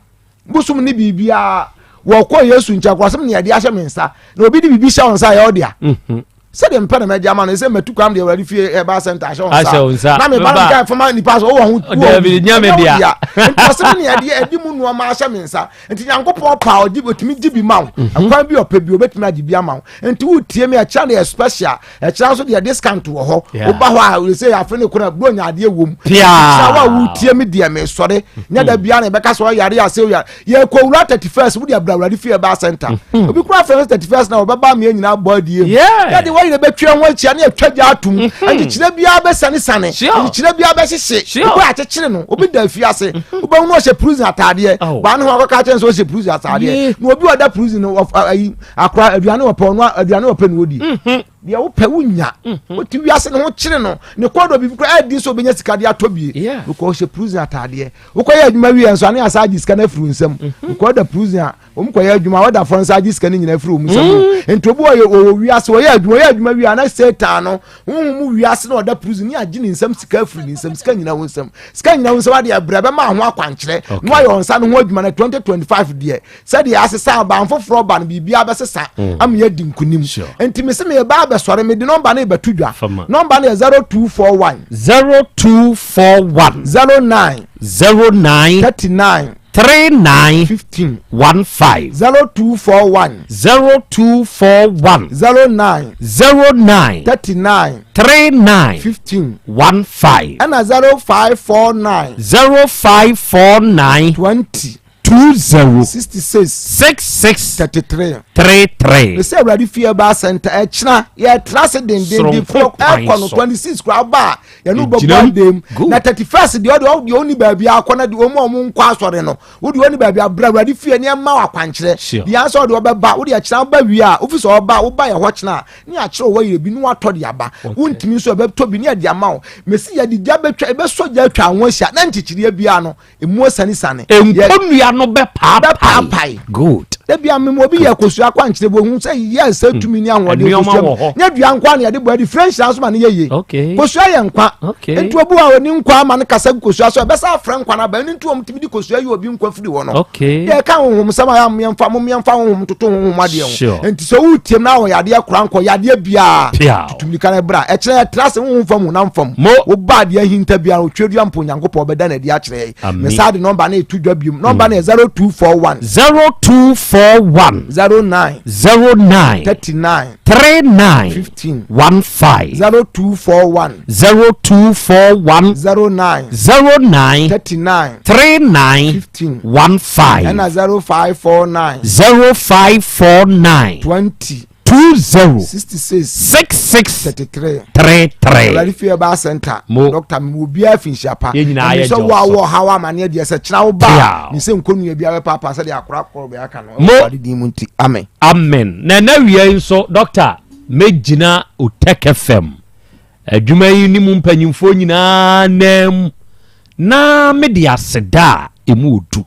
bosom ne biribiara wɔkɔ yesu nkyɛn kɔ ne yɛde ahyɛ me nsa na obi de biribi hyɛ wo nsa yɛ ɔdea sɛdeɛ mepɛ na mɛgye ama no sɛ matu kwam deɛ awurade fie ɛba center ahyɛ wo nsa na meba no meka fama nipa sɛ wowɔ ho
daabi nya me dea
nti ɔsɛ me ne ɛdeɛ ɛde mu nnoɔma ahyɛ me nsa nti nyankopɔn pa ɔgye ɔtumi gye bi ma wo mhm. ɛkwan bi ɔpɛ bi ɔbɛtumi agye bi ama wo nti wotie me ɛkyerɛ no yɛ special ɛkyerɛ nso deɛ discount wɔ hɔ woba hɔ a sɛ afe ne kora buro nya adeɛ wɔ mu kyerɛ wo a wotie me deɛ mesɔre nyɛ da biara na ɛbɛka sɛ ɔyare asɛ ɔyare yɛkɔwura 31st wode abra awurade fie ɛbaa center mhm. obi kora fɛ 31st na wɔbɛba meɛ nyinaa bɔ adie mu yɛde wɔyere bɛtwa ho akyia ne yɛtwa gya atom mhm. nkyekyerɛ biara bɛsanesane nkyekyerɛ biara bɛhyehye obi akyekyere no obi da afiase mhm. wobɛhu no ɔhyɛ prison ataadeɛ oh. baa ne ho akɔka kyɛn sɛ ɔhyɛ prison ataadeɛ na obi ɔda prison no ayi akora aduane wɔpɛ ɔno aduane wɔpɛ na ɔdi deɛ wopɛ wonya wote wiase ne ho kyere no ne kɔdɔ biribi koraa ɛdi sɛ obɛnya sika de atɔ bie because ɔhyɛ prison ataadeɛ wokɔyɛ adwuma wie nso ane asa agye sika no afiri wo nsam mhm. because ɔda prison a wɔn kɔyɛ adwuma ɔdafoɔ nsa agye sika no nyinaa afiri wɔn nsam mm. nti obi ɔyɛ ɔwɔ wiase ɔyɛ adwuma ɔyɛ adwuma wie ana satan no huhu mu wiase na ɔda prison ne agye ne nsam sika afiri ne nsam sika nyinaa wo nsam sika nyinaa wo nsam adeɛ brɛ bɛma ho akwankyerɛ na wayɛ ɔnsa no ho adwuma na 2025 deɛ sɛdeɛ asesa aban foforɔ ba no biribiara bɛsesa mm. ama yɛadi nkonim nti mese meba abɛsɔre mede nɔmba no rebɛto dwa nɔmba no yɛ 0241
0241
09
09
39
39
15
15
0241
0241
09
09
39
39
15
15
ɛna 0549
0549
20.
20
66
66
33
33.
Mesɛ Awurade fie ɛbaa center ɛkyena yɛtra ase dendenden
Soronko kwan
ɛkɔ no
so.
26 koraa ba a yɛne wobɛbɔ
Ɛgyina mu.
adam
Good.
na 31st deɛ ɔde ɔdeɛ ɔni baabi akɔ na deɛ ɔmu a ɔmu nkɔ asɔre no wode ɔni baabi abra Awurade fie ne ɛma wo akwankyerɛ
Sure.
deɛ ansɛ ɔde ɔbɛba wode ɛkyena woba wie a wofi sɛ ɔba woba yɛ hɔ kyena a ne akyerɛ wɔ yere bi ne watɔ de aba wontumi nso ɛbɛtɔ bi ne ɛde ama wo mesi yɛde gya bɛtwa ɛbɛsɔ gya atwa ho ahyia na nkyekyereɛ biara no emu asianesane
Nkonnua no bɛpaapae.
Bɛpaapae.
Good.
Ebi amem obi yɛ kosua akwankyerɛ bi ohun sɛ yɛ sɛ tumi ni ahoɔden
Nneɛma
kosua mu.
wɔ hɔ.
Nyɛ dua nkwa na yɛde bɔ adi fira nhyira nso ma ne yɛ yie.
Okay.
Kosua yɛ nkwa.
Okay.
Nti obi a oni nkwa ama no kasa gu kosua so ɛbɛsa afrɛ nkwa no aba ɛno nti wɔn tumi di kosua yi obi nkwa firi hɔ no.
Okay.
Yɛ ka honhom sɛm a yɛ yɛmfa mo yɛmfa honhom toto honhom adeɛ ho.
Sure.
Nti sɛ wotie mu na wɔ yadeɛ kora nkɔ yadeɛ biara.
Piaw.
Tutu mirika no bra. Ɛkyerɛ yɛtra ase honhom fam honam fam.
Mo.
Woba adeɛ ahinta biara otwa dua mpo Onyankopɔn bɛda no adi akyerɛ yɛn.
Amen.
Mesaa de nɔmba no eto dwa biom. Nɔmba no yɛ 0241.
0241.
09.
09.
39.
39.
15.
15.
0241.
0241.
09.
09.
39.
39.
15.
15.
Ɛna 0549.
0549.
20.
20.
66.
66.
33.
33.
Awurade fie ɛbaa center.
Mo.
Dɔkta mi wo biara fi nhyia pa.
Yɛn nyinaa yɛ
Ɛmi sɛ
jɔn
wo a
so.
wɔ ha wa amaneɛ deɛ sɛ kyena wo ba.
Piaw.
Mi sɛ nkonua biara bɛ paapaa sɛdeɛ akora korɔ bɛ aka no.
Mo.
Awurade din mu nti amen.
Amen. Na ɛna awia yi nso, Dɔkta, mɛgyina Otec FM adwuma yi ne mu mpanyimfoɔ nyinaa nan mu na mede aseda a ɛmu odu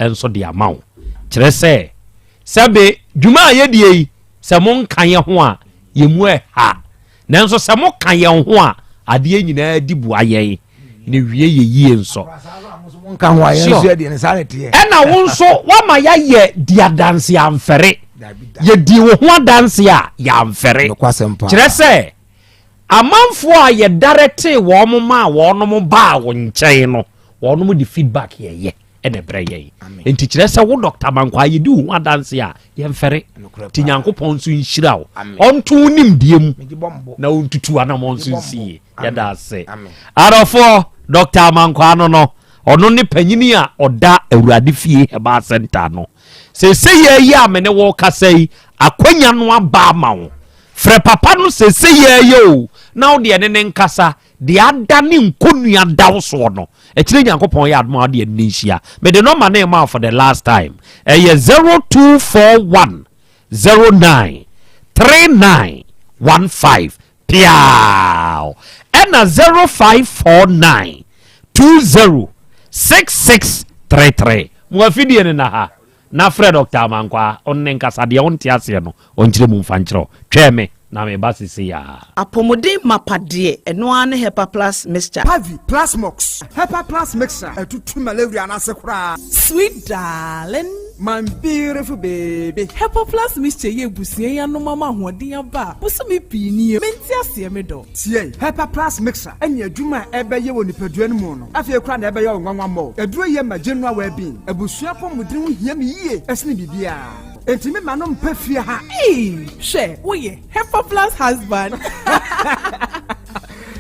nso de ama wo. Kyerɛ sɛ, sɛbe dwuma a yɛdie yi, sɛ monka yɛn ho a, yɛn mu ɛha. Nanso sɛ moka yɛn ho a, adeɛ nyinaa di boa yɛn, na wie yɛ yie nso.
Nka ho a yɛn
Sure.
nso yɛ deɛ ne saa na ɛteɛ.
Ɛna wo nso woama yɛayɛ di adanse amfɛre. Yɛdii wo ho adanse a yɛamfɛre.
Nokwasɛm paa.
Kyerɛ sɛ, amanfoɔ a yɛdaretee wɔn maa wɔnom baa wo nkyɛn no, wɔnom de feedback yɛyɛ ɛna ɛbrɛ yɛn. Nti kyerɛ sɛ wo Dr. Mankwaa yɛdi wo ho adanse a yɛmfɛre. Nti Nyankopɔn nso nhyira wo. Ɔnto wo nimdeɛ mu na ɔntutu anammɔn nso nsi yie. Yɛda ase. Adɔfoɔ, Dr. Amankwaa no no, ɔno ne panyini a ɔda Awurade Fie Herbal Center no. Seesei yɛ yi a me ne wo kasa yi, akwanya no aba ama wo. Frɛ papa no seesei yɛ yi o, na wo deɛ ne ne nkasa, deɛ ada ne nkonnua da wo soɔ no, akyire Nyankopɔn yɛ adom a wo deɛ ne ne nhyia. Mede nɔma no rema wo for the last time. Ɛyɛ 0241 09 39 15. Piaaw! Ɛna 0549 20 66 33. Mo afidie no na ha. Na frɛ Dɔkta Amankwaa, ɔno ne nkasa, deɛ wonte aseɛ no, ɔnkyerɛ mu mfa nkyerɛ wo. Twɛn me, na meba sesei ara.
Apɔmuden mapa deɛ, ɛno ara ne Hepa Plus Mixture.
Pavi, Plasmox, Hepa Plus Mixture, ɛtutu malaria no ase koraa.
Sweet darling.
My beautiful baby.
Hepa Plus Mixture yi abusua yi anom ama ahoɔden aba a bosome pii nie. Mente aseɛ me dɔ.
Tie! Hepa Plus Mixture ne adwuma a ɛbɛyɛ wɔ nipadua no mu no, afei koraa na ɛbɛyɛ wo nwanwa mmɔ. Aduro yi ma general well-being. Abusua apɔmuden ho hia me yie sene biribiara. Enti me ma no mpɛ fie ha.
Eii hwɛ woyɛ Hepa Plus husband.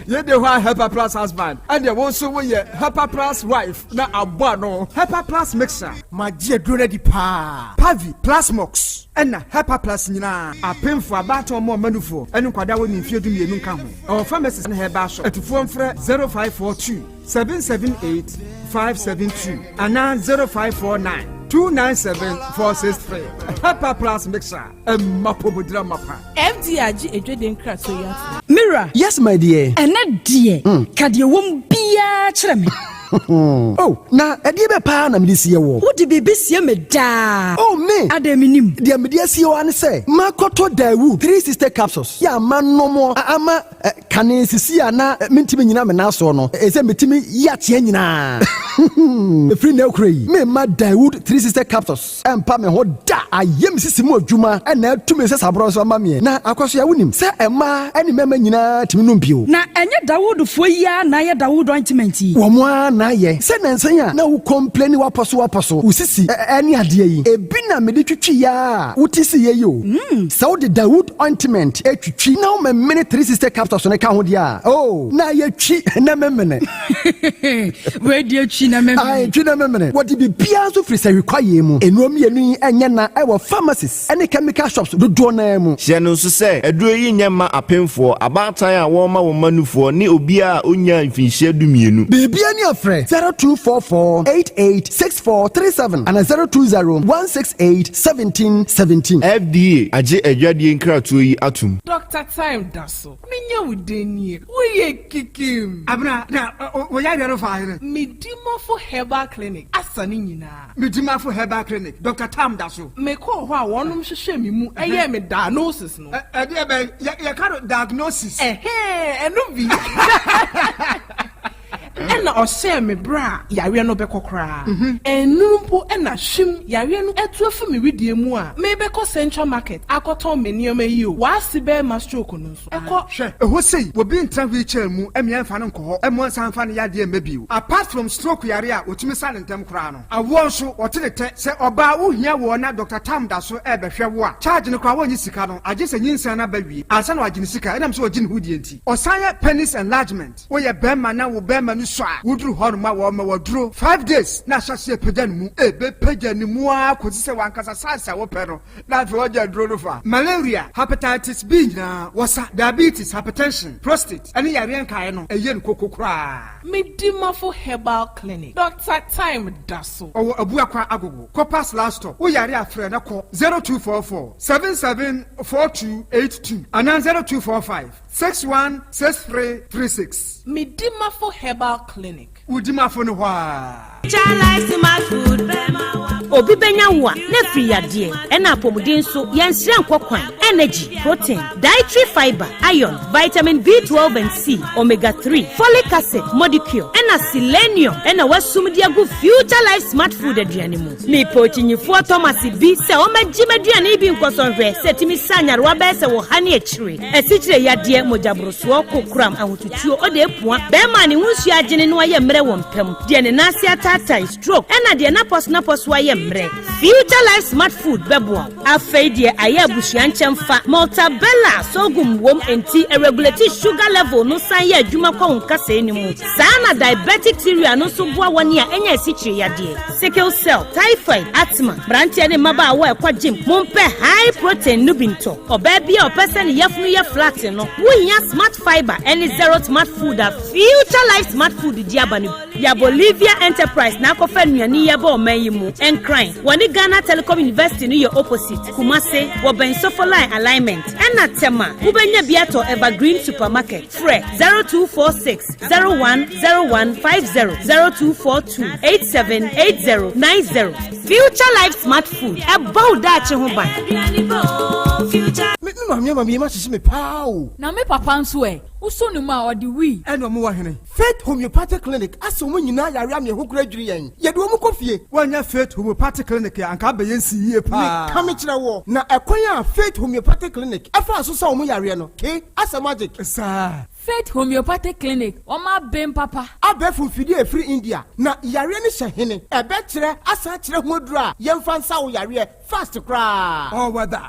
Yei de hɔ a Hepa Plus husband, ɛnneɛ wo nso woyɛ Hepa Plus wife na abɔ ano. Hepa Plus Mixture. Magye aduro no adi paa. Pavi, Plasmox, ɛna Hepa Plus nyinaa. Apemfoɔ, abaatan mma ɔmanufoɔ, ɛne nkwadaa a wɔnni mfeɛ dumienu nka ho. Ɛwɔ pharmacies ne herbal shop. Atufoɔ mfrɛ 0542 778 572 anaa 0549 297 463. Hepa Plus Mixture, ɛma apɔmudira mapa.
FDA agye adwadie nkratoɔ yi atom.
Me wura.
Yes my dear.
Ɛnɛ deɛ, ka deɛ ɛwɔ mu biara kyerɛ me.
Oh, na ɛdeɛ bɛ paa na mede sie woɔ?
Wode biribi sie me daa.
Oh, me!
Adɛn mennim?
Deɛ mede asie wo ara ne sɛ, makɔtɔ Daewoo 360 capsules yɛ a manom a ama kane sisi a na mentumi nnyina me nan soɔ no, ɛsɛ metumi yi ateɛ nyinaa. Ɛfiri nnɛ rekora yi, meremma Daewoo 360 capsules. Ɛmpa me ho da. Ayɛ me sisi mu adwuma na atu me nsasaborɔ nso ama meɛ. Na Akwasoa, wonim sɛ mmaa ne mmarima nyinaa tumi nom bio.
Na ɛnyɛ Dawoodfoɔ yi ara na ayɛ Dawood ointment yi?
Wɔn ara na ayɛ. Sɛ nnansa yi a na wo complaini w'apɔso w'apɔso, wo sisi ne adeɛ yi, ebi na mede twitwiiɛ ara a wote siiɛ yi o. Sɛ wode Dawood ointment twitwi na womemene 360 capsules no ka ho deɛ a, oh, na ayɛ twi na memene.
Wei deɛ twi. Twi na memene.
Ae, twi na memene. Wɔde biribiara nso firi sahwi kwaeɛ mu. Nnuro mmienu yi nyɛ na wɔ pharmacies ne chemical shops dodoɔ no ara mu.
Hyɛ no nso sɛ, aduro yi nyɛ mma apemfoɔ, abaatan a wɔrema wɔn mma nufoɔ ne obiara a ɔnnyaa mfinhyia dumienu.
Biribiara ni a frɛ 0244 88 6437 anaa 020 168 1717.
FDA agye adwadie nkratoɔ yi atom.
Doctor Time da so. Menya wo den nie. Woyɛ kikim.
Abena, na wo yareɛ no faa hene?
Medimafo Herbal Clinic asa ne nyinaa.
Medimafo Herbal Clinic, Doctor Tam da so.
Mekɔɔ hɔ a wɔnom hwehwɛɛ me mu yɛɛ me diagnosis no.
Ɛdeɛ bɛn? Yɛka no diagnosis.
Ɛhɛɛ, ɛno bi. Ɛna ɔhyɛɛ me berɛ a yareɛ no bɛkɔ koraa. Ɛnnuru mpo na hwim yareɛ no atu afi me wedeɛ mu a merebɛkɔ Central Market akɔtɔn me nneɛma yi o, w'ase bɛrima stroke no nso ɛkɔ.
Hwɛ, ɛhɔ sei, obi ntra wheelchair mu mmea mfa no nkɔ hɔ mmoa nsan mfa no yadeɛ mma bio. Apart from stroke yare a wɔtumi sa no ntɛm koraa no, awoɔ nso, wɔte ne tɛ. Sɛ ɔbaa wohia woɔ na Doctor Tam da so rebɛhwɛ wo a, charge no koraa wɔnnye sika no, agye sɛ nyinsɛn no aba wie ansa na wɔagye ne sika ɛnam sɛ ɔgye ne ho die nti. Ɔsan yɛ penis enlargement. Woyɛ bɛrima na wo bɛrima no sua a, woduru hɔnom a wɔma wo aduro five days na ahyɛ aseɛ apagya ne mu. Ɛbɛpagya ne mu ara kɔsi sɛ w'ankasa size a wopɛ no na afei woagya aduro no fa. Malaria, hepatitis B nyinaa wɔsa, diabetes, hypertension, prostate ɛne yareɛ nkaeɛ no ɛyɛ no koko koraa.
Medimafo Herbal Clinic, Doctor Time da so.
Ɔwɔ Abuakwa Agogo, Copas last stop. Wo yare a frɛ na kɔ 0244 77 4282 anaa 0245. 616336.
Medimafo Herbal Clinic.
Wo dimafo no hɔ aa.
Obi bɛnya wo a, na afiri yadeɛ, ɛna apɔmuden nso, yɛnsrɛ nkɔ kwan. Energy, protein, dietary fiber, iron, vitamin B12 and C, omega 3, folic acid, modicure, ɛna selenium ɛna wasum de agu Future Life Smart Food aduane mu. Mepɛ okyinyifoɔ Thomas bi sɛ ɔmmɛgye m'aduane yi bi nkɔsɔ nhwɛ sɛ ɛtumi sa nyarewa bɛyɛ sɛ wɔ ha ne akyire. Asikyire yadeɛ, mogyaborosoɔ, kokoram, ahotutuo, ɔda apua, bɛrima a ne ho nsuo agyene na wayɛ mmerɛ wɔ mpa mu, deɛ ne nan ase ataatae, stroke, ɛna deɛ n'apɔsonapɔso ayɛ mmerɛ. Future Life Smart Food bɛboa wo. Afei deɛ ayɛ abusua nkyɛmfa, Maltabella, sorghum wom enti ɛregulate sugar level no san yɛ adwuma kɔ wo nkasɛɛ no mu. Saa na diabetic cereal no nso boa wɔn a anya asikyire yadeɛ, sickle cell, typhoid, asthma. Mmeranteɛ ne mmabaawa a ɛkɔ gym, mompɛ high protein no bi ntɔ. Ɔbaa bi a ɔpɛ sɛ ne yafunu yɛ flat no, wohia Smart Fiber ne Zero Smart Food a Future Life Smart Food de aba no bi. Ya Bolivia Enterprise na akɔfa nnuane yi aba ɔman yi mu. Nkran, wɔne Ghana Telecom University no yɛ opposite. Kumase, wɔbɛn Sofoline Alignment. Ɛna Tema, wobɛnya bi atɔ Evergreen Supermarket. Frɛ 0246 010150, 0242 878090. Future Life Smart Food, ɛbɔ wo daakye ho ban.
Me me maame ama me yam ahyehye me paa o.
Na me papa nso ɛ? Wosɔ ne mu a, ɔde wii.
Ɛna ɔmo wɔ hene? Faith Homeopathic Clinic asa wɔn nyinaa yare ama yɛn ho kora dwiri yɛn. Yɛde wɔn kɔ fie.
Woannya Faith Homeopathic Clinic a, anka abɛyɛ nsi yie paa.
Meka mekyerɛ woɔ, na ɛkwan a Faith Homeopathic Clinic faa so sa wɔn yareɛ no, ke, asɛ magic.
Saa.
Faith Homeopathic Clinic, wɔn aben papa.
Abɛɛfo mfidie a ɛfiri India, na yareɛ no hyɛ hene? Ɛbɛkyerɛ asan akyerɛ ho aduro a yɛmfa nsa wo yareɛ fast koraa.
All weather.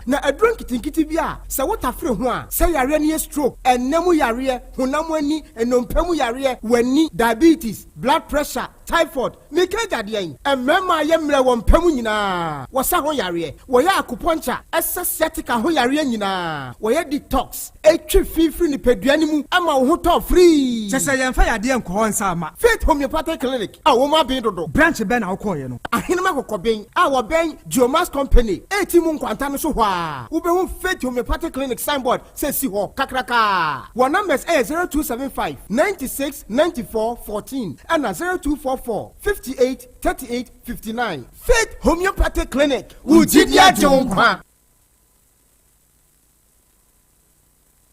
Na aduro nketenkete bi a sɛ wotafere ho a, sɛ yareɛ no yɛ stroke, ɛnna mu yareɛ, honam ani, nnompe mu yareɛ, w'ani, diabetes, blood pressure, typhoid, meka agya deɛn? Mmarima a yɛ mmerɛ wɔ mpa mu nyinaa, wɔsa ho yareɛ, wɔyɛ acupuncture, ɛsa sciatica ho yareɛ nyinaa, wɔyɛ detox, ɛtwe fi firi nipadua no mu ma wo ho tɔ firii.
Kyɛ sɛ yɛmfa yadeɛ nkɔ hɔ nsa mma.
Faith Homeopathic Clinic a wɔn aben dodo.
Branch bɛn na wokɔeɛ no?
Ahenem Akokɔben a wɔbɛn Geomax Company a mu nkwanta no so hɔ ara, wobɛhu Faith Homeopathic Clinic signboard sɛ si hɔ kakrakaa. Wɔn numbers yɛ 0275 96 94 14 ɛna 0244 58 38 59. Faith Homeopathic Clinic, wo gyidi agye wo nkwa.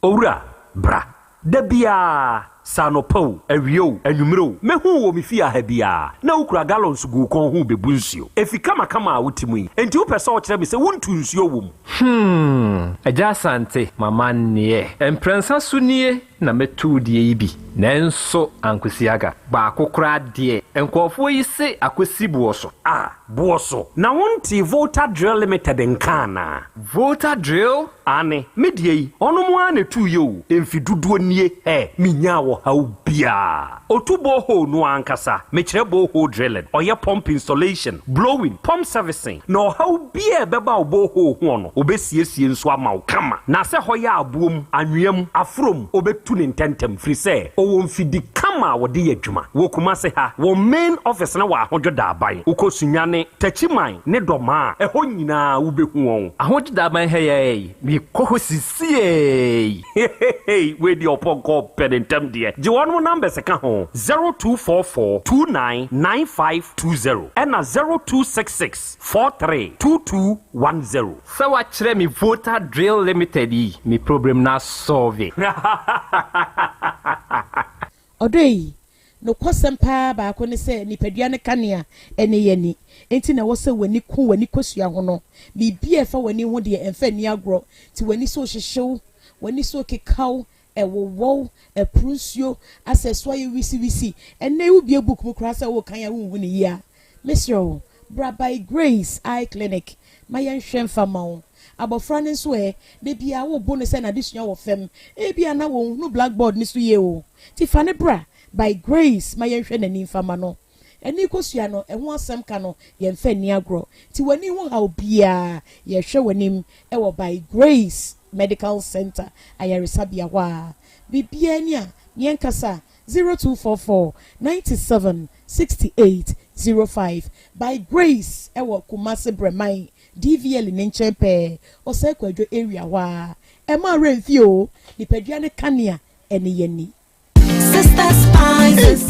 Owura, bra. Da biara, sɛ anɔpa o, awia o, anwummere o, mɛhu wo wɔ me fie ha biara, na wokura gallons gu wo kɔn ho rebebu nsuo. Efi kamakama a wote mu yi, enti wopɛ sɛ wokyerɛ me sɛ wontu nsuo wɔ mu?
Hmm, Agya Asante, m'amanneɛ. Mprɛnsa so nie na mɛtu wo deɛ yi bi, nanso ankosi aga. Baako koraa deɛ, nkurɔfoɔ yi se akɔsi boɔ so.
Ah, boɔ so? Na wontee Volta Drill Limited nka anaa?
Volta Drill?
Aane, me deɛ yi, ɔnom ara na ɛtuiɛ o, mfe dodoɔ nie, hɛ, menyaa ɔhaw bi. biara. Ɔtu borehole no ara ankasa, mekyerɛ borehole drilling, ɔyɛ pump installation, blowing, pump servicing, na ɔhaw biara a ɛbɛba wo borehole hoɔ no, ɔbɛsiesie nso ama wo kama. Na sɛ hɔ yɛ aboɔ mu, anwea mu, aforɔ mu, ɔbɛtu no ntɛntɛm firi sɛ ɔwɔ mfidi kama a wɔde yɛ adwuma. Wɔ Kumase ha, wɔn main office no wɔ Ahodwo Daaban. Wokɔ Sunyani, Takyiman ne Dɔmaa a, ɛhɔ nyinaa wobɛhu wɔn.
Ahodwo Daaban ha yi ara yi, mekɔ hɔ sisiei.
Hehehe wei deɛ ɔpɔnkɔ pɛ ne ntɛm deɛ. Gye wɔnom numbers ka ho, 0244 29 9520 ɛna 0266 43 2210.
Sɛ wakyerɛ me Volta Drill Limited yi, me problem no asɔlve.
Ɔdɔ yi, nokwasɛm paa baako ne sɛ nipadua no kanea ne yɛn ani. Enti na ɛwɔ sɛ w'ani ku w'ani kosua ho no. Biribi a ɛfa w'ani ho deɛ, ɛmfa nni agorɔ. Nti w'ani so rehyehye wo, w'ani so rekeka wo, ɛwowɔ wo, ɛporo nsuo, asɛ ɛso ayɛ wisiwisi. Ɛnnɛ yi wobue book mu koraa sɛ worekan a wonhu no yie a, mesrɛ wo, bra By Grace Eye Clinic ma yɛnhwɛ mfa mma wo. Abɔfra no nso ɛ, da biara wobo no sɛ n'adesua wɔ fam. Ebia na ɔnhunu blackboard no so yie o. Nti fa no bra By Grace ma yɛnhwɛ n'ani mfa mma no. Ani kosua no, ɛho asɛm ka no, yɛmfa nni agorɔ. Nti w'ani ho haw biara, yɛhwɛ w'anim wɔ By Grace Medical Centre ayaresabea hɔ a. Biribiara ni a, yɛnkasa, 0244 97 68 05. By Grace wɔ Kumasi Brɛman DVL ne nkyɛn pɛɛ, Osei Kwadwo area hɔ ara. Ɛmma wo werɛ mfi o, nipadua no kanea ne yɛn ani.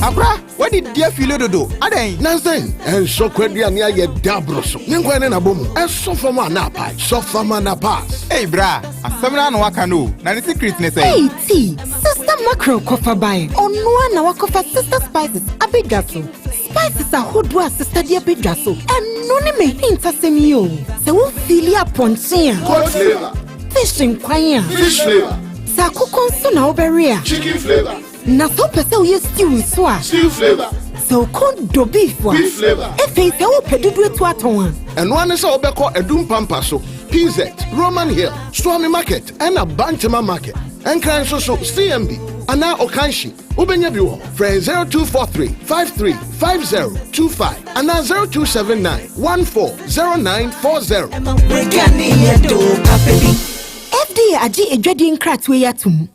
Akora, wadi di afili dodo. Adɛn?
Nansan, ɛnsɔ kwaduane ayɛ daboro so. Ne nkwan ne n'abɔ mu. Ɛsɔ fam a na apae. Sɔ fam a na pass.
Ei bra, asɛm no ara na waka no o. Na ne secret ne sɛn?
Ei ti, Sister Mackerel kɔfa bae. Ɔno ara na wakɔfa Sister Spices abɛdwa so. Spices ahodoɔ a sista de abɛdwa so, ɛno ne m'ahintasɛm yi o. Sɛ wo feeli apɔnkye a.
Goat flavour.
Fish nkwan a.
Fish flavour.
Sɛ akokɔ nso na wobɛwe a.
Chicken flavour.
Na sɛ wopɛ sɛ woyɛ stew nso a.
Stew flavour.
Sɛ wo kɔn dɔ beef a.
Beef flavour.
Afei sɛ wopɛ dodoɔ atu atɔn a.
Ɛno ara ne sɛ wobɛkɔ Adum Pampa so, PZ, Roman Hill, Suame Market ɛna Bantama Market. Nkran nso so, CMB anaa Okanshi. Wobɛnya bi wɔ hɔ. Frɛ 0243 53 5025 anaa 0279 14 0940.
FDA agye adwadie nkratoɔ yi atom.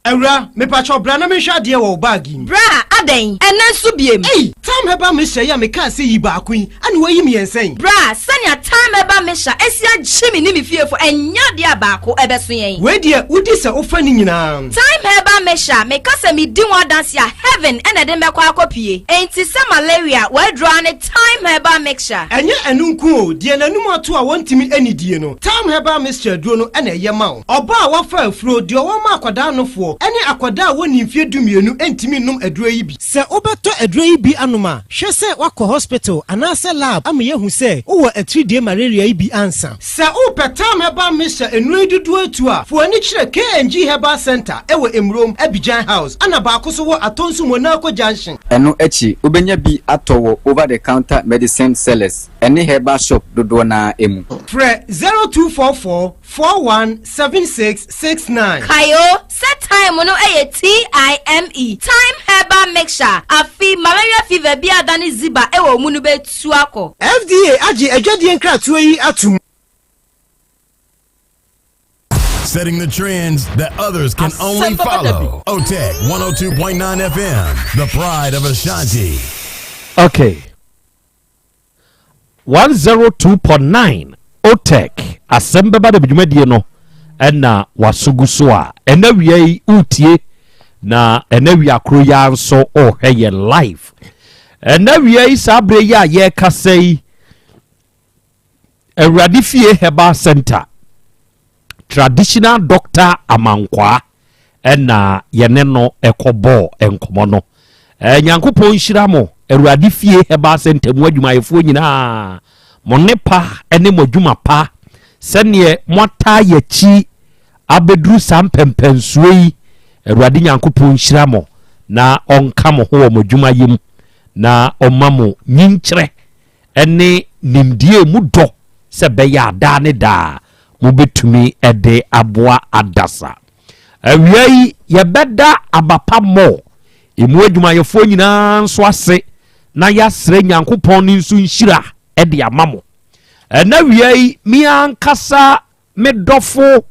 Awura, mepakyɛw bra na menhwɛ adeɛ wɔ wo bag yi mu.
Bra, adɛn? Ɛnnɛ nso biem?
Ei! Tam Herbal Mixture yi a mekaa sɛ yi baako yi, ɛna woayi mmiɛnsa yi?
Bra, sɛnea Thyme Herbal Mixture asi agye me ne me fiefo, ɛnyɛ adeɛ a baako bɛso yɛn.
Wei deɛ, wodi sɛ wofa ne nyinaa.
Thyme Herbal Mixture, meka sɛ medi ho adanse a, heaven na ɛde me bɛkɔ akɔpue. Enti sɛ malaria, w'aduro ara ne Thyme Herbal Mixture.
Ɛnyɛ ɛno nko o, deɛ n'anum ato a wɔntumi nnidie no, Thyme Herbal Mixture aduro no na ɛyɛ ma wo. Ɔbaa a wafa afuro, deɛ ɔwɔ ma akwadaa nofoɔ, ne akwadaa a wɔnnii mfeɛ dumienu ntumi nnom aduro yi bi. Sɛ wobɛtɔ aduro yi bi anom a, hwɛ sɛ woakɔ hospital anaasɛ lab ama yɛahu sɛ wowɔ atiridie malaria yi bi ansa. Sɛ wopɛ Tam Herbal Mixture nnuro yi dodoɔ atu a, fa w'ani kyerɛ KNG Herbal Centre wɔ Emurom, Abidjan House, ɛna baako nso wɔ Atonsu Monaco Junction.
Ɛno akyi, wobɛnya bi atɔ wɔ over the counter medicine sellers ne herbal shop dodoɔ no ara mu.
Frɛ 0244 417669.
Kae o, sɛ thyme no yɛ TIME, Thyme Herbal Mixture, afe malaria fever bi a adane ziba wɔ wo mu no bɛtu akɔ.
FDA agye adwadie nkratoɔ yi atom.
Setting the trends that others can only follow. OTEC 102.9 FM, the pride of Ashanti.
Okay. 102.9 OTEC asɛm bɛba da dwumadie no ɛna waso gu so a ɛna wia yi wotie na ɛna wia koro yi ara nso ɔrehwɛ yɛ live ɛna wia yi saa berɛ yi a yɛrekasa yi Awurade Fie Herbal Center traditional doctor Amankwaa ɛna yɛne no ɛkɔbɔɔ nkɔmmɔ no. Eh, Nyankopɔn nhyira mo Awurade Fie Herbal Center mu adwumayɛfoɔ nyinaa, mo nnepa ne mo adwuma pa, sɛdeɛ moataa yɛakyi abɛduru saa mpɛmpɛnsoɔ yi. Awurade Nyankopɔn nhyira mo na ɔnka mo ho wɔ mo adwuma yi mu na ɔma mo nyinkyerɛ ne nimdeɛ a emu dɔ sɛ ɛbɛyɛ a daa ne daa mobɛtumi de aboa adasa. Awia yi yɛbɛda Abapa Mall. Emu adwumayɛfoɔ nyinaa nso ase na yɛasrɛ Nyankopɔn ne nso nhyira de ama mo. Ɛna wia yi, me ankasa me dɔfo,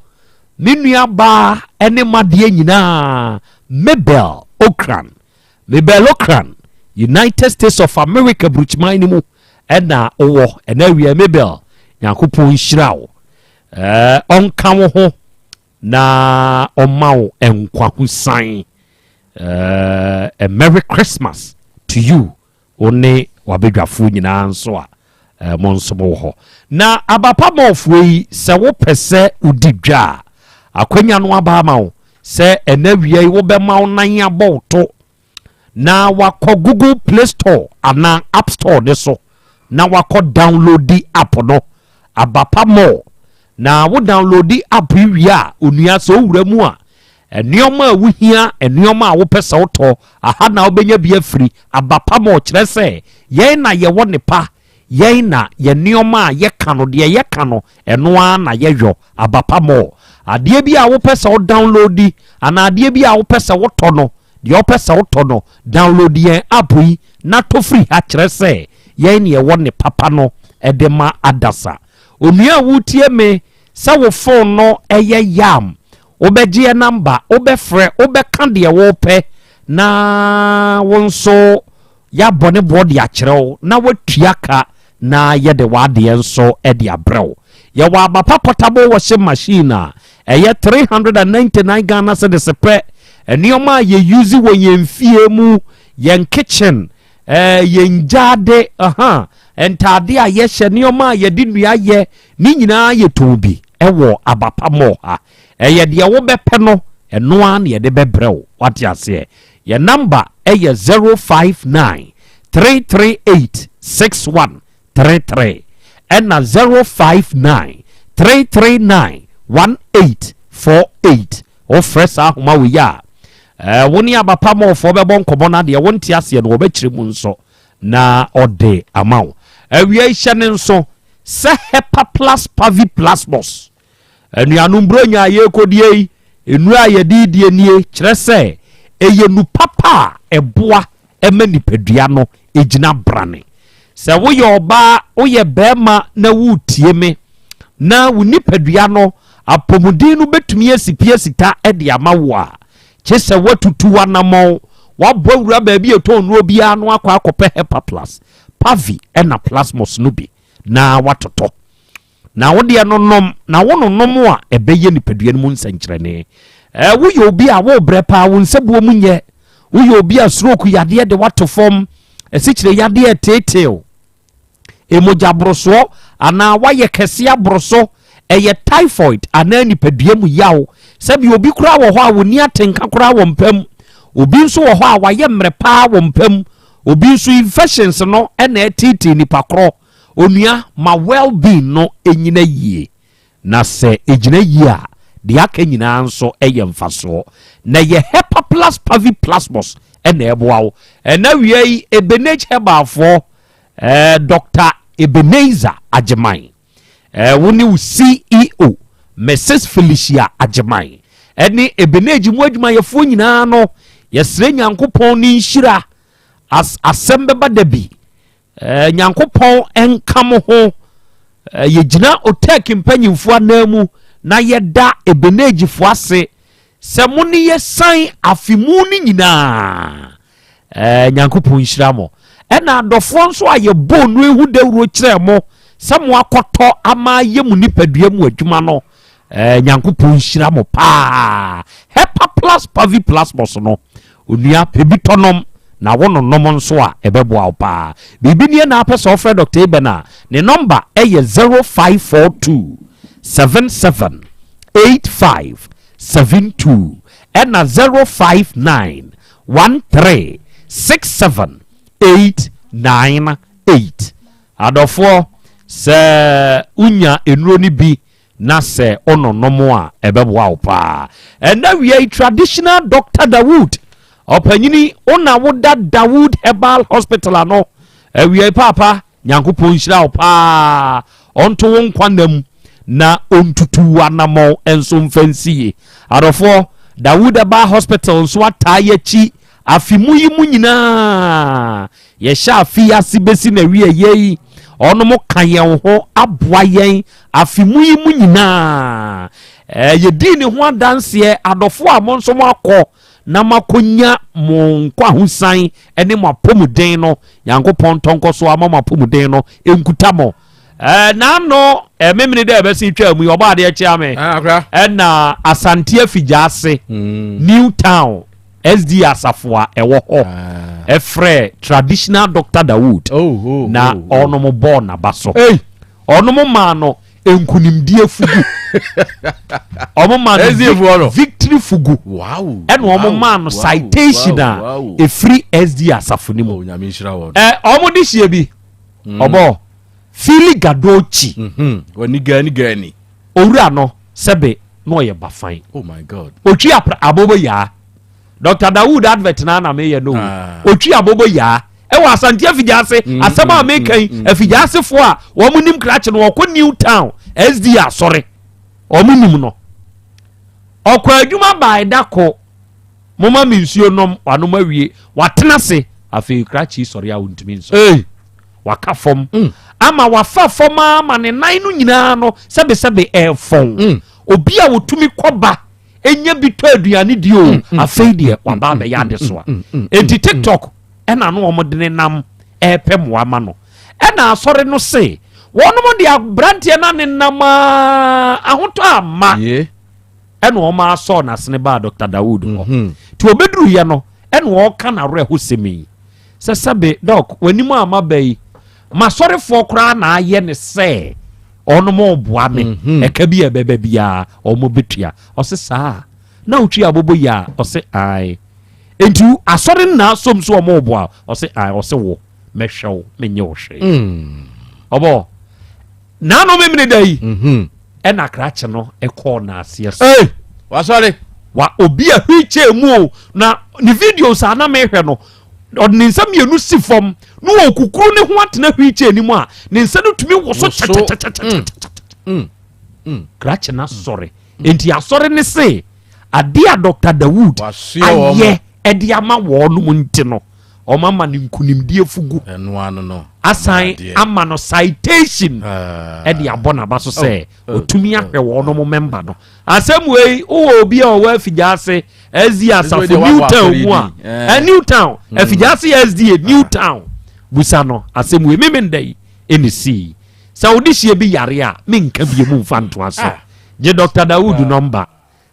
me nuabaa ne m'adeɛ nyinaa, Mabel Okran. Mabel Okran, United States of America burukyiman no mu ɛna wowɔ. Ɛna wia Mabel, Nyankopɔn nhyira wo. Ɔnka wo ho na ɔma wo nkwahosan. A Merry Christmas to you. Wo ne w'abadwafoɔ nyinaa nso a eh, mo nso mowɔ hɔ. Na abapa mɔɔfoɔ yi, sɛ wopɛ sɛ wodi dwa a, akwanya no aba ama wo sɛ ɛnɛ awia yi wobɛma wo nan abɔ wo to na wakɔ Google Play Store anaa App Store ne so na wakɔ downloadi app no, Abapa Mall. Na wo downloadi app yi wie a, onua sɛ owura mu a, Nneɛma a wuhia, nneɛma a wopɛ sɛ wotɔ, aha na wobɛnya bi afiri. Aba pa ma ɔkyerɛ sɛ yɛn na yɛwɔ nnepa, yɛn na yɛn nneɛma a yɛka no, deɛ yɛka no, ɛno ara na yɛyɔ. Aba pa ma ɔ. Adeɛ bi a wopɛ sɛ wo downloadi anaa adeɛ bi a wopɛ sɛ wotɔ no, deɛ wopɛ sɛ wotɔ no, download yɛn app yi na tɔ firi ha kyerɛ sɛ yɛn na yɛwɔ nnepa pa no de ma adasa. Onua a woretie me, sɛ wo phone no yɛ yam, Wobɛgye yɛ number, wobɛfrɛ, wobɛka deɛ wopɛ na wo nso yɛabɔ ne boɔ de akyerɛ wo na woatua ka na yɛde w'adeɛ nso de abrɛ wo. Yɛwɔ Abapa portable washing machine a ɛyɛ 399 Ghana cedis pɛ. Nneɛma a yɛ use wɔ yɛn fie mu, yɛn kitchen, eh, yɛn gyaade, aha, ntaade a yɛhyɛ, nneɛma a yɛde nnua yɛ, ne nyinaa yɛtɔn bi wɔ Abapa Mall ha. Ɛyɛ deɛ wobɛpɛ no, ɛno ara na yɛde bɛbrɛ wo. Wate aseɛ? Yɛn namba yɛ 059 338 6133 ɛna 059 339 1848. Wofrɛ saa ahoma wei a, eh, wo ne Abapa Mallfoɔ bɛbɔ nkɔmmɔ na deɛ wonte aseɛ no wɔbɛkyerɛ mu nso na ɔde ama wo. Awia yi hyɛ ne nso sɛ Hepa Plus Pavi Plasmos. Anuanom Buronya a yɛrekɔdie yi, nnuro a yɛde redie nie, kyerɛ sɛ ɛyɛ nu papa a ɛboa ma nipadua no gyina brane. Sɛ woyɛ ɔbaa, woyɛ barima na woretie me na wo nipadua no apɔmuden no bɛtumi asi pi asita de ama wo a, kye sɛ woatutu w'anammɔn, woabɔ awura baabi a ɛtɔn nnuro biara no akɔ akɔpɛ Hepa Plus, Pavi ɛna Plasmos no bi na woatotɔ. Na wo deɛ no nom, na wo nonom a ɛbɛyɛ nipadua no mu nsɛnkyerɛnne. Ɛɛ woyɛ obi a wobrɛ paa, wo nsabuo mu nyɛ. Woyɛ obi a stroke yadeɛ de wato fam, asikyire yadeɛ teeteew, emogya borosoɔ anaa woayɛ kɛse aboro so, ɛyɛ typhoid anaa nipadua mu yaw. Sɛbi obi koraa wɔ hɔ a wɔnni atenka koraa wɔ mpa mu. Obi nso wɔ hɔ a wayɛ mmerɛ paa wɔ mpa mu. Obi nso infections no na ɛteetee nipa korɔ. Onua, ma well-being no nnyina yie, na sɛ ɛgyina yie a, deɛ aka nyinaa nso yɛ mfasoɔ. Na ɛyɛ Hepaplus Paviplasmus na ɛboa wo. Ɛna wia yi, Ebenage Herbalfoɔ, eh, Dr. Ebenezer Agyeman, eh, wo ne wo CEO, Mrs. Felicia Agyeman, ɛne Ebenage mu adwumayɛfoɔ nyinaa no, yɛsrɛ Nyankopɔn ne nhyira as asɛm bɛba da bi. Eh, Nyankopɔn nka mo ho. Eh, yɛgyina Otek mpanyimfoɔ anan mu na yɛda Ebenegifoɔ ase sɛ mo ne yɛsan afe mu no nyinaa. Eh, Nyankopɔn nhyira mo. Ɛna adɔfoɔ nso a yɛbɔɔ no ehu dawuro kyerɛɛ mo sɛ mo akɔtɔ ama ayɛ mo nipadua mu adwuma no. Eh, Nyankopɔn nhyira mo paa. Hepa Plus Pavi Plasmos no, Onua, pɛ bi tɔ nom, na wo nonom nso a, ɛbɛboa wo paa. Biribi nie na apɛ sɛ ɔfrɛ Dɔkta Eben a, ne nɔmba yɛ 0542 77 85 72 ɛna 059 13 67 898. Adɔfoɔ, sɛ wonya nnuro no bi na sɛ wononom a ɛbɛboa wo paa. Ɛnɛ wia yi traditional doctor Dawood ɔpanyini wo na woda Dawood Herbal Hospital ano awia yi paapa Nyankopɔn nhyira wo paa ɔnto wo nkwa nna mu na ɔntutu w'anamɔn nso mfa nsi ye. Adɔfoɔ Dawood Herbal Hospital nso ataa yɛakyi. Afe mu yi mu nyinaa, yɛhyɛ afe yi ase bɛsi n'awieeɛ yi, wɔnom ka yɛn ho aboa yɛn afe mu yi mu nyinaa. Ɛɛ, yɛdii ne ho adanseɛ, adɔfoɔ a mo nso moakɔ na moakɔnya mo nkwahosan ne mo apɔmuden no, Nyankopɔn ntɔ nkɔ so ama mo apɔmuden no nkuta mo. Ɛɛ, n'ano memene dɛ ɛbɛsen twaa mu yi, ɔbɔ adeɛ kyea me. Ɛna Asante Afigya ase, New Town SD asafo a ɛwɔ hɔ ɛfrɛ traditional Doctor Dawood na ɔnom bɔɔ n'aba so. Ɔnom maa no nkunimdie fugu, ɔmo maa no
SDA foɔ no.
victory fugu, ɛna ɔmo maa no citation a ɛfiri SD asafo no mu.
Nyame nhyira wɔn.
Ɔmo de hyia bi ɔbɔ Fili Gadochi.
Wani gani gani.
Owura no sɛbe na ɔyɛ bafan.
Oh my God.
Otwi apra abobo yaa. Dr Dawood advert na na meyɛ no o. Otwi abobo yaa ɛwɔ Asante Afigya ase. Asɛm a meka yi, Afigya asefoɔ a wɔn nim krakye no, wɔkɔ New Town SD asɔre, wɔn nim no. Ɔkɔ adwuma baa ɛda ko, moma me nsuo nom, wanom awie, watena ase. Afei krakye sɔre a wɔntumi nsɔre, waka fam ama wafa fam ama ne nan no nyinaa no sɛbesɛbe ɛɛfɔn. Obi a wɔtumi kɔba enya bi tɔ aduane di o, afei deɛ waba abɛyɛ adesoa. Enti TikTok ɛna no wɔn de ne nam ɛɛpɛ mmoa ma no. Ɛna asɔre no se wɔnom de aberanteɛ no ne nam aa ahotɔ ama, ɛna wɔn asɔ n'asene baa Dr Dawood hɔ. Nti obɛduruyɛ no, ɛna ɔka n'awerɛhosɛm yi sɛ, sɛbe doc, w'anim a maba yi, masɔrefoɔ koraa na ayɛ ne sɛ ɔnom ɔboa me, ɛka bi a ɛbɛba biara ɔmo bɛtua. Ɔse saa na wotwi abobo yi a, ɔse ae. Enti asɔre no na asom so ɔmo ɔboa. Ɔse ae. Ɔse wo mɛhwɛ wo, menyɛ wo hwee. Ɔbɔ naano memene da yi ɛna krakye no ɛkɔɔ n'aseɛ so.
Wasɔre.
Wa obi a wheelchair mu o, na ne videos a na mehwɛ no, ɔde ne nsa mmienu si fam na ɔkukuru ne ho atena wheelchair no mu a ne nsa no tumi woso kyɛkyɛkyɛkyɛkyɛ. Krakye no asɔre. Enti asɔre ne se adeɛ a Dr Dawood ayɛ ɛde ama wɔnom nti no, ɔma ma no nkonimdie fugu.
Ɛno ano no.
Asan ama no citation ɛde abɔ n'aba so sɛ otumi ahwɛ wɔnom member no. Asɛm wei, wowɔ obi a ɔwɔ Afigya ase SDA asafo New Town mu a, New Town Afigya ase SDA New Town, busa no asɛm wei. Meme nda yi ɛne sii sɛ wode hyia bi yare a, menka bie mu mfa ntoa so. Gye Dr Dawood number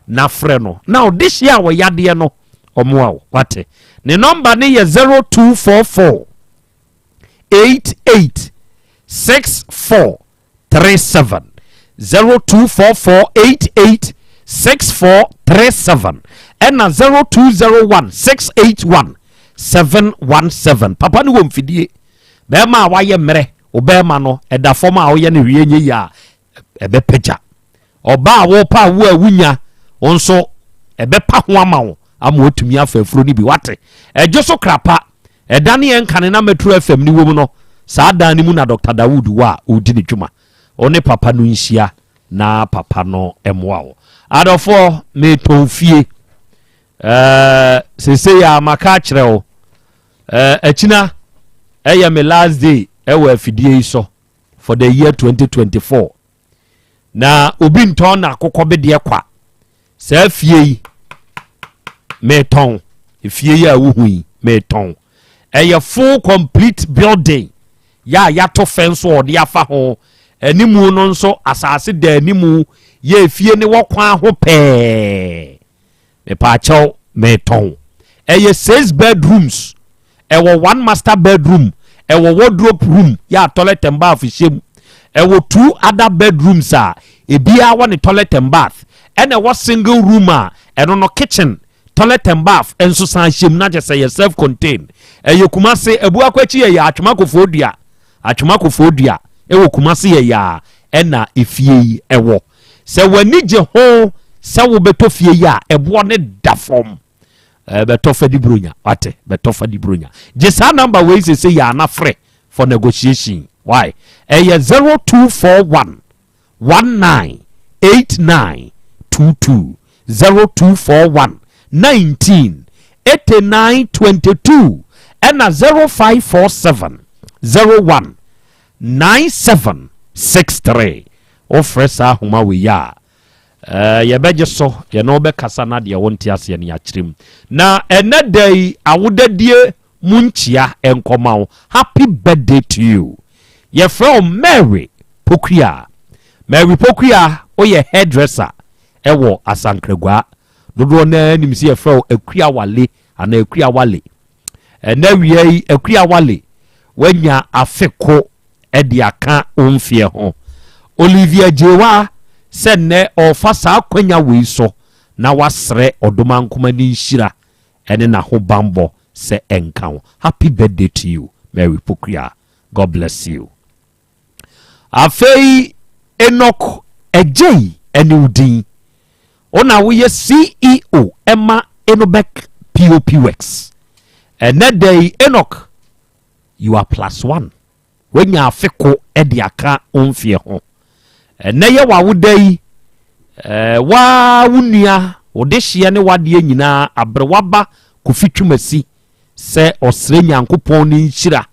na frɛ no na ɔde hyia a wɔyadeɛ no ɔmoa wo. Wate? Ne number ne yɛ 0244 88 64 37, 0244 88 64 37, ɛna 0201 681 717. Papa no wɔ mfidie. Bɛrima a wayɛ mmerɛ, wo bɛrima no ɛda fam a woyɛ no hwie nyɛ yie a, ɛbɛpagya. Ɔbaa a wɔpa a wo a wonya wo nso, ɛbɛpa ho ama wo ama watumi afa afuro no bi. Wate? Ɛdwo so krapa ɛda ne yɛn kane na Metro FM ne wɔ mu no, saa dan no mu na Dr Dawood wɔ a ɔredi ne dwuma. Ɔne papa no nhyia na papa no mmoa wo. Adɔfoɔ, metɔn fie. Seesei a maka akyerɛ wo, akyina ɛyɛ me last day ɛwɔ afidie yi so for the year 2024, na obi ntɔn na akokɔ bedeɛ kwa. Saa fie yi metɔn, efie yi a wohu yi metɔn. Ɛyɛ full complete building yɛ a yɛato fɛn so a ɔde afa ho. Animu no nso asase da animu yɛ efie ne wɔ kwan ho pɛɛ. Mepaakyɛw, metɔn. Ɛyɛ six bedrooms, ɛwɔ one master bedroom, ɛwɔ wardrobe room yɛ a toilet and bath hyɛ mu, ɛwɔ two other bedrooms a ebiara wɔ ne toilet and bath, ɛna ɛwɔ single room a ɛno no kitchen, toilet and bath nso san hyɛ mu, na kyerɛ sɛ yɛ self contained. Ɛyɛ Kumase Abuakɔ akyi, yɛ Atwema Kofoɔ Dua, Atwema Kofoɔ Dua ɛwɔ Kumase yɛ yɛ a ɛna efie yi ɛwɔ. Sɛ w'ani gye ho sɛ wobɛtɔ fie yi a, ɛboɔ ne da fam. Bɛtɔ fa di buronya. Wate? Bɛtɔ fa di buronya. Gye saa number wei sese yɛ ana frɛ for negotiation. Why? Ɛyɛ 0241 19 89 22, 0241 19. 89 22 ɛna 0547 01 97 63. Wofrɛ saa ahoma wei a, eh, yɛbɛgye so, yɛne wo bɛkasa na deɛ wonte aseɛ no yɛakyerɛ mu. Na ɛnɛ da yi awodadie mu nkyia nkɔma wo. Happy birthday to you. Yɛfrɛ wo Mary Pokuya. Mary Pokuya, woyɛ hairdresser ɛwɔ Asankragua. Dodoɔ no ara nim sɛ yɛfrɛ wo Akua Wale anaa Akua Wale. Ɛnɛ awia yi, Akua Wale, woanya afe ko de aka wo mfeɛ ho. Olivia Gyewa sɛ nnɛ ɔrefa saa akwanya wei so na wasrɛ Ɔdomankoma ne nhyira ne n'ahobanbɔ sɛ ɛnka wo. Happy birthday to you Mary Pokuaa. God bless you. Afei Enoch Adjei ne wo din. Wo na woyɛ CEO ɛma Enobek POP Works. Ɛnɛ da yi Enoch, you are plus one. Woanya afe ko de aka wo mfeɛ ho. Ɛnɛ yɛ w'awoda yi, eh, waa wo nua, wo dehyeɛ ne w'adeɛ nyinaa aberewa ba Kofi Twumasi sɛ ɔsrɛ Nyankopɔn ne nhyira,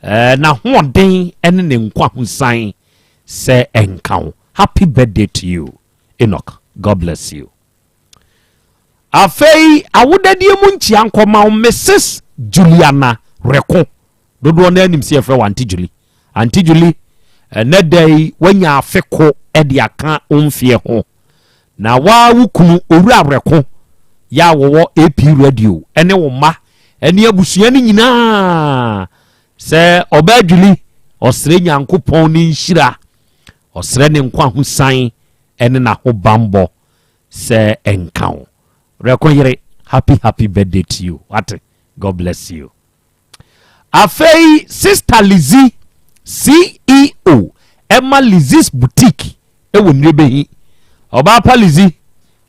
eh, n'ahoɔden ne ne nkwahosan sɛ ɛnka wo. Happy birthday to you, Enoch. God bless you. Afei awodadie mu nkyia nkɔma wo Mrs. Juliana Reko. Dodoɔ no anim sɛ yɛfrɛ wo Auntie Julie. Auntie Julie, ɛnɛ da yi woanya afe ko de aka wo mfeɛ ho. Na waa wo kunu Owura Reko yɛ a wɔwɔ AP Radio ne wo mma ne abusua no nyinaa sɛ ɔbaa Julie ɔsrɛ Nyankopɔn ne nhyira, ɔsrɛ ne nkwahosan ne n'ahobanbɔ sɛ ɛnka wo. Reko yere, happy happy birthday to you. Wate? God bless you. Afei Sister Lizzy, CEO ɛma Lizzy's Boutique ɛwɔ Nnirebehi. Ɔbaa pa Lizzy,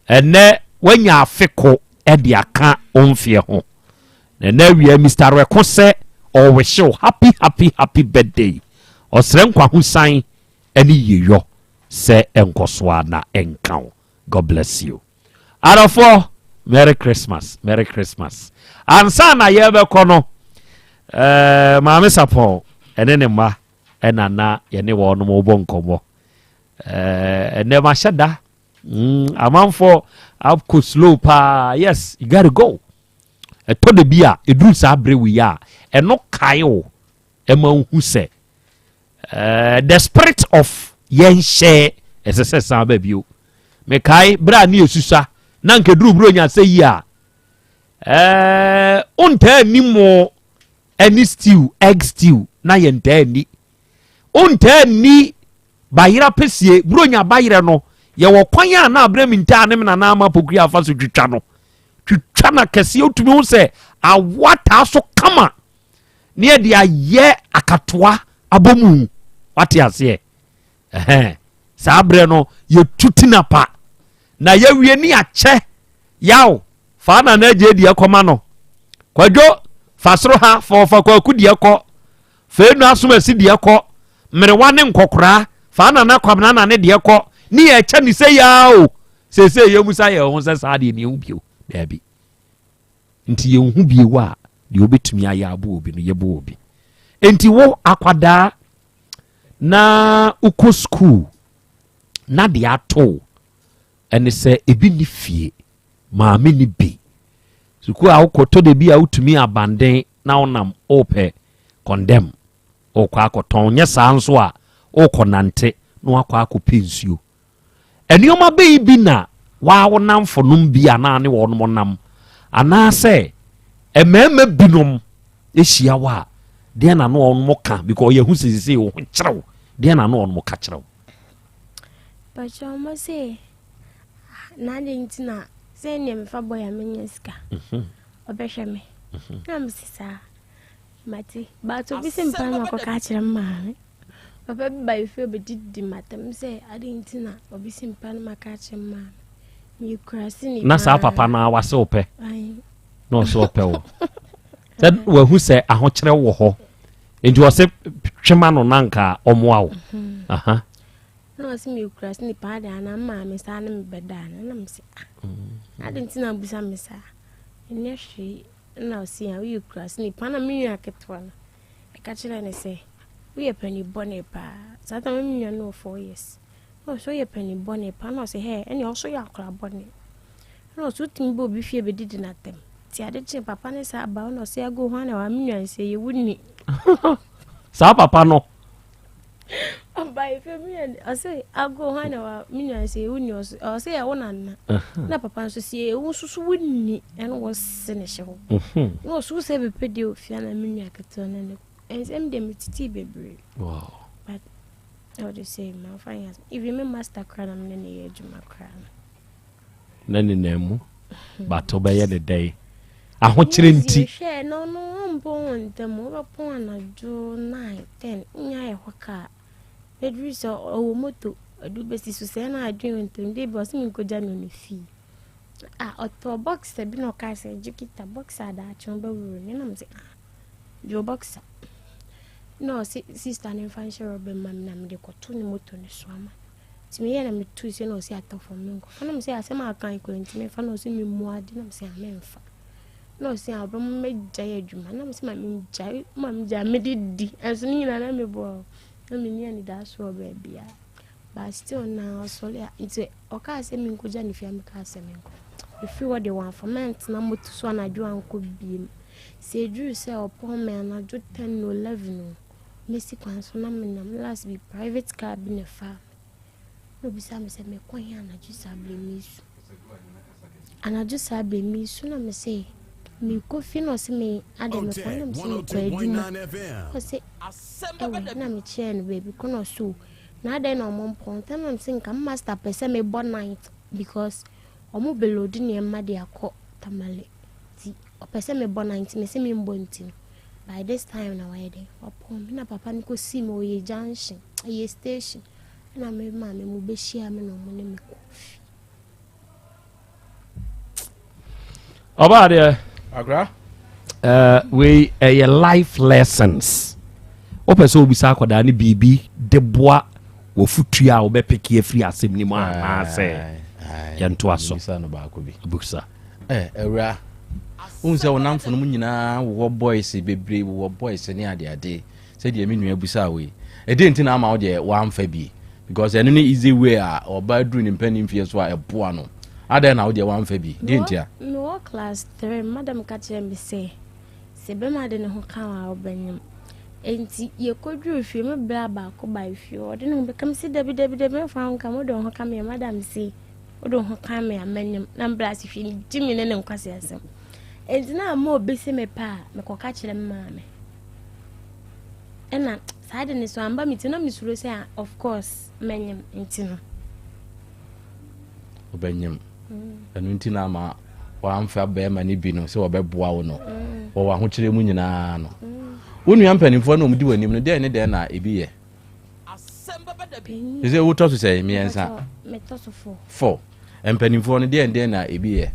ɛnɛ wanya afe ko ɛde aka wo mfeɛ ho. Na ɛnɛ awia Mister Reko sɛ ɔwehye wo happy happy happy birthday. Ɔsrɛ nkwahosan ɛne yieyɔ sɛ ɛnkɔso a na ɛnka wo. God bless you. Adɔfoɔ, Merry Christmas, Merry Christmas. Ansa na yɛbɛkɔ no, eh, Maame Sapɔn ɛne ne mma ɛna na yɛne wɔn bɔ nkɔmmɔ. Eh, ɛnɛ mahyɛ da. Amanfoɔ akɔ slow paa. Yes, you gotta go. Ɛtɔ da bi a, ɛduru saa berɛ wei a, ɛno kae wo ɛma wohu sɛ Eh, the spirit of yɛn hyɛ ɛsɛ sɛ san ba bio. Mekae berɛ a ne yɛsusua na nka duru buronya sɛ yi a eh, wontaa nni mo ɛne stew, egg stew na yɛntaa nni. Wontaa nni bayerɛ apɛsie, buronya bayerɛ no yɛwɔ kwan a na aberɛ mintaa ne me nana ama pokua afa so twitwa no. Twitwa na kɛseɛ wotumi ho sɛ awoa taa so kama. ne yɛde ayɛ akatoa abɔ mu wate aseɛ ɛhɛn saa berɛ no yɛtu tina pa na yɛwie ne akyɛ yaw fa na na agye deɛ kɔma no kwadwo fa soro ha fa ɔfa kwaku deɛ kɔ fa enu asom asi deɛ kɔ mmerewa ne nkɔkoraa fa na na kwabena na ne deɛ kɔ ne yɛkyɛ ne sɛ yaa o seesei yɛmusa yɛn ho sɛ saa deɛ ne ɛho bio daabi Nti yɛnhu bio a, deɛ wobɛtumi ayɛ aboa obi no, yɛboa obi. Nti wo akwadaa na wokɔ sukuu na deɛ ato ɛne sɛ ebi ne fie, maame ne bi. Sukuu a wokɔ tɔ da bi a wotumi abanden na wonam wopɛ kɔndɛm wokɔ akɔtɔn, nyɛ saa nso a wokɔ nante na wakɔ akɔpɛ nsuo. Nneɛma bɛn bi na waa wo nnamfonom bi anaa ne wɔnom nam, anaasɛ mmarima binom hyia wo a, deɛ na ne wɔnom ka because yɛhu sɛ sesei wo ho kyerɛw, deɛ na ne wɔnom ka kyerɛw?
Pakyɛ wɔn se na adi nti na sɛ nea mefa bɔ ya menya sika mhm. ɔbɛhwɛ me mhm. na mese saa mate but obi se mpa ma kɔka akyerɛ m maame Papa bi ba efie obedidi m'atam sɛ adɛn nti na obi si mpa no maka akyerɛ me maame. Meyɛ kuraseni
Na saa papa no ara wase wo pɛ? Na ɔse ɔpɛ wo. Sɛ wahu sɛ ahokyerɛ wɔ hɔ nti ɔse twema no na nka ɔmoa wo. Mhm. Aha.
Na ɔse meyɛ kuraseni paa de anaa maame saa ne me bɛda no na mese ah. Mm. Adɛn nti na abusa me saa? Ɛnyɛ hwee. Ɛna ɔse a woyɛ kuraseni paa na me nua ketewa no ɛka kyerɛɛ no sɛ woyɛ panin bɔne paa. Saa ta me nua no wɔ 4 years. Na ɔse woyɛ panin bɔne paa na ɔse hɛ ɛne ɔso yɛ akora bɔne. Ɛna ɔse wotumi bɔ obi fie bɛdidi no atɛm. Nti ade kyee papa ne saa ba na ɔse ago hwan na wa me nua nsɛ yɛ wo ni.
Saa papa no.
Ɔba efe mi yɛ ɔse ago hwan na wa me nua nsɛ yɛ wo ni ɔse ɔse yɛ wo nana. Na papa nso se yɛ wo nso so wo ni ɛna wɔse ne hyɛ hɔ. Na ɔso sɛ bɛpɛ deɛ ofia na me nua ketewa no ne ɛnsɛm deɛ metete bebree.
Wow.
But ɔde sɛ mamfa nyɛ asɛm. Even me master koraa na me ne no yɛ adwuma koraa no.
Na ne nan mu but wobɛyɛ ne dɛn ahokyere nti.
Hwɛ na ɔno ɔmpɔn wɔ ntɛm ɔbɛpɔn anadwo 9 10 nya yɛ hɔ kaa bɛduru sɛ ɔwɔ moto ɔde bɛsi so sɛ na adwene ntɛm de bi ɔsɛ menkɔgya no ne fie ah ɔtɔ boxer bi na ɔkaa sɛ gye kita boxer daakye wobɛwuro ne nam sɛ ah gye boxer na ɔse sister ne mfa nhyɛ rɔba ma me na mede kɔto ne moto no so ama Nti meyɛɛ na metuu se na ɔse atɔ fam menkɔfa na mesɛ asɛm a aka yi koraa nti memfa na ɔse memu ade na mesɛ a memfa na ɔse a ɔbɛma mɛgyae adwuma na mesɛ ma megyae ma megyae mede di ɛnso ne nyinaa na meboa o na menni anidaso wɔ baabiara but still na ɔsɔre a nti ɔkaa sɛ menkɔgya ne fie a mekaa sɛ menkɔ ɛfiri hɔ deɛ wɔamfa mantena moto so anadwo ankɔ biem sɛ ɛduru sɛ ɔpɔn me anadwo 10 o 11 o Mesi kwan so na menam last bi private car bi na ɛfaa me na obisa me sɛ mekɔ he anadwo saa berɛ mesu anadwo saa berɛ mesu na mese mekɔ fie na ɔse me adɛ mekɔ na mese mekɔ adwuma ɔse ɛwɔ na mekyerɛ no baabi kɔ na ɔse o na adɛn na ɔmo mpɔn ntɛm na mese nka master pɛ sɛ mebɔ night because ɔmo bɛlodi nneɛma de akɔ Tamale nti ɔpɛ sɛ mebɔ night mese membɔ nti no By this time na wayɛ dɛn wapɔn me na papa no kɔsii me ɔyɛ junction ɛyɛ station ɛna me maame mu bɛhyia me na ɔmo ne me kɔ fie.
Ɔbaa deɛ.
Akra.
Uh, wei ɛyɛ life lessons wopɛ sɛ wobisa akwadaa no biribi de boa wɔfotua a wobɛpeke afiri asɛm no mu anaasɛ yɛntoa so
bisa Eh, awura, wohu sɛ wo namfonom nyinaa wowɔ boys bebree, wowɔ boys ne adeade, sɛdeɛ me nua busaa wo yi. Ɛdeɛ nti na ama wo deɛ woamfa bi? Because ɛno ne easy way a ɔbaa duru ne mpanin mfeɛ so a ɛboa no. Adɛn na wo deɛ woamfa bi? Deɛ nti a?
Mewɔ class 3, madam ka kyerɛ me sɛ, sɛ bɛma de ne ho ka wo a wobɛnyem. Enti yɛkɔduruu fie, me bra baako baa fie, ɔde ne ho bɛka me sɛ dabi dabi dabi, mfa wo nka me, wode wo ho ka me a, madam se Wode wo ho ka me a m'anim na mbrɛ ase hwɛ ne gye me ne ne nkwasi asɛm. Enti na ama obi se me pɛ a mekɔka kyerɛ me maame. Ɛna saa de ne so amba me ti na mesuro sɛ ah, of course mɛnyem nti no.
Wobɛnyem. Mm. Ɛno nti na ama wamfa bɛrima no bi no sɛ wɔbɛboa wo no. Mm. Wɔ w'ahokyerɛ mu nyinaa no. Mm. Wo nua mpanimfoɔ na wɔn di w'anim no dɛn ne dɛn na ebi yɛ? Sɛ wotɔ so sɛ mmiɛnsa.
Metɔ so four.
Four. Mpanimfoɔ no deɛn deɛn na ebi yɛ?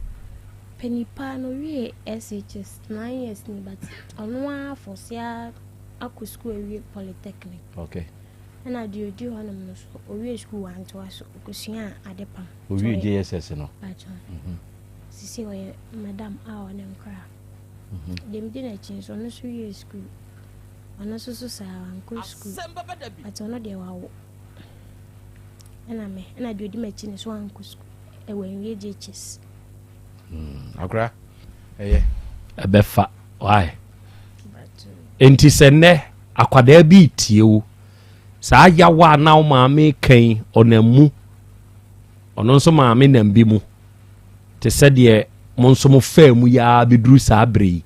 Panipa no wie SHS nine years ni but ɔno ara fɔse akɔ sukuu awie polytechnic.
Okay.
Ɛna deɛ odi hɔnom no so owie sukuu wantoa so okosua ade pam.
Owie JSS no.
Bàtchɔ. Mhm. Sisi ɔyɛ madam a ɔne nkora. Mhm. Deɛ medi n'akyi nso ɔno nso wie sukuu. Ɔno nso so saa wankɔ sukuu but ɔno deɛ wawo ɛna me ɛna deɛ ɔdi m'akyi no so wankɔ sukuu ɛwɔ nwie JHS.
Hmm, akora ɛyɛ.
Ɛbɛfa why nti sɛ nnɛ akwadaa bi tie wo saa yawa a na wo maame kan ɔnam mu ɔno nso maame nam bi mu te sɛ deɛ mo nso mo faa mu yi ara bɛduru saa berɛ yi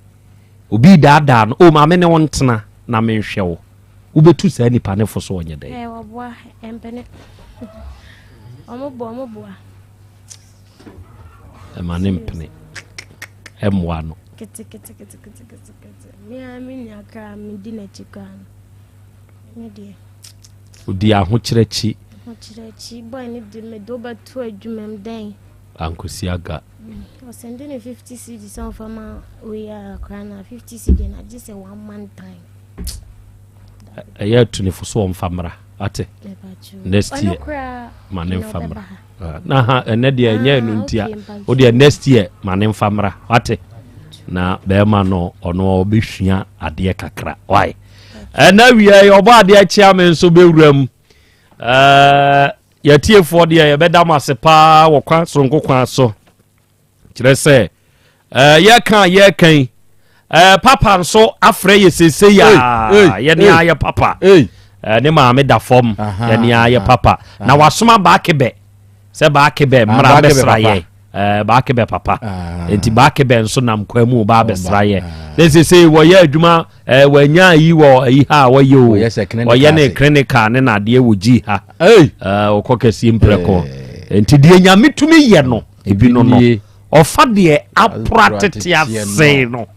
Obi redaadaa no, oh maame ne wo ntena na menhwɛ wo. Wobɛtu saa nipa ne fo so ɔnyɛ dɛn?
Ɛɛ wɔboa ɛmpene. Wɔn boa wɔn boa.
Ɛma ne mpene. Ɛmmoa no.
Kete kete kete kete kete kete. Me a me nua koraa me di n'akyi koraa no. Me deɛ.
Odi ahokyerɛ akyi.
Ahokyerɛ akyi boy ne de me de wobɛto adwuma mu dɛn.
Ankosi aga.
Ɔsɛnde ne 50 cedi sɛ ɔmfa ma wei a koraa na 50 cedi na gye sɛ one month time.
Ɛyɛ atunifo so ɔmfa mmra ate next year ma ne mfa mmra ah, na ha ɛnɛ deɛ ɛnyɛ ɛno nti a wo deɛ next year ma ne mfa mmra ate. Na bɛrima no ɔno ɔbɛsua adeɛ kakra. Why? Ɛna wia yi ɔbɔ adeɛ kyea me nso bɛwura mu. Ɛɛ yɛtiefoɔ deɛ yɛbɛda mo ase paa wɔ kwan soronko kwan so. Kyerɛ sɛ ɛɛ yɛka a yɛka yi ɛɛ papa nso afrɛ yɛ sese yi a yɛne ayɛ papa. Ɛɛ ne maame da fam yɛne ayɛ papa. Na wasoma baakebɛ sɛ baakebɛ ah, mmra bɛsra yɛ. Ɛɛ baakebɛ papa. Ah. Nti baakebɛ nso nam kwan mu ba abɛsra yɛ. Ah. Ne sese wɔyɛ adwuma ɛɛ wɔanya ayi wɔ ayi ha a wɔyɛ o. Wɔyɛ ne clinical ne n'adeɛ wɔ gyi ha. Ɛɛ ɔkɔ kɛseɛ mprɛko. Nti deɛ nyame tumi yɛ no. Ebi no no, ɔfa deɛ apora tete ase no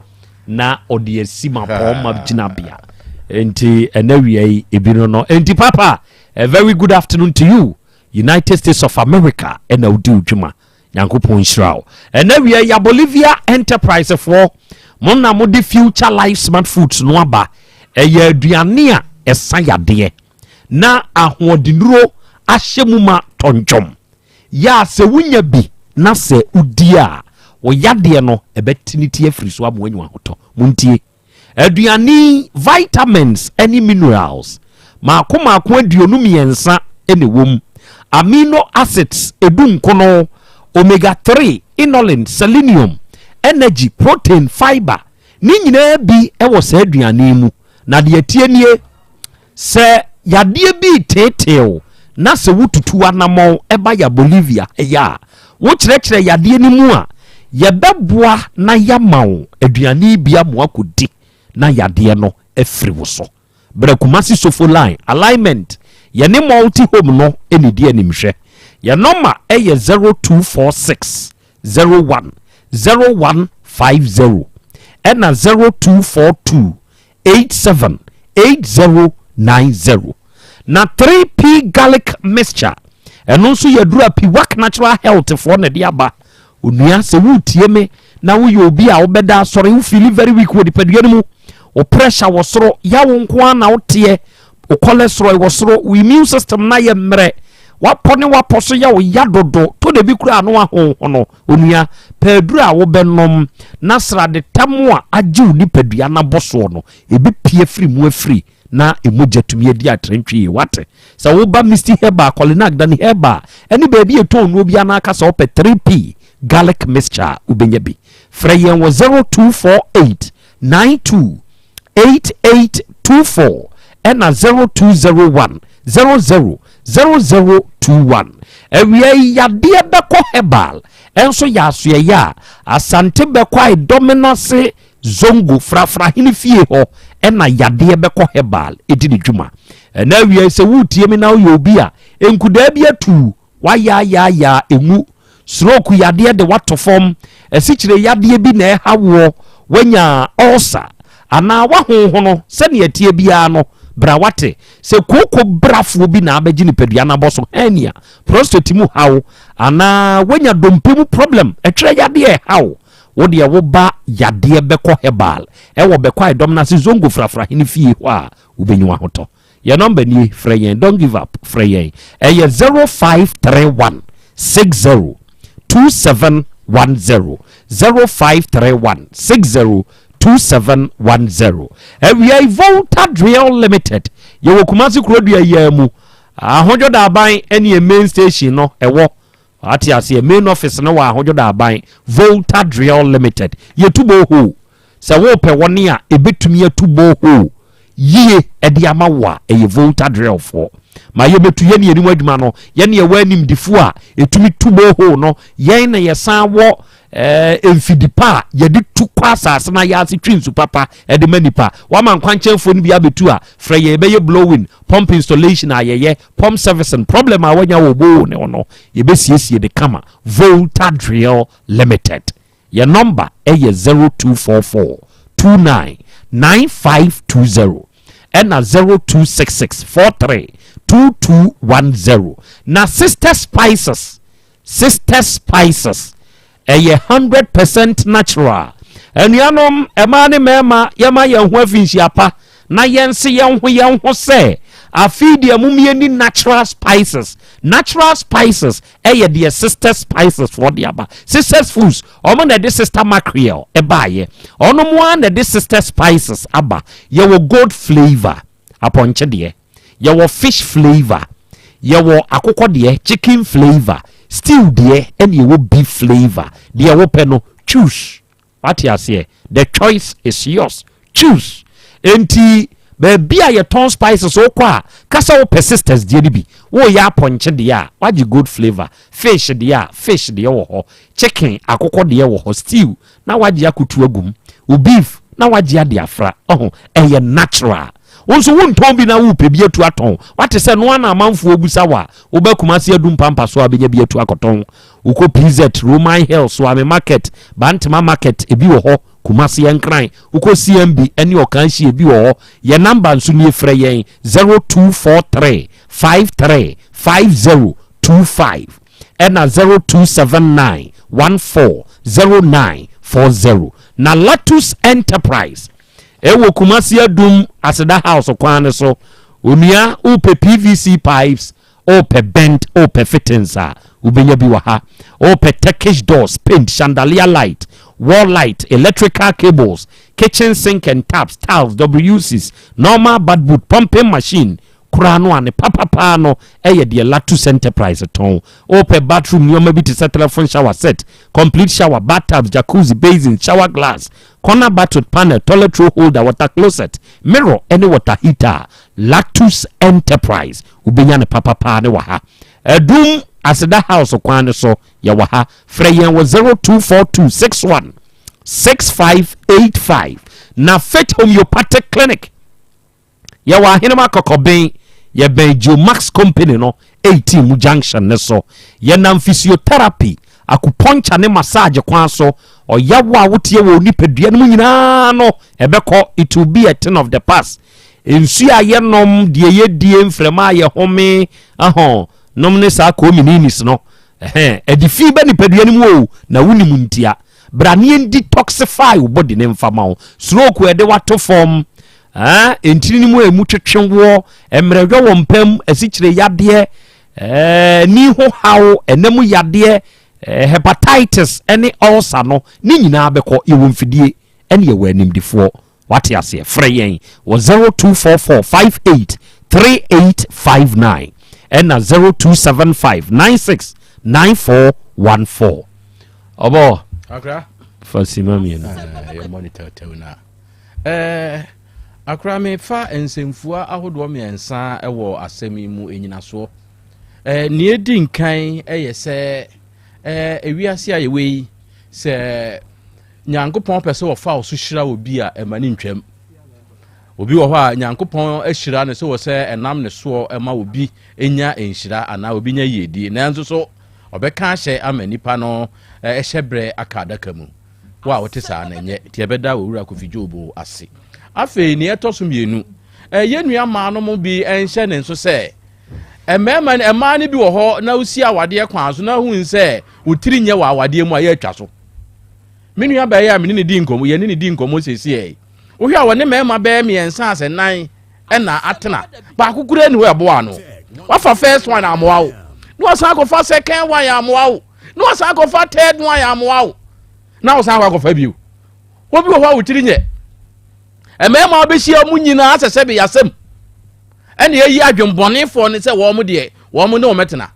na ɔde asi mapɔɔma gyinabea. Nti ɛnɛ wia yi ebi no no. Nti papa, a very good afternoon to you. United States of America ɛna wodi wo dwuma. Nyankopɔn nhyira wo. Ɛnɛ wia yi Bolivia Enterprise foɔ mo na mo de Future Life Smart Foods no aba. Ɛyɛ aduane a ɛsa yadeɛ na ahoɔdennuro ahyɛ mu ma tɔntwɔm. Yɛ a sɛ wonya bi na sɛ wodi a, wo yadeɛ no ɛbɛte ne ti afiri so ama woanya ahotɔ. Montie! Aduane yi, vitamins ne minerals maako maako 23 na ɛwɔ mu, amino acids edunkono, omega 3, inulin, selenium, energy, protein, fiber, ne nyinaa bi wɔ saa aduane yi mu. Na deɛ ɛteɛ nie, Sɛ yadeɛ bi reteetee wo na sɛ wotutu w'anammɔn ba ya Bolivia ha yi a, wokyerɛkyerɛ yadeɛ no mu a, yɛbɛboa na yɛama wo aduane bi ama woakɔdi na yadeɛ no afiri wo so. Bra Kumasi Sofo Line, Alignment, yɛne Multi Home no na ɛdi animhwɛ. Yɛn nɔma yɛ 0246 01 0150 ɛna 0242 87 8090 Na 3P garlic mixture ɛno nso yɛ aduru a Piwak Natural Health foɔ na ɛde aba. Onua sɛ woretie me na woyɛ obi a wobɛda asɔre wo feeli very weak wɔ nipadua no mu, wo pressure wɔ soro, yawo nko ara na woteɛ, wo cholesterol wɔ soro, wo immune system no ayɛ mmerɛ, wapɔ ne wapɔ so yɛ wo ya dodo, to da bi koraa no ahonhono. Onua, pɛ aduru a wobɛnom na sradetam a agye wo nipadua no abɔ soɔ no, ɛbɛpue afiri mu afiri na mogya tumi adi atrantwie yie. Woate? Sɛ woba Misty Herbal, Kɔlinag, Dani Herbal, ɛne baabi a ɛtɔn nnuro biara na aka sɛ wopɛ 3P Garlic Mixture a, wobɛnya bi. Frɛ yɛn wɔ 0248 92 8824 ɛna 0201 00 0021. Awia yi yadeɛ bɛkɔ herbal ɛnso yɛ asoɛyɛ a Asante bɛkɔ Aidɔmenase Zongo Frafrahene fie hɔ ɛna yadeɛ bɛkɔ herbal ɛdi ne dwuma. Ɛna awia yi sɛ woretie me na woyɛ obi a nkudaa bi atuu W'ayaayaaya enwu, stroke yadeɛ de w'ato fam, asikyire yadeɛ bi na ɛha woɔ, w'anya ulcer, anaa w'ahonhono, sɛdeɛ ɛteɛ biara no, bra w'ate. Sɛ kooko brafoɔ bi na abɛgye nipadua no abɔ so, hernia, prostate mu haw, anaa w'anya dompe mu problem, ɛtwerɛ yadeɛ ɛha wo, wo deɛ wo ba yadeɛ bɛkɔ herbal, ɛwɔ Bɛkwae dɔm no ase Zongo Frafrahene fie hɔ a, wobɛnya w'ahotɔ. Yɛn nɔmba nie, frɛ yɛn, don't give up, frɛ yɛn. Ɛyɛ 0531 60 2710, 0531 60 2710. Awia yi Volta Drill Limited, yɛwɔ Kumasi Kurodua yi ara mu, Ahodwo Daaban ɛne yɛn main station no ɛwɔ. Wate aseɛ, main office no wɔ Ahodwo Daaban, Volta Drill Limited. Yɛtu borehole. Sɛ worepɛ wɔn a ɛbɛtumi atu borehole yie de ama wo a, ɛyɛ Volta Drill foɔ. Ma yɛbɛtu yɛne yɛnim adwuma no, yɛne yɛwɔ animdefoɔ a ɛtumi tu borehole no, yɛn na yɛsan wɔ eh, mfidi pa a yɛde tu kɔ asase no ayɛ ase twe nsu papa de ma nipa. Wama nkwankyɛnfoɔ no bi abɛtu a, frɛ yɛn, yɛbɛyɛ blowing, pump installation a yɛyɛ, pump servicing, problem a wanya wɔ borehole ne ho no, yɛbɛsiesie de kama. Volta Drill Limited. Yɛn nɔmba yɛ 0244 29 9520 ɛna 0266 43 2210. Na Sister Spices, Sister Spices, ɛyɛ 100% natural. Anuanom, mmaa ne mmarima, yɛma yɛn ho afinhyia pa na yɛnse yɛn ho yɛn ho sɛ, Afei deɛ mom yɛni natural spices. Natural spices ɛyɛ deɛ Sister Spices foɔ de aba. Sisters Foods, ɔmo na ɛde Sister Mackerel ɛbaayɛ. Ɔno mo ara na ɛde Sister Spices aba. Yɛwɔ gold flavour, apɔnkye deɛ. Yɛwɔ fish flavour. Yɛwɔ akokɔ deɛ, chicken flavour, stew deɛ, ɛna yɛwɔ beef flavour. Deɛ wopɛ no, choose. Wate aseɛ? The choice is yours. Choose. Enti baabi a yɛtɔn spices wokɔ a, ka sɛ wopɛ Sisters deɛ no bi. Woyɛ apɔnkye deɛ a, wagye goat flavour. Fish deɛ a, fish deɛ wɔ hɔ. Chicken, akokɔ deɛ wɔ hɔ. Stew, na wagye akutu agu mu. Wo beef, na wagye ade afra. Ɔho, ɛyɛ natural. Wo nso wontɔn bi na wopɛ bi atu atɔn. Wate sɛ noa na amanfoɔ bisa wo a, woba Kumasi Adu Mpampa so a bɛnya bi atu akɔtɔn. Wokɔ PZ, Roman Hill, Suame Market, Bantama Market, ebi wɔ hɔ, Kumasi Nkran. Wokɔ CMB ne Ɔkanhyi, ebi wɔ hɔ. Yɛn number nso nie, frɛ yɛn 0243 53 50 25 ɛna 0279 14 09 40. Na Latus Enterprise ɛwɔ Kumasi Adum Aseda House kwan no so. Onua, wopɛ PVC pipes, wopɛ bent, wopɛ fittings a, wobɛnya bi wɔ ha. Wopɛ Turkish doors, paint, chandelier light, wall light, electrical cables, kitchen sink and taps, tiles, WCs, normal bath, pumping machine koraa no a ne papapaa no ɛyɛ deɛ Latus Enterprise tɔn. Wopɛ bathroom nneɛma bi te sɛ telephone shower set, complete shower, bathtubs, jacuzzi, basin, shower glass, corner bath panel, toilet roll holder, water closet, mirror ɛne water heater, Latus Enterprise wobɛnya ne papapaa ne wɔ ha. Ɛdum Aseda House kwan no so yɛwɔ ha. Frɛ yɛn wɔ 0242 61 6585. Na Fit Homeopathic Clinic, yɛwɔ Ahenema Akɔkɔben, yɛbɛn Geomax Company no 18 mu junction ne so. Yɛnam physiotherapy, acupuncture ne massage kwan so. Ɔyawo a wotie wɔ nipadua no mu nyinaa no ɛbɛkɔ, it will be a thing of the past. Nsuo a yɛnom, deɛ yɛdie, mframa a yɛhome ahɔ nom ne saa kɔmininis no, ɛhɛn ɛde fi bɛ nipadua no mu o na wonim ntia. Bra ne yɛn detoxify wo body ne mfama wo. Stroke ɛde wato fam, ntini no mu a emu twetwe woɔ, mmerɛdwɔ wɔ mpam, asikyire yadeɛ, ni ho haw, ɛnam yadeɛ, hepatitis ɛne ulcer no ne nyinaa bɛkɔ. Yɛwɔ mfidie ɛne yɛwɔ animdifoɔ. Wate aseɛ? Frɛ yɛn wɔ 0244 58 3859 ɛna 0275 96 9414. Ɔbɔ
Akra.
Fa sima mmienu.
Yɛ monitor tɛw na akora mefa nsɛmfua ahodoɔ mmiɛnsa wɔ asɛm yi mu ɛnyinasoɔ. Nea ɛdi nkan yɛ sɛ ewiase a yɛwɔ yi, sɛ Nyankopɔn pɛ sɛ wɔfa wo so hyira obi a, ɛma ne ntwam. Obi wɔ hɔ a Nyankopɔn ahyira no sɛ wɔ sɛ ɛnam ne soɔ ɛma obi nya nhyira anaa obi nya yiedie, nanso so ɔbɛka ahyɛ ama nipa no ɛhyɛ berɛ aka adaka mu. Wo a wote saa no ɛnyɛ nti ɛbɛda Owura Kofi Dwobo ase. Afei nea ɛtɔ so mmienu, ɛyɛ nua maa no mu bi ɛnhyɛ ne nso sɛ mmarima mmaa no bi wɔ hɔ na wosi awadeɛ kwan so na ohun sɛ wotiri nyɛ wɔ awadeɛ mu a yɛatwa so. Me nua bɛyɛ a mene ne di nkɔmmɔ, yɛne ne di nkɔmmɔ siesie. Wohwɛ a wɔne mmarima bɛyɛ mmiɛnsa asɛ nan ɛna atena, baako kura ni hɔ ɛboa no. Wafa first one amoa wo, na wasan akɔfa second one amoa wo, na wasan akɔfa third one amoa wo, na wasan akɔ akɔfa bio. Obi wɔ hɔ a wotiri nyɛ. Mmarima a wɔbɛhyia mu nyinaa sɛ sɛbi yasɛm ɛna eyi adwembɔnefoɔ ne sɛ wɔn deɛ wɔn ne wɔn tena.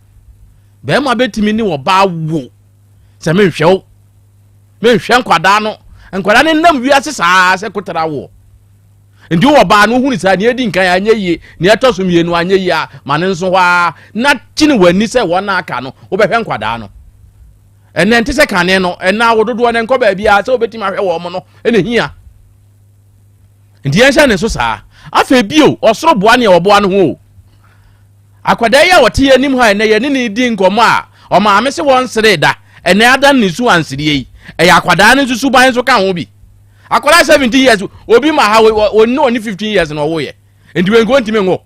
Bɛrima bɛtumi ne ɔbaa wo sɛ menhwɛ wo, menhwɛ nkwadaa no, nkwadaa no nam wiase saa sɛ kotara woɔ. Nti wɔ baa no wohunu saa, nea edi nkan anyɛ yie, nea ɛtɔ so mmienu anyɛ yie a, ma ne nso hɔ a na kyini w'ani sɛ wɔn aka no wobɛhwɛ nkwadaa no. Ɛnɛ nte sɛ kane no, ɛnɛ awo dodoɔ no nkɔ baabi a sɛ wobɛtumi ahwɛ wɔn no ɛna hia. Nti yɛnhyɛ ne so saa. Afei bio, ɔsoro boa nea ɔboa no ho o. Akwadaa yi a wɔte yɛn anim ha ɛnɛ yɛne ne di nkɔmmɔ a ɔmaame se wɔn sere da, ɛnɛ ada ne su ansereɛ yi, ɛyɛ akwadaa no nso suban nso ka ho bi. Akwadaa 17 years, obi ma ha ɔne ɔne 15 years na ɔwoyɛ, nti wɔn nko ntumi nwo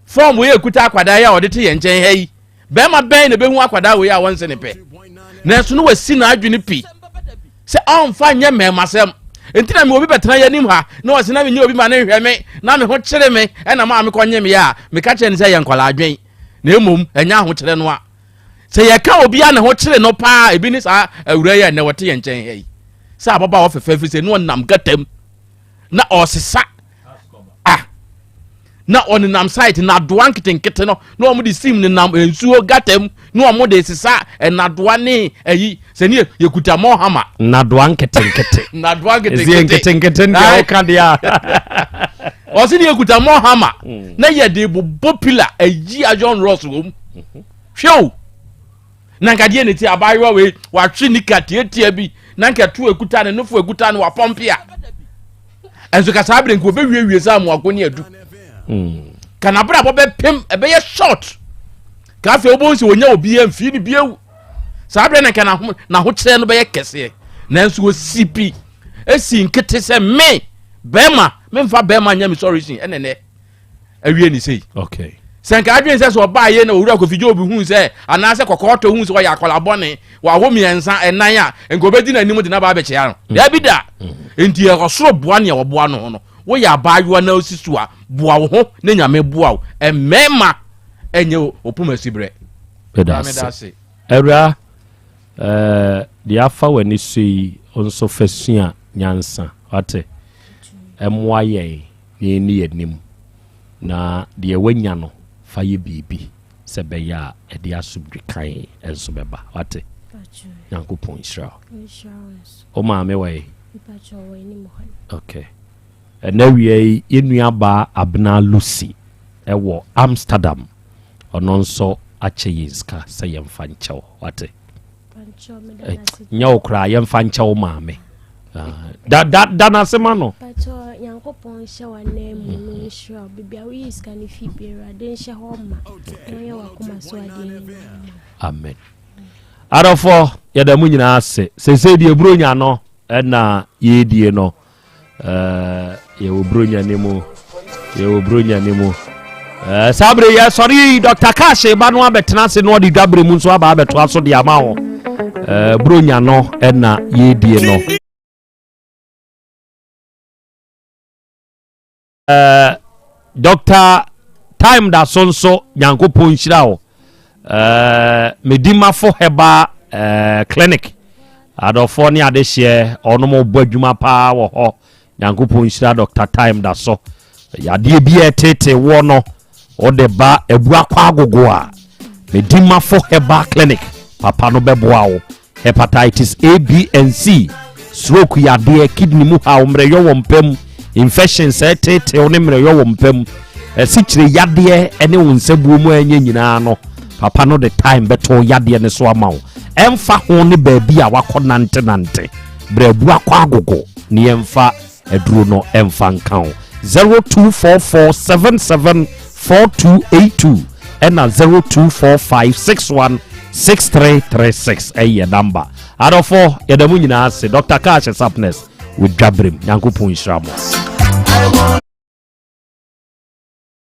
fɔm wei ekuta. Akwadaa yi a ɔde te yɛn nkyɛn ha yi, bɛrima bɛn na ebehu akwadaa wei a wɔnse ne pɛ? Nanso no wasi n'adwene pi sɛ ɔnfa nyɛ mmɛɛmasɛm. Enti na me obi bɛtena yɛn anim ha na ɔse na menyɛ obi ma ne nhwɛ me na me ho kyere me ɛna maa mekɔ nye me a, meka kyerɛ no sɛ yɛ nkwadaa adwen na mmom ɛnyɛ ahokyerɛ no a. Sɛ yɛka obi a ne ho kyere no paa ebi ne saa awura yi a nnɛ wɔte yɛn nkyɛn ha yi sɛ ababaawa fɛfɛɛfɛ sɛ ne ɔnam gata mu na ɔresesa a na ɔnenam site nadoa nketenkete no na wɔn de sim nenam nsuo gata mu na wɔn de sesa nnadoa ne ayi sɛ ne yɛkuta mɔhama.
Nnadoa nketenkete.
Nnadoa nketenkete.
Nketenkete ne deɛ ɔka deɛ a.
Ɔsi ne yɛkuta mɔhama hmm. na yɛde bobɔ pila ayi ayon rɔs wɔ mu. Mhm. Hwɛ o na nka deɛ ne ti abaayewa wei watwe nika tiatia bi na nka ɛto ekuta ne nofo ekuta ne wapɔmpe a ɛnso ka saa bere nka obɛwiewie sɛ amoako ne adu hmm. ka n'abrabɔ bɛpem ɛbɛyɛ short ka afei wobɛhu sɛ wɔnya obi amfii ne biewu saa berɛ na nka n'ahokyerɛ no bɛyɛ kɛseɛ nanso wɔsi pi ɛsi nkete sɛ me bɛrima memfa bɛrima nyɛ me sɔre sin ɛnɛnɛ awie ne sei
okay
sɛ nka adwene sɛ sɛ ɔbaa yɛ na owura kofi gye obi hu sɛ anaasɛ kɔkɔɔ tɔ hu sɛ ɔyɛ akwadaa bɔne wawo mmiɛnsa ɛnan a nka ɔbɛdi n'anim de n'aba abɛkyea no mm. daabi da mm. nti ɔsoro boa nea ɔboa no ho no woyɛ abaayewa na osi so a boa wo ho ne nyame boa wo mmarima ɛnyɛ opum asiberɛ
meda ase awura eh, deɛ afa w'ani so yi nso fa sua nyansa wate ɛmmoa yɛn na yɛnni yɛn anim, na deɛ woanya no, fa yɛ biribi sɛ ɛbɛyɛ a ɛde asomdwe kann nso bɛba. Wate? Nyankopɔn nhyira wo. Wo maame wɔ he? Okay. Ɛnɛ awia yi, yɛn nuabaa Abena Lucy ɛwɔ Amsterdam. Ɔno nso akyɛ yɛn sika sɛ yɛmfa nkyɛ wo. Wate? Nyɛ wo koraa, yɛmfa nkyɛ wo maame. Ah, da da da n'ase ma no.
Pacho Nyankopɔn nhyɛ w'anan mu no nhyira wo. Baabi a woyi sika no fi bi Awurade nhyɛ hɔ ma na ɔnyɛ w'akoma so adeɛ nyinaa.
Amen. Adɔfoɔ yɛda mu nyinaa ase. Seesei deɛ Buronya no ɛna yɛredie no. Eh, yɛwɔ buronya ne mu yɛwɔ buronya ne mu eh, saa bere yɛsɔre yi dr cash ba no abɛtena ase na ɔde dwabere mu nso aba abɛtoa so de ama wo eh, buronya no ɛna yɛredie no eh, dr time da so nso nyankopɔn nhyira wo Eh, Medimafo Herbal eh, Clinic adɔfoɔ ne adehyeɛ ɔnom bɔ adwuma paa wɔ hɔ nyankopɔn nhyira Dr. Time da so yadeɛ bi a ɛtete woɔ no wode ba abu akɔ agogo a Medimafo Herbal Clinic papa no bɛboa wo Hepatitis A, B and C, stroke yadeɛ, kidney mu haw, mmerɛyɔ wɔ mpa mu, infections a ɛteetew ne mmerɛyɔ wɔ mpa mu, asikyire yadeɛ ne wo nsabuo mu a ɛnyɛ nyinaa no, papa no de time bɛto yadeɛ no so ama wo. Ɛmfa ho ne baabi a wakɔ nantenante, brɛbu akɔ agogo ne yɛmfa aduro no ɛmfa nka ho. 0244774282 ɛna 0245616336 ɛyɛ namba. Adɔfo yɛda mu nyinaa ase. Dr. Cash Sapness wɔ dwaberem. Nyankopɔn nhyira mo.